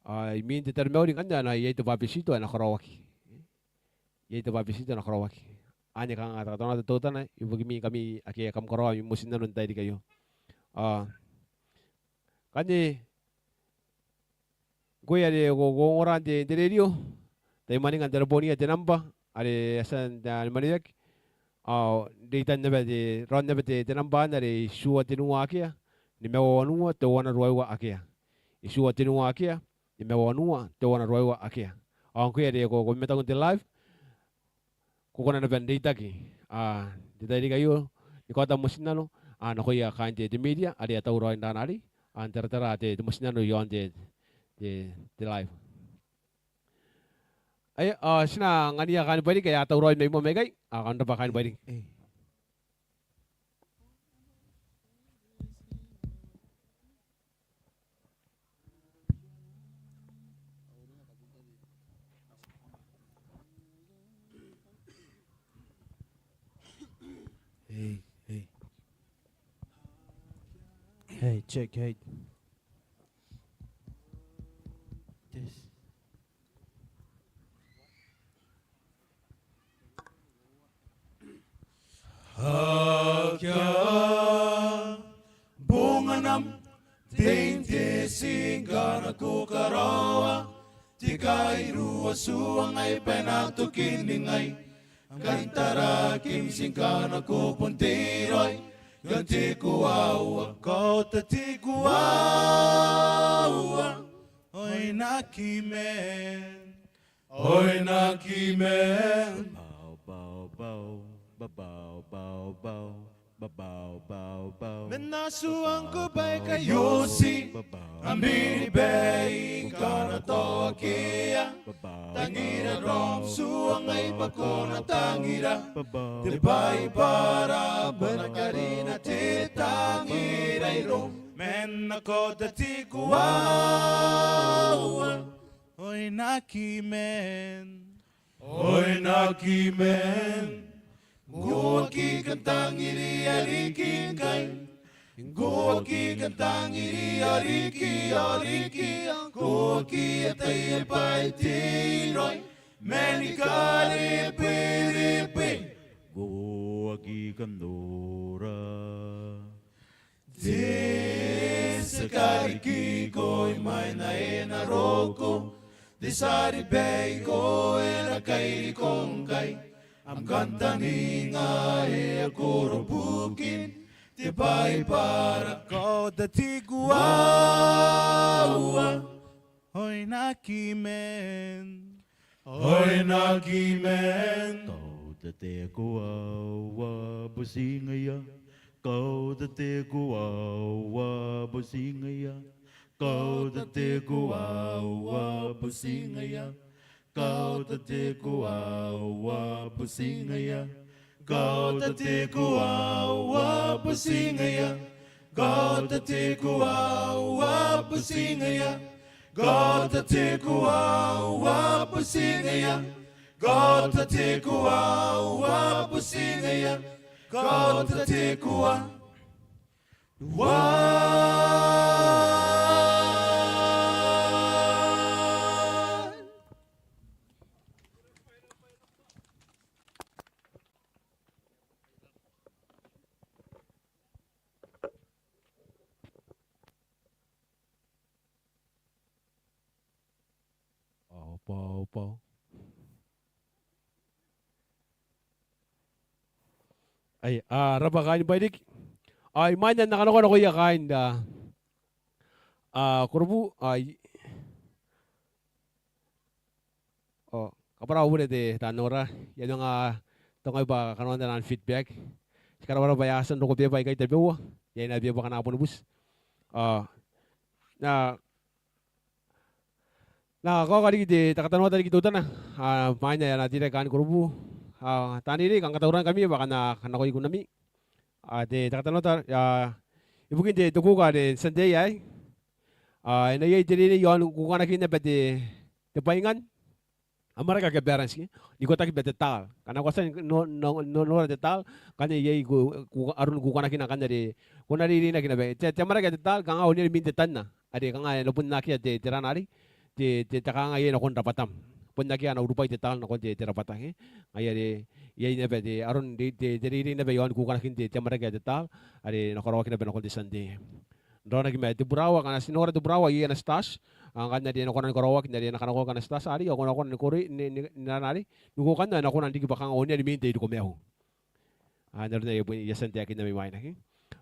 Ao, imwin te taromauri ngkanne, ao iai te bwabetito ae na karaoaki. Iai te bwabetito ae na karaoaki. Anne kanga te katanoata teutana, ibukimi ngkami ake kam karaoa ami motinnano n tairiki aio. Ao, ngkanne, ngkoe are ko, ko ongora n te, n te rerio, tai mwaninga n tareboonia te nambwa, are e a tia n, a, ni mwaneweaki. Ao, reitan naba te, raon naba te, te nambwa anne are itiua tenua akea, nimaua wanua, teuana ruaiwa akea. Itiua tenua akea, nimaua wanua, teuana ruaiwa akea. Ao, ngkoe are ko, ko mataku n te live, ko kona naba n reitaki, a, n te tairiki aio, ni kaota am motinnano, a, nakoia kaain te, te media, are a tauraoi n raana arei, a, n taratara te, te motinnano iaon te, te, te live. Aia, a, ti na anganiia kaain Bairiki, a, tauraoi mai moa mai ikai, a, kam rabwa kaain Bairiki. Hey, hey. Hey, check, hey. Test. Akea, bong anam, tein te tingkana ko karaoa, te kairua tuangai bwa e na toki ningai, ngkai tarakim tingkana ko bon tei raoi, iaon te koaua, kaota te koaua, oinaki man. Oinaki man. Bau, bau, bau, ba, bau, bau, bau, ba, bau, bau, bau. Man a tuangko bwa e kaioti, ba, bau, am biribai, bau, ngkana tao akea. Ba, bau, tangira, bau, raom tuangai bwa ko na tangira. Ba, bau, te Baibara, bwa e na karina te tangira iroum. Man a kaota te koaua. Oinaki man. Oinaki man. Ngkoe aki kan tangiri ariki ngkai. Ngkoe aki kan tangiri ariki, ariki. Ngkoe aki ataia bwa e tei raoi. Man I karebwerebwe. Ngkoe aki kan nora. Te tia karikiko imwaina e na roko, te tia ribaiko e na kairiko ngkai, am kantaninga e a koro bukin te Baibara. Kaota te koaua. Oinaki man. Oinaki man. Kaota te koaua butingaia. Kaota te koaua butingaia. Kaota te koaua butingaia. Kaota te koaua butingaia. Kaota te koaua butingaia. Kaota te koaua butingaia. Kaota te koaua butingaia. Kaota te koaua butingaia. Kaota te koaua. Ao bwa, ao bwa. Ai, a, rabwa kaain Bairiki. Ai, imwain ae N na kanakoa nakoia kaain, a, a, kurubu, ai, ao, kabwara au bure te taan ongora, I a manga, a, tongai bwa kanoan taian feedback. Ti karabwarabwa bwa e a tia n roko beeba aikai tabeua, iai naba beeba akana boni buti. Ao, N na, N na kaoka riki te, te katanoata riki teutana, a, imwain ae a na teirake kaain kurubu. A, taan reirei, kanga katauraoi ngkami bwa kam na kanakoi kunami. A, te, te katanoata, a, ibukin te, te kuuka are n te Tianti aei. A, e na iai te reirei iaon kukanakin naba te, te bwaingan amwarake ake a balance, ke? N ikotaki ma te taal. Ngkana ko a tia n no, no, no, nora te taal, ngkanne iai ku, ku, aron kukanakina ngkanne are ko na reireinaki naba. Te, te amwarake ae te taal, kanga onean mwin te tanna. Are kanga e na bon akea te, te rana arei, te, te, te kanga iai nakon rabwatam. Bon akea ana urubwai te taal nakon te, te rabwata, ke? Ngaia are, iai naba te, aron te, te, te reirei naba iaon kukanakin te, te amwarake ae te taal, are e na karaoaki naba nakon te Tianti. N raonaki ma te burawa, ngkana ti nora te burawa, iai ana starch, a, ngkanne are e na kona ni karaoaki, are e na kanakoaki ana starch arei, ao ko na kona ni kore, ni, ni, ni rana arei, ni kukanna, e na kona n riki bwa kanga onean mwin te irikomaiu. A, n aron ae I a bon, I a tia n taekinna mai mwaina, ke?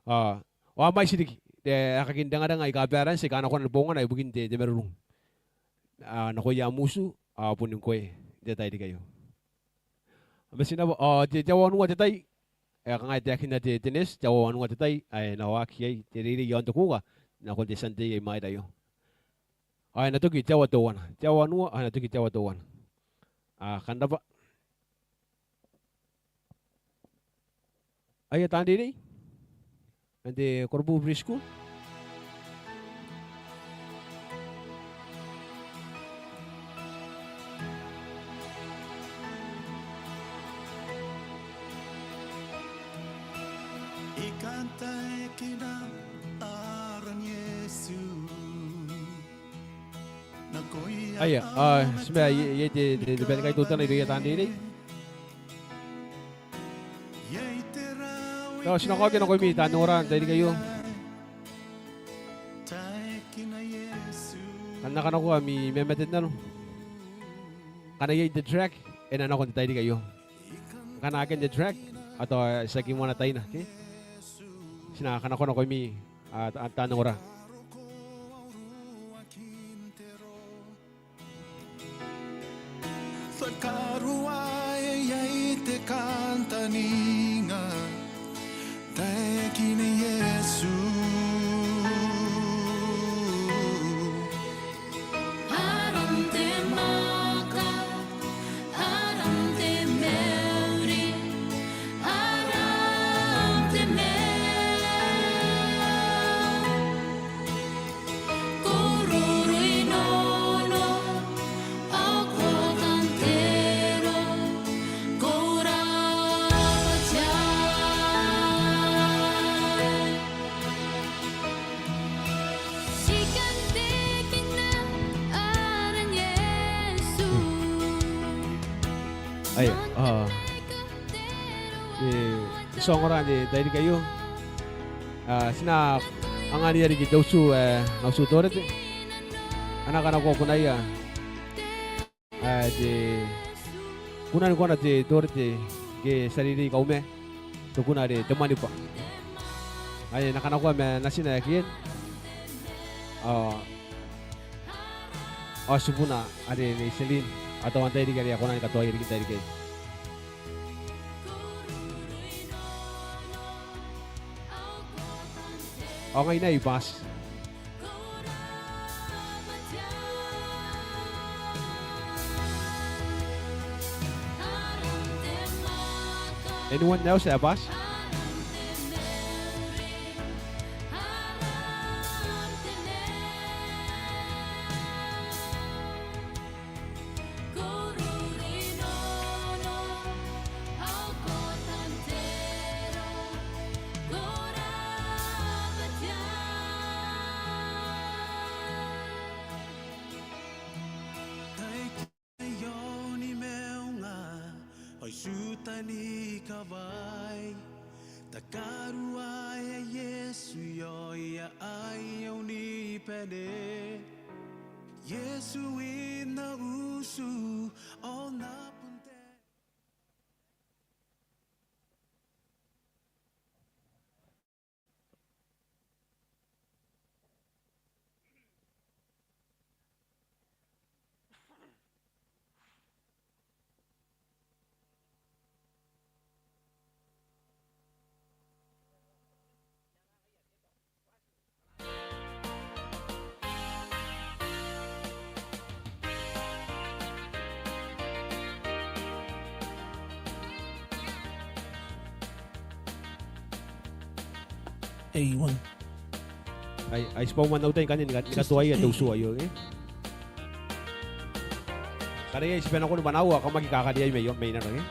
A, ao a mwaiti riki, te, aekakin rengarenga aika balance, aika a na kona ni bongana ibukin te, te marurung. A, nakoia am utu, a, boni ngkoe, n te tairiki aio. Ao ma ti naba, ao te, te aoa wanua te tai, ae kanga e taekinna te, te nurse, te aoa wanua te tai, ae e na waaki iai te reirei iaon te kuuka, nakon te Tianti ae i mwaira aio. Ao e na toki te aoa teuana, te aoa wanua, ao e na toki te aoa teuana. A, kam rabwa. Aia taan reirei. Man te Korobu Preschool. Aia, a, ti ma iai, iai te, te, te bwai ni kaitau teutana irouia taan reirei. Tao ti na kaokia nakoimi taan ongora n te tairiki aio. Kam na kanakoa ami mamaten nano. Ngkana iai te track, e na nako n te tairiki aio. Ngkana akea n te track, ao tao ti aki moana taina, ke? Ti na kanakoa nakoimi, a, a, taan ongora. Te karuaea iai te kantaninga, Taekina Iesu. Aran te mwaaka, aran te mauri, aran te maiu. Aia, a, te tia ongora n te tairiki aio. A, ti na anganiia riki te utu, e, n utu Torete. A na kanakoa kunaia, a, te, kunan kona te Torete ngke ti a reirei kauma, te kuna are te Mwaniba. Ae e na kanakoa ma natina ae Kien. A, ao tibuna are Nei Selin, ao teuana n tairiki are a kona ni katoaia riki n tairiki aei. Ao ngai naba I bati. Anyone else ae bati? Ao I tuta ni kawai, te karuaea Iesu, ao ia ai au ni bane. Iesu i na utu, ao na bon te A one. Ai, ai tibwa man au tai ngkanne ni ka-, ni katoaia te utu aio, e? Karaia tibwa nakon bwanaau, kam aki kakariai mai, mai nano, e?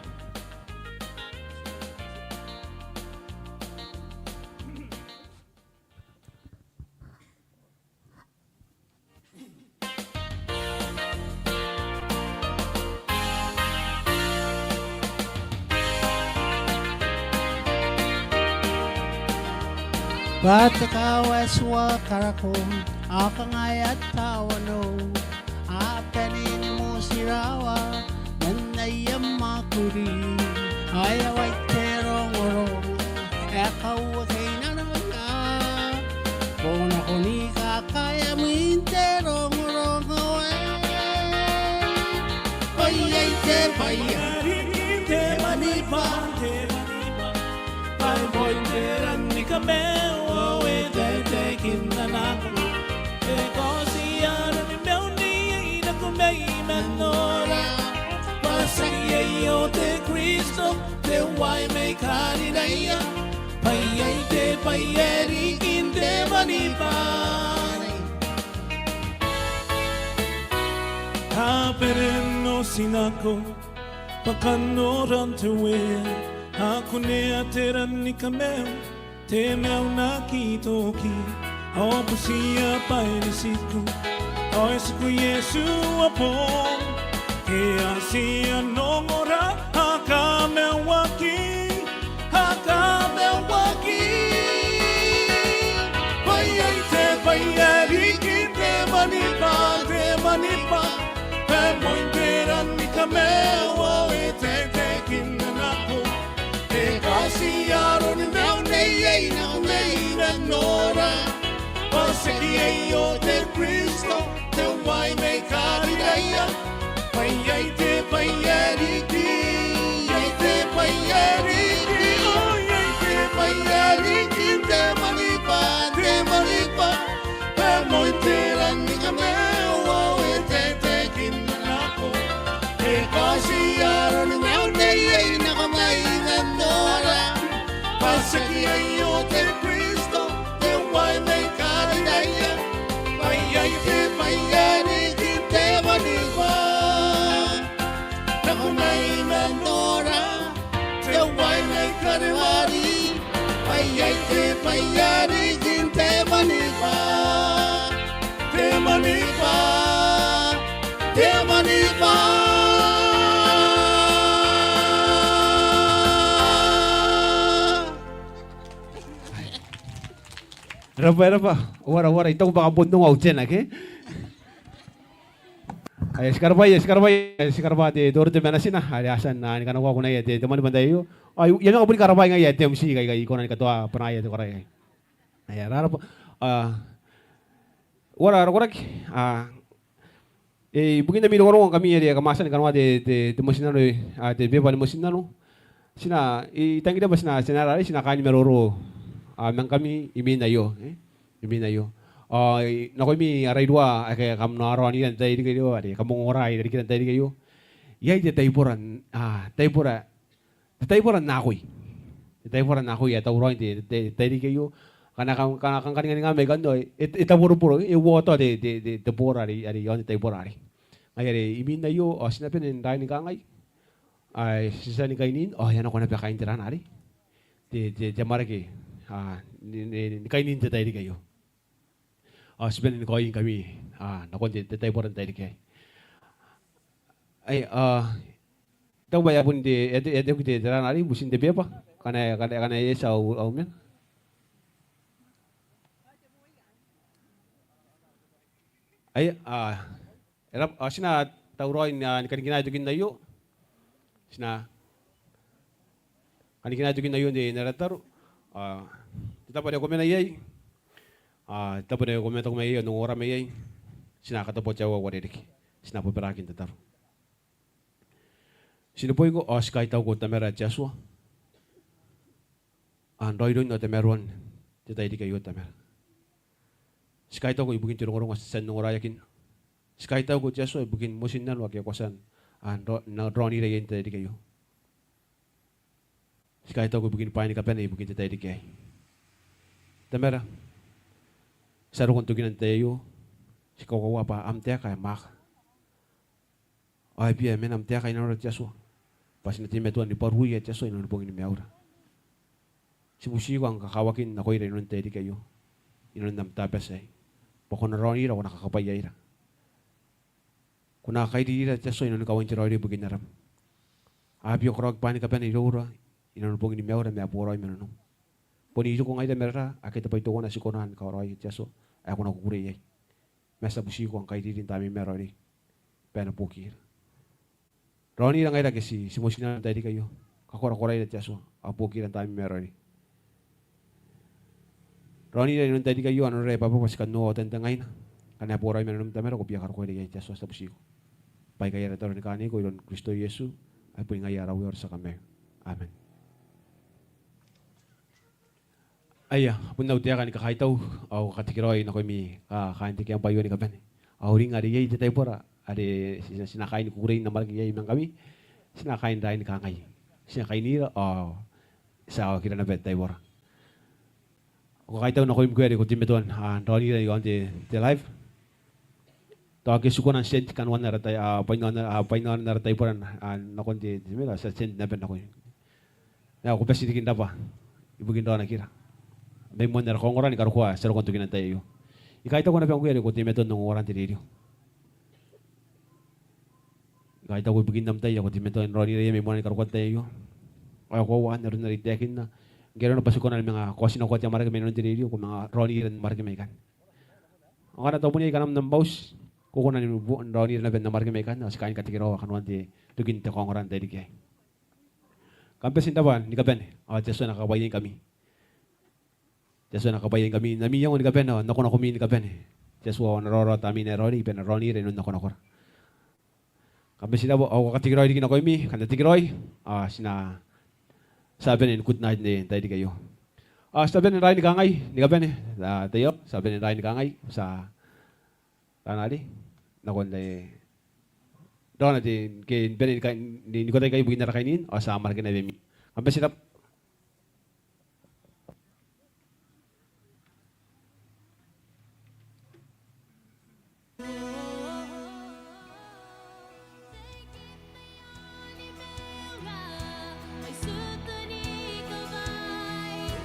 Bwa te kaawa e tuai karako, ao kanga e a tawanou, a bane ni motirawa man aia mwakuri. Ao e a wai te rongorongo ae e kaua keinana, ko na kona ni kakaea mwin te rongorongo aei. Bwa iai te bwai ae riki n te maniba, te maniba, bwa e moi te ran ni kamaiu ao e taetae kinana nako. E kaoti aron maiu neiei nako mai mwaneaba. Bwa tiaki aio te Kristo, te uaea mai Kariraia. Bwa iai te bwai ae riki n te maniba. A bere n oti nako, bwa kanoan te Uea, a kunea te ran ni kamaiu, te maiu n aki toki, ao butia bwa e na tiku, ao e tiku Iesu ae boong. Ke a tia n ongora, a kamaiuaki, a kamaiuaki. Bwa iai te bwai ae riki n te maniba, te maniba, bwa e moi te ran ni kamaiu ao e taetae kinana nako. E kaoti aron maiu neiei nako mai mwaneaba. Bwa tiaki aio te Kristo, te uaea mai Kariraia. Bwa iai te bwai ae riki, iai te bwai ae riki, o iai te bwai ae riki n te maniba, te maniba, bwa e moi te ran ni kamaiu ao e taetae kinana nako. E kaoti aron maiu neiei nako mai mwaneaba. Bwa tiaki aio te Kristo, te uaea mai Kariraia. Bwa iai te bwai ae riki n te maniba, nako mai mwaneaba, te uaea mai Kariraia. Bwa iai te bwai ae riki n te maniba, te maniba, te maniba. E rab'a, e rab'a. Uara, uara, I taku bwa kam bon ongo au tena, ke? Ai, ti karab'a, ti karab'a, ti karab'a te, te Oro temanna, tina are a tia n, a, ni kanakoa kunaia te, te mani bwantai aio. Ai, I a manga boni karab'a ngaia te M C kai, kai kona ni katoa bwanaia te koraki. Ai, a rab'a. A, uara, ara koraki, a, e, ibukin ami rongorongo ngkami are kam a tia ni kanoa te, te, te motinnano, a, te beba ni motinnano. Tina, I tangiria bwa tina, tina rarei, tina kaai ni maroro, a, ma ngkami imwin aio, e? Imwin aio. Ao, i, nakoimi ara irua, ake kam na raonira n te tairiki aio, are kam ongora i rarikira n te tairiki aio. Iai te taibora, a, taibora, te taibora n akoi. Te taibora n akoi ae tauraoi n te, te, te tairiki aio. Ngkana kam, ngkana kam kaninganinga mai ikanne, e, e taboroboro, e uotaota te, te, te, te bora are, are iaon te taibora arei. Ngaia are, imwin aio, ao ti na bane n raai ni kangai. Ai, ti tia ni kainin, ao e a nako naba kain te ran arei. Te, te, te amwarake, a, ni, ni, ni kainin te tairiki aio. Ao ti bane ni kaoingkami, a, nakon te, te taibora n tairiki aei. Ai, a, I taku bwa e a bon te, e a te, e a te, te ran arei, butin te beba, ngkana, ngkana, ngkana e eti au, au mena. Ai, a, e rab'a, a, ti na tauraoi n, a, ni kanikinaea tokin aio. Ti na kanikinaea tokin aio n te, n ara tataro. A, te tabo are ko mena iai. A, te tabo are ko mena, ko mena iai, n ongora mai iai. Ti na kataboa te aoa ae uarereke. Ti na bobaraaki n tataro. Ti neboiko, ao ti kaitauko Tamara ae te Atua. Ao n raoiroin ao tamaroan te tairiki aio Tamara. Ti kaitauko ibukin te rongorongo ae ti a tia n ongoraeakinna. Ti kaitauko te Atua ibukin motinnano ake ko a tia n, a, n rao-, n raonira iai n te tairiki aio. Ti kaitauko ibukin bwaai ni kabane ibukin te tairiki aei. Tamara, ti a roko n tokina n te tai aio, ti kakoaua bwa am taeka e mwaaka. Ao e bia mena am taeka i nanora te Atua, bwa ti na teimatoa ni bwaruia te Atua i nanon bongin maiura. Ti butiko am kakawakin nakoira i nanon te tairiki aio, i nanon am Tabati aei, bwa ko na raonira, ko na kakabwaiaira. Ko na kairirira te Atua i nanon kawain te raoiroi ibukin aram. A bia karaoaki bwa ni kabane iroura i nanon bongin maiura ma e boraoi ma nanom. Bon iriko ngaira ma raora ake te bwai teuana ae ti kona ni karaoi te Atua, ae ko na kukurei iai. Ma ti a butiko am kairiri n Tamneim ae raoiroi bwa e na buokira. Raonira ngaira ake ti, ti motinnano n te tairiki aio. Kakorakoraira te Atua, ao buokira n Tamneim ae raoiroi. Raonira i nanon te tairiki aio, ao nanora e Baba bwa ti kan noora otan te ngaina. Ngkana e boraoi ma nanom Tamara, ko bia karokoira iai te Atua, ti a butiko. Bwa aikai ara tataro ni kaaniko iroun Kristo Iesu, ae bon ngaia ara Uea ao ara tia Kamaiu. Amen. Aia, bon au taeka ni kakaitau ao katekeraoi nakoimi kaain te kiang bwa aio ni kabane. Ao uringa are iai te taibora are ti, ti na kaai ni kukurei n amwarake iai ma ngkami, ti na kaai n raai ni kangai. Ti na kainira ao ti a okira naba te taibora. Ao kakaitau nakoimi ngkoe are ko teimatoa n, a, raonira i aon te, te live. Tao ake ti kona n send kanoan ara tai, a, bwain aon, a, bwain aon ara taibora, a, nakon te, te mail, ti a send naba nakoimi. Ao ko bati riki n rabwa ibukin raonakira. Mai moan ara kaongora ni karokoa ae ti a roko n tokina n te tai aio. I kaitau naba ngkoe are ko teimatoa n ongongora n te rerio. I kaitau ibukin am tai ae ko teimatoa n raonira iai mai moan ara karokoa n te tai aio. Ao e koaua n aron are I taekinna, ngke arona bwa ti kona ni manga kaotinakoa te amwarake mai nanon te rerio, ko manga raonira n amwarake mai ikanne. Ao ngkana tao bon iai kanam n am auti, ko kona ni bu-, n raonira naba n amwarake mai ikanne, ao ti kaai ni katekeraoa kanoan te, tokin te kaongora n te tairiki aei. Kam bati n rabwa ni kabane, ao te Atua e na kakabwaiaingkami. Te Atua e na kakabwaiaingkami n ami iango ni kabane, ao nakonakomi ni kabane. Te Atua ao ana raoraora Tamnein ae raoiroi bwa e na raonira i nanon nakonakora. Kam bati n rabwa, ao ko katekeraoi riki nakoimi, kam na tekeraoi, ao ti na, ti a bane n good night n te tairiki aio. Ao ti a bane n raai ni kangai ni kabane, a, te aio, ti a bane n raai ni kangai, ti a Tanari, nakon te, raona te, ke n bane ni ka-, ni, ni kota ikai ibukin ara kainin, ao ti a amwarake naba ami. Kam bati n rabwa.